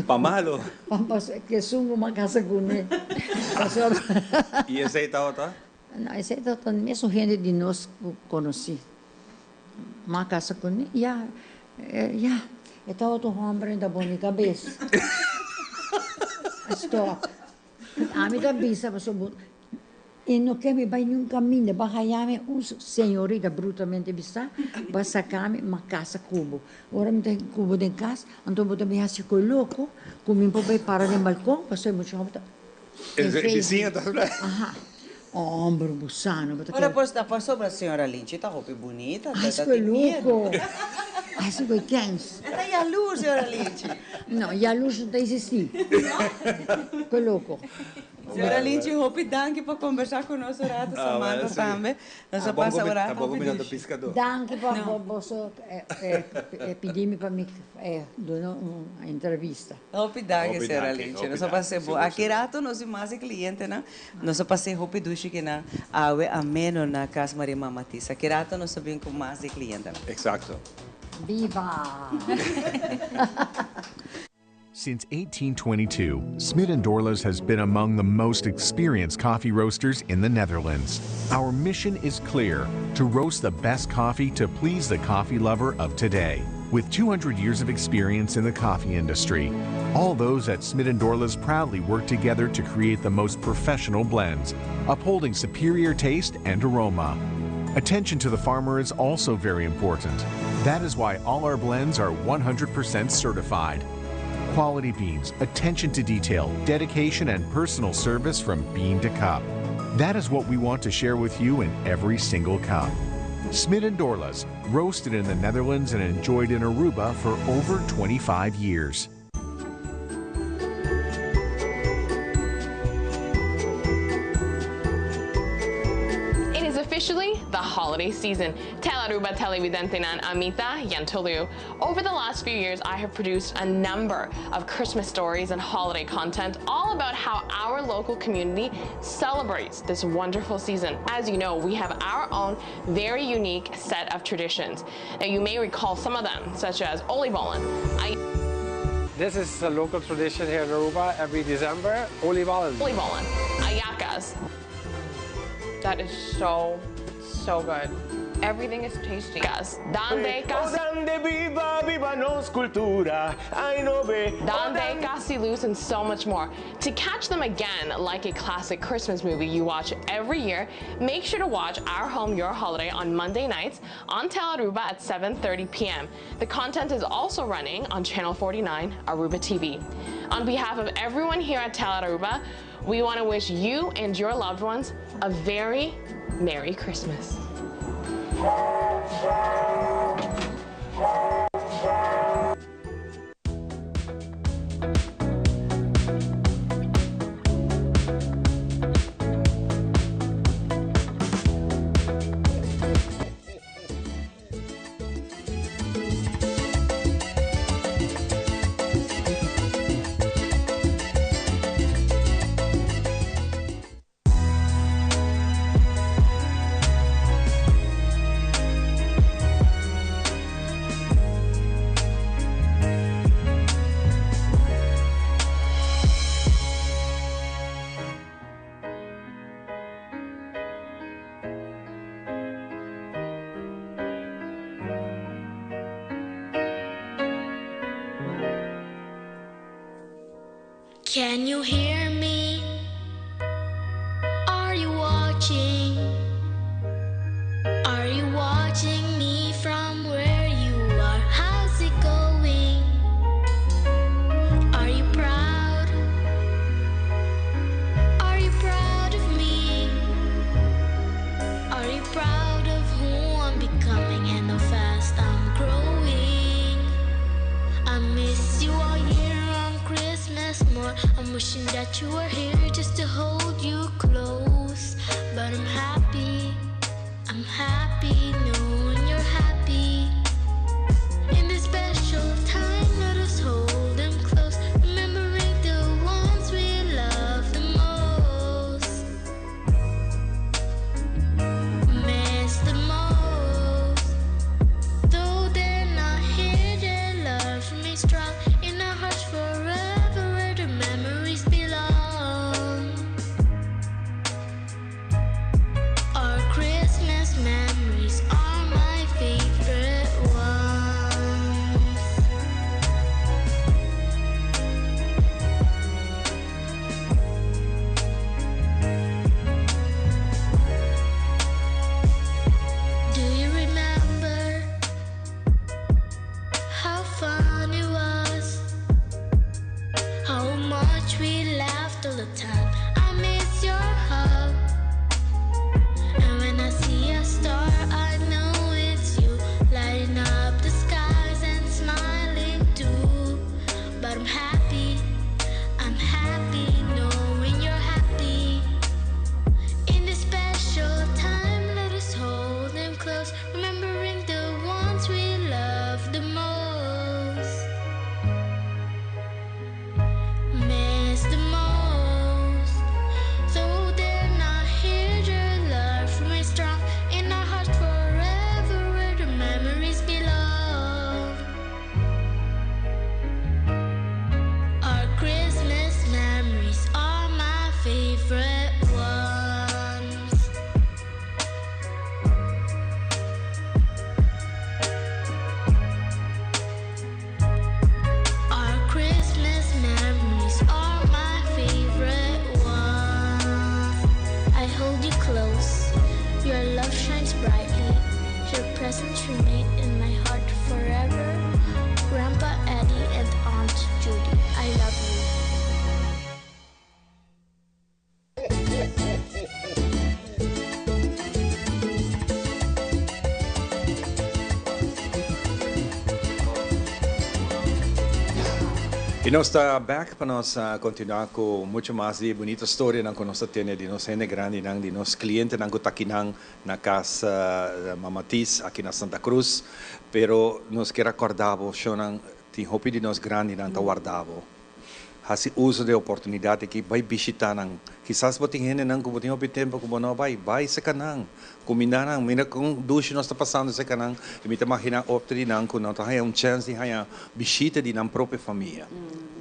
Pa malo? Pa, cu esun cu a casa cu ne. Pasobra. Y esey tabata? No, esei ta ta mesun hende di nos ku konosí. M'a kasa kuné, ya, ya, e tabata un hòmber ta bon di kabes. Stòp. Ami ta bisa pasobra bo e no ke mi bai niun kaminda, bo a haña mi un señorita brutamente bisá, bo a saka mi, m'a kasa ku bo. Ora mi ta ku bo den kas, anto bo ta bin hasi ku e loko ku mi por bai para den balkon pasobra e mucha hòmber ta. E bisiña ta habla. Aha. Homber busano bo ta Ora kere. por sta pasobra señora Linchi ta hopi bunita ta Ai ta su e tin miedo. loco. Ai su e kens. E ta yalur señora Linchi. No, yalurs no ta existi. Ke loco. Señora Linchi, hopi danki pa kombersá ku nos un ratu, Samantha tambe. Nos a pasa un ratu hopi dushi. Danki pa boso pidi mi pa mi duna un entrevista. Hopi danki, señora Linchi. Nos a pasa bon. Aki rato nos tin mas di clientenan. Nos a pasa hopi dushi ki nan awe ameno na Cas Maria Mama Tisa. Aki rato nos ta bin cu mas di clientenan. Exacto. Biba! Since 1822, Smit and Dorlas has been among the most experienced coffee roasters in the Netherlands. Our mission is clear to roast the best coffee to please the coffee lover of today. With 200 years of experience in the coffee industry, all those at Smit and Dorlas proudly work together to create the most professional blends, upholding superior taste and aroma. Attention to the farmer is also very important. That is why all our blends are 100% certified. Quality beans, attention to detail, dedication, and personal service from bean to cup. That is what we want to share with you in every single cup. Smit and Dorlas, roasted in the Netherlands and enjoyed in Aruba for over 25 years. It is officially the holiday season. Tel Aruba Televidente ami ta Yantolu. Over the last few years, I have produced a number of Christmas stories and holiday content all about how our local community celebrates this wonderful season. As you know, we have our own very unique set of traditions. Now, you may recall some of them, such as oliebollen. I This is a local tradition here in Aruba every December, oliebollen. Oliebollen, hallacas. That is so, so good. Everything is tasty. Guys, Dande Oh, dande biba, biba nos cultura. Ay, no be. Dande, Casiluz, and so much more. To catch them again, like a classic Christmas movie you watch every year, make sure to watch Our Home, Your Holiday on Monday nights on Tel Aruba at 7:30 p.m. The content is also running on Channel 49, Aruba TV. On behalf of everyone here at Tel Aruba, we want to wish you and your loved ones a very Merry Christmas. Can you hear me? Are you watching? Are you watching me from where you are? How's it going? Are you proud? Are you proud of me? Are you proud of who I'm becoming and how fast I'm growing? I miss you all year on Christmas more. I'm wishing that you were here just to hold you close. But I'm happy, I'm happy knowing you're happy. In this special time, let us hold them close, remembering the ones we love the most. Miss the most. Though they're not here, their love remains strong in our hearts forever, where the memories belong. Our Christmas memories are my favorite ones. Do you remember how fun it was? How much we laughed all the time. I miss your hug. And when I see a star, I know it's you lighting up the skies and smiling too. But I'm happy, I'm happy knowing you're happy. I nos ta bèk pa nos kontinuá ku muchu mas di e bunita storianan ku nos ta tene di nos hende grandinan, di nos klientenan ku ta akinan na kas Mama Tis aki na Santa Cruz. Pero nos kier a kòrda bo, shownan, tin hopi di nos grandinan ta warda bo. Hasi uso di e oportunidat aki, bai bishitá nan. Kisas bo tin hendenan ku bo tin hopi tempu ku bo no a bai. Bai serka nan, kuminda nan. Mira kon dushi nos ta pasando serka nan. I mi ta imaginá otro di nan ku no ta haña un chèns di haña bishita di nan propio famia.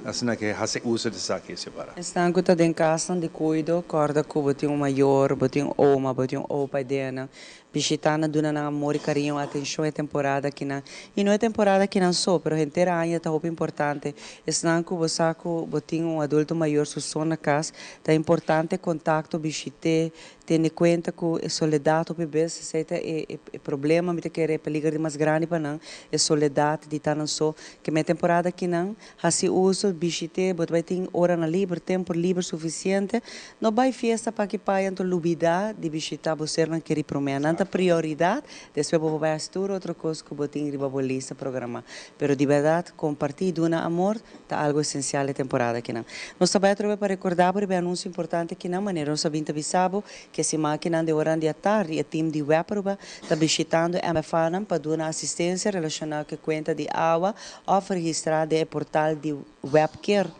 Asina ke hasi uso di esaki, Xiomara. Esnan ku ta den kasnan di kuido, kòrda ku bo tin un mayor, bo tin un oma, bo tin un opa i denan. Bishitá nan, duna nan amor i kariño, atenshon e temporada akinan. I no e temporada akinan so, pero henter aña ta hopi importante. Esnan ku bo sa ku bo tin un adulto mayor su so na kas, ta importante kontakto, bishit'é, tene kuenta ku e soledat hopi bes, esei ta e e problema, mi ta kere e peliger di mas grandi pa nan, e soledat di ta nan so. Ke men temporada akinan, Hasi uso, bishit'é, bo ta bai tin oranan liber, tempu liber sufisiente. No bai fiesta pa aki pa aya, anto lubidá di bishitá bo sernan kerí promé. Nan ta prioridat, despues bo por bai hasi tur otro kos ku bo tin riba bo lista programá. Pero di bèrdat, kompartí i duna amor ta algu esensial e temporada akinan. Nos ta bai atrobe pa rekordá bo riba e anunsio importante akinan, manera nos a bin ta bisa bo ku e siman akinan den oran di atardi e tim di web Aruba ta bishitando MFAnan pa duna asistensia relashoná ku e kuenta di awa Òf registrá den e portal di webkeer.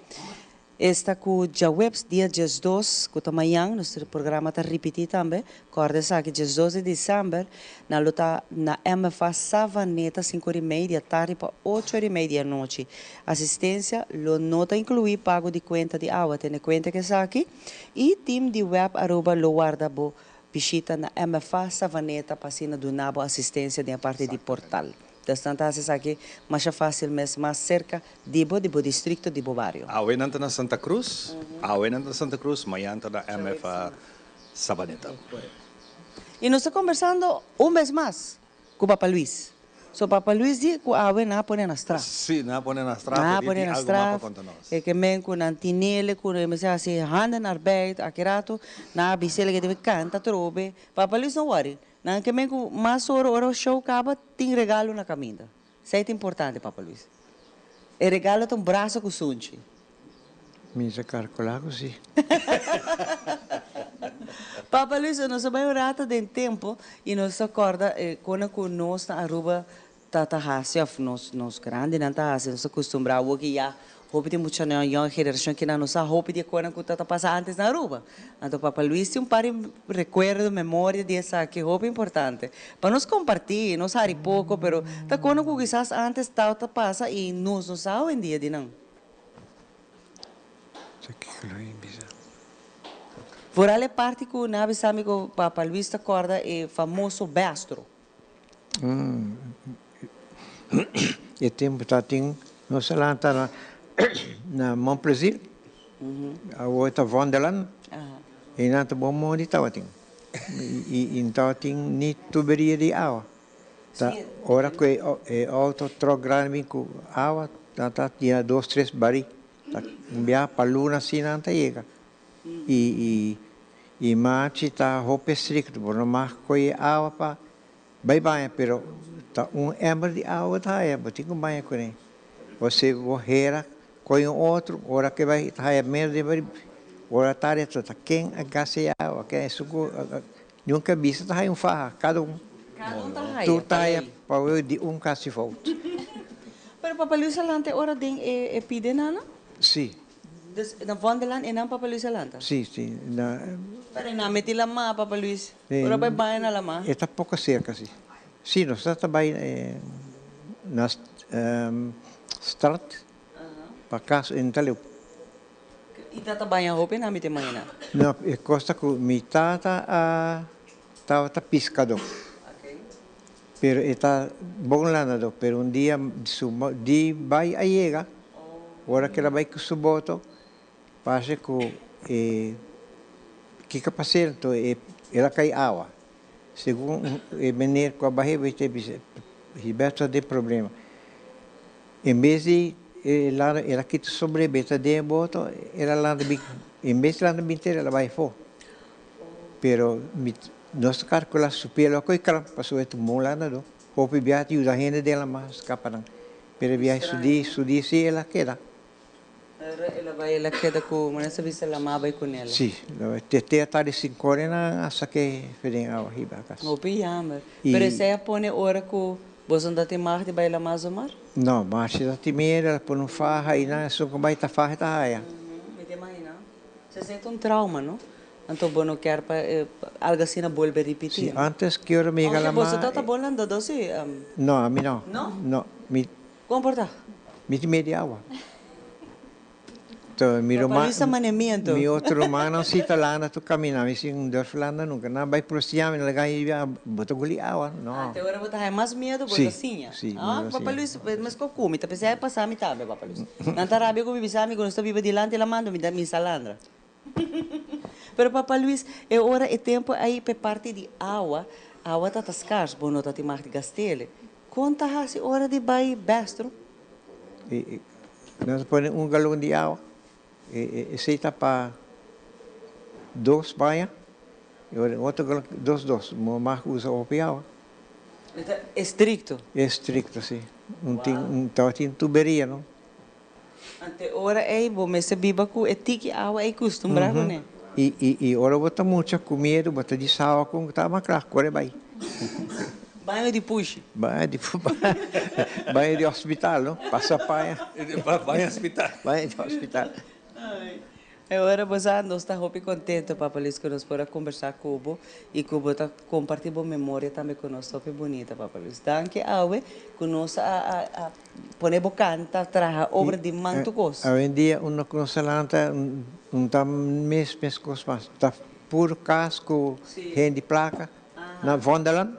Esta ku djaweps dia 12, ku ta mañan, nos programa ta ripití tambe, kòrda esaki, 12 di desèmber, nan lo ta na MFA Savaneta sinku ora i mei di atardi pa ocho ora i mei di anochi. Asistensia lo no ta inkluí pago di kuenta di awa, tene kuenta ku esaki i tim di web Aruba lo warda bo bishita na MFA Savaneta pa asina duna bo asistensia den e parti di portal. Dus nan ta hasi esaki masha fásil mes, mas serka di bo, di bo distrikto, di bo bario. Awe nan ta na Santa Cruz, awe nan ta na Santa Cruz, mañan ta na MFA Sabaneta. I nos ta kombersando un bes mas ku Papa Luis. So Papa Luis di ku awe nan a pone na straf. Sí, nan a pone na straf, e di tin algu mas pa konta nos. E ke men ku nan tinele ku nan mester hasi handenarbeid aki rato, nan a bis'el ke debe kanta atrobe. Papa Luis no wòri, Nan ke men ku mas ora ora show kaba tin regalo na kaminda. Esei ta importante Papa Luis. E regalo ta un brasa ku sunchi. Mi ta kalkulá ku si. Papa Luis nos a bai un rato den tempo i nos ta kòrda e kona ku nos na Aruba ta ta hasi of nos nos grandinan ta hasi nos ta kustumbrá awor ki ya hopi di muchanan yòn generashon kinan no sa hopi di e konan ku ta ta pasa ántes na Aruba. Anto Papa Luis tin un par di rekuerdo, memoria di esaki hopi importante pa nos kompartí, nos hari poko pero ta konan ku kisas ántes ta ta pasa i nos no sa awendia di nan. Sa kiko lo e bisa? Vooral e parti ku nan a bisa mi ku Papa Luis ta kòrda e famoso bestro. E tempu ta tin nos a lanta na na Mont Plaisir, awor ta Vondelland, i nan ta bon mondi tabatin. I no tabatin ni tuberia di awa. Ta ora ku e outo tròk grandi bin ku awa, nan ta yena dos tres barí. Ta un biaha pa luna asina nan ta yega. I i machi ta hopi estricto, bo no mag coye awa pa bay baña, pero ta un ember di awa bo ta haya, bo tin cu baña cune. Bo si bo hera coye un otro, ora cu e bay ta haya menos di bari, ora tarde ta ta ken a gasta e awa, ken esun cu nunca bisa ta haya un faha, cada un. Cada un ta haya, Tur ta haya pa di un casi fout. Pero Papa Luis a lanta e ora den e pide nana? Si. Dus na Vondeland e nan Papa Luis a lanta? Si, si. Na. Pero e nan meti lamá, Papa Luis. Ora bai baña na lamá. E ta poko serka, si. Si, nos ta bai na strat pa kas en ta leu. I ta ta baña hopi nan mi ta imagina? No, e kos ta ku mi tata a tabata piskadó. Pero e ta bon landadó. Pero un dia su di bai a yega, ora ku el a bai ku su boto, parse ku e kiko a pas'é anto el a kai awa. Segun e meneer ku a bah'é ta bisa, Gilberto ta den problema. En bes di e landa el a kita sobrebe ta den e boto, el a landa bin, en bes di landa bin tera el a bai afó. Pero mi nos ta kalkulá su pia lo a koe kram pasobra e ta un bon landadó. Hopi biaha ta yuda hende den laman skapa nan. Pero e biaha su di su di si el a keda. El a bai, el a keda ku, manera sa bisa lamá bai kuné. Sí, te te atardi sinkor nan a sak'é for den awa hiba kas. Hopi jammer. Pero esei a pone ora ku boso no ta tin mag di bai lamá zomar? No, mas si ta tin miedu el a pone un faha i nan esun ku bai ta faha ta haya. Mi ta imaginá. Esei ta un trauma, no? Anto bo no kier pa algo asina bolbe ripití. Sí, antes ki ora mi yega lamá. Boso ta bon landadó sí? No, ami no. No? No, mi. Kon por ta? Mi tin miedu di awa. To mi Papa Luis ta mane mi anto. Mi otro rumannan sí ta landa tur camina, mi sí no durf landa nunca. Nan bai prostiá mi, nan laga mi bia, bo ta guli awa, no. Ah, te ora bo ta haña mas miedu bo ta siña. Sí, sí. Ah, Papa Luis, meskos ku mi ta pensá e pasá mi tambe, Papa Luis. Nan ta rabia ku mi bisa mi ku nos ta biba dilanti lamando, mi ta mi salandra. Pero Papa Luis, e ora e tempu ei p'e parti di awa, awa ta ta skars, bo no ta tin mag di gast'el. Kon ta hasi ora di bai bèstro? Nos pone un galon di awa, esei ta pa dos baña, i ora otro galon, dos dos, bo mag usa hopi awa. E ta estrikto? Estrikto, si. Un tin, un tabatin tuberia, no? Ante ora ei bo mester biba ku e tiki awa ei kustumbrá kuné. I i i ora bo ta mucha ku miedu bo ta di sawa kon ta makla kore bai. Baño di pushi. Baño di baño di hospital no pasa paña. Baño hospital. Baño di hospital. E ora bo sa nos ta hopi contento Papa Luis cu nos por a conversa cu bo y cu bo ta comparti bo memoria tambe cu nos hopi bunita Papa Luis. Danki awe cu nos a a a pone bo canta traha obra di man tur cos. Awendia uno cu nos a lanta no ta mes mes cos mas ta puro cas cu hende placa na Vondelland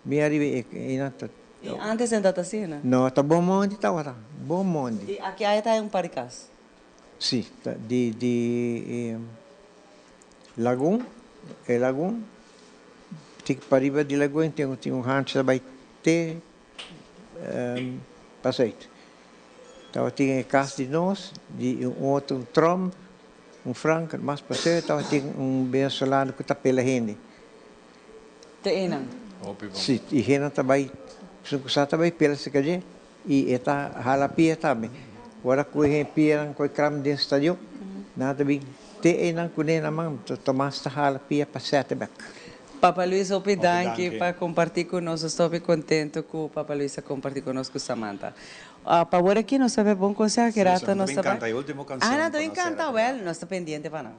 mi ariba e nan ta. Y antes nan ta asina? No ta bon mondi tabata bon mondi. Y aki aya ta hay un par di cas? Sí, ta di di lagun, e lagun, tin pariba di lagun tin tin un hanchi ta bai te paseit. Tabatin e kas di nos, di un otro un Tromp, un Frank, mas paseo tabatin un venezolano ku ta pela hende. Te einan? Sí, i hendenan ta bai, esun ku sa ta bai pela serka dje. I e ta hala pia tambe. Ora ku e pianan ku e kram den stadion, nan ta bin te einan kuné na man, Tomas ta hala pia pa sète bèk. Papa Luis hopi danki pa kompartí ku nos. Nos ta hopi kontento ku Papa Luis a kompartí ku nos ku Samantha. Pa awor aki nos ta bai bon konseho ki rato nos ta bai. Ah nan ta bin kanta wèl nos ta pendiente pa nan.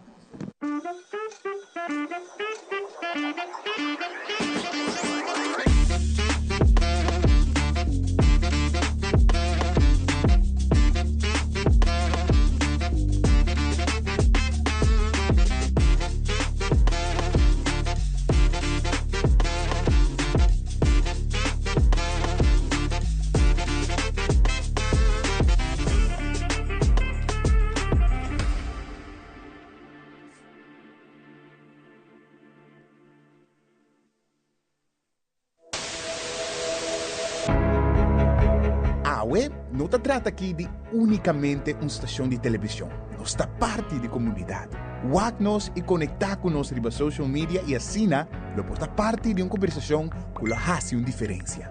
Awe no ta trata aki di únikamente un stashon di televishon. Nos ta parti di komunidat. Wak nos i konektá ku nos riba social media i asina lo por ta parti di un kombersashon ku lo hasi un diferensia.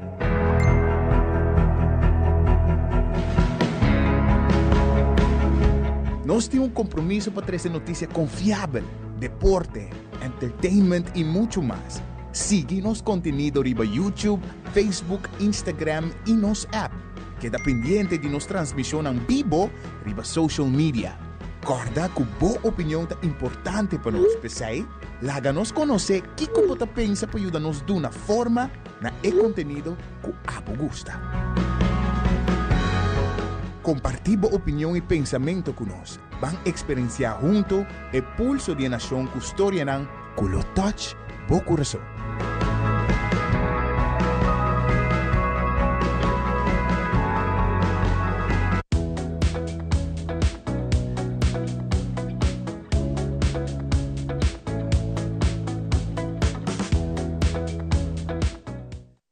Nos tin un kompromiso pa trese notisia konfiabel, deporte, entertainment i muchu mas. Sigui nos kontenido riba YouTube, Facebook, Instagram i nos app. Keda pendiente di nos transmishonnan bibo riba social media. Kòrda ku bo opinion ta importante pa nos, p'esei laga nos konosé kiko bo ta pensa pa yuda nos duna forma na e kontenido ku abo gusta. Kompartí bo opinion i pensamentu ku nos. Ban eksperensiá huntu e pulso di e nashon ku storianan ku lo touch bo kurason.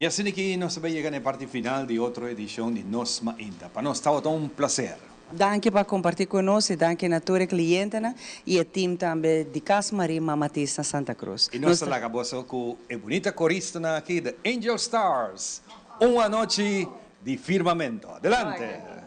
Y asina ki nos ta bay yega na e parti final di otro edicion di Nos Mainta. Pa nos tabata un placer. Danki pa comparti cu nos y danki na tur e clientenan y e team tambe di Cas Marie Mama Tis na Santa Cruz. Y nos ta laga boso cu e bunita coristanan aki, The Angel Stars, Un anochi di firmamento. Adelante!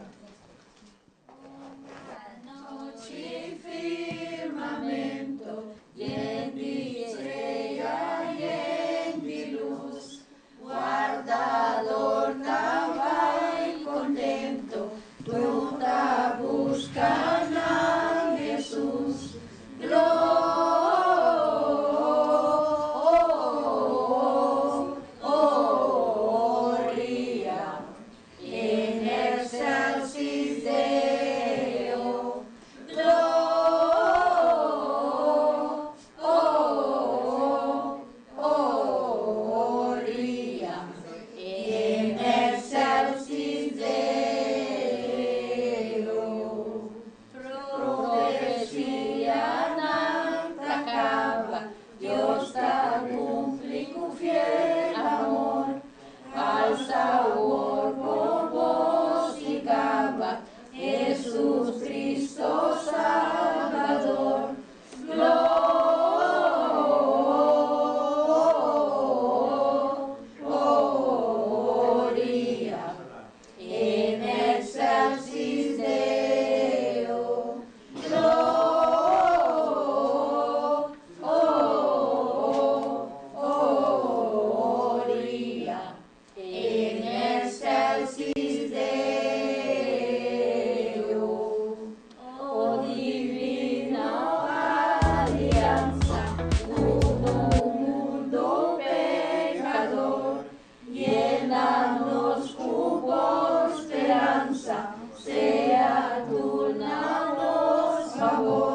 Fabor.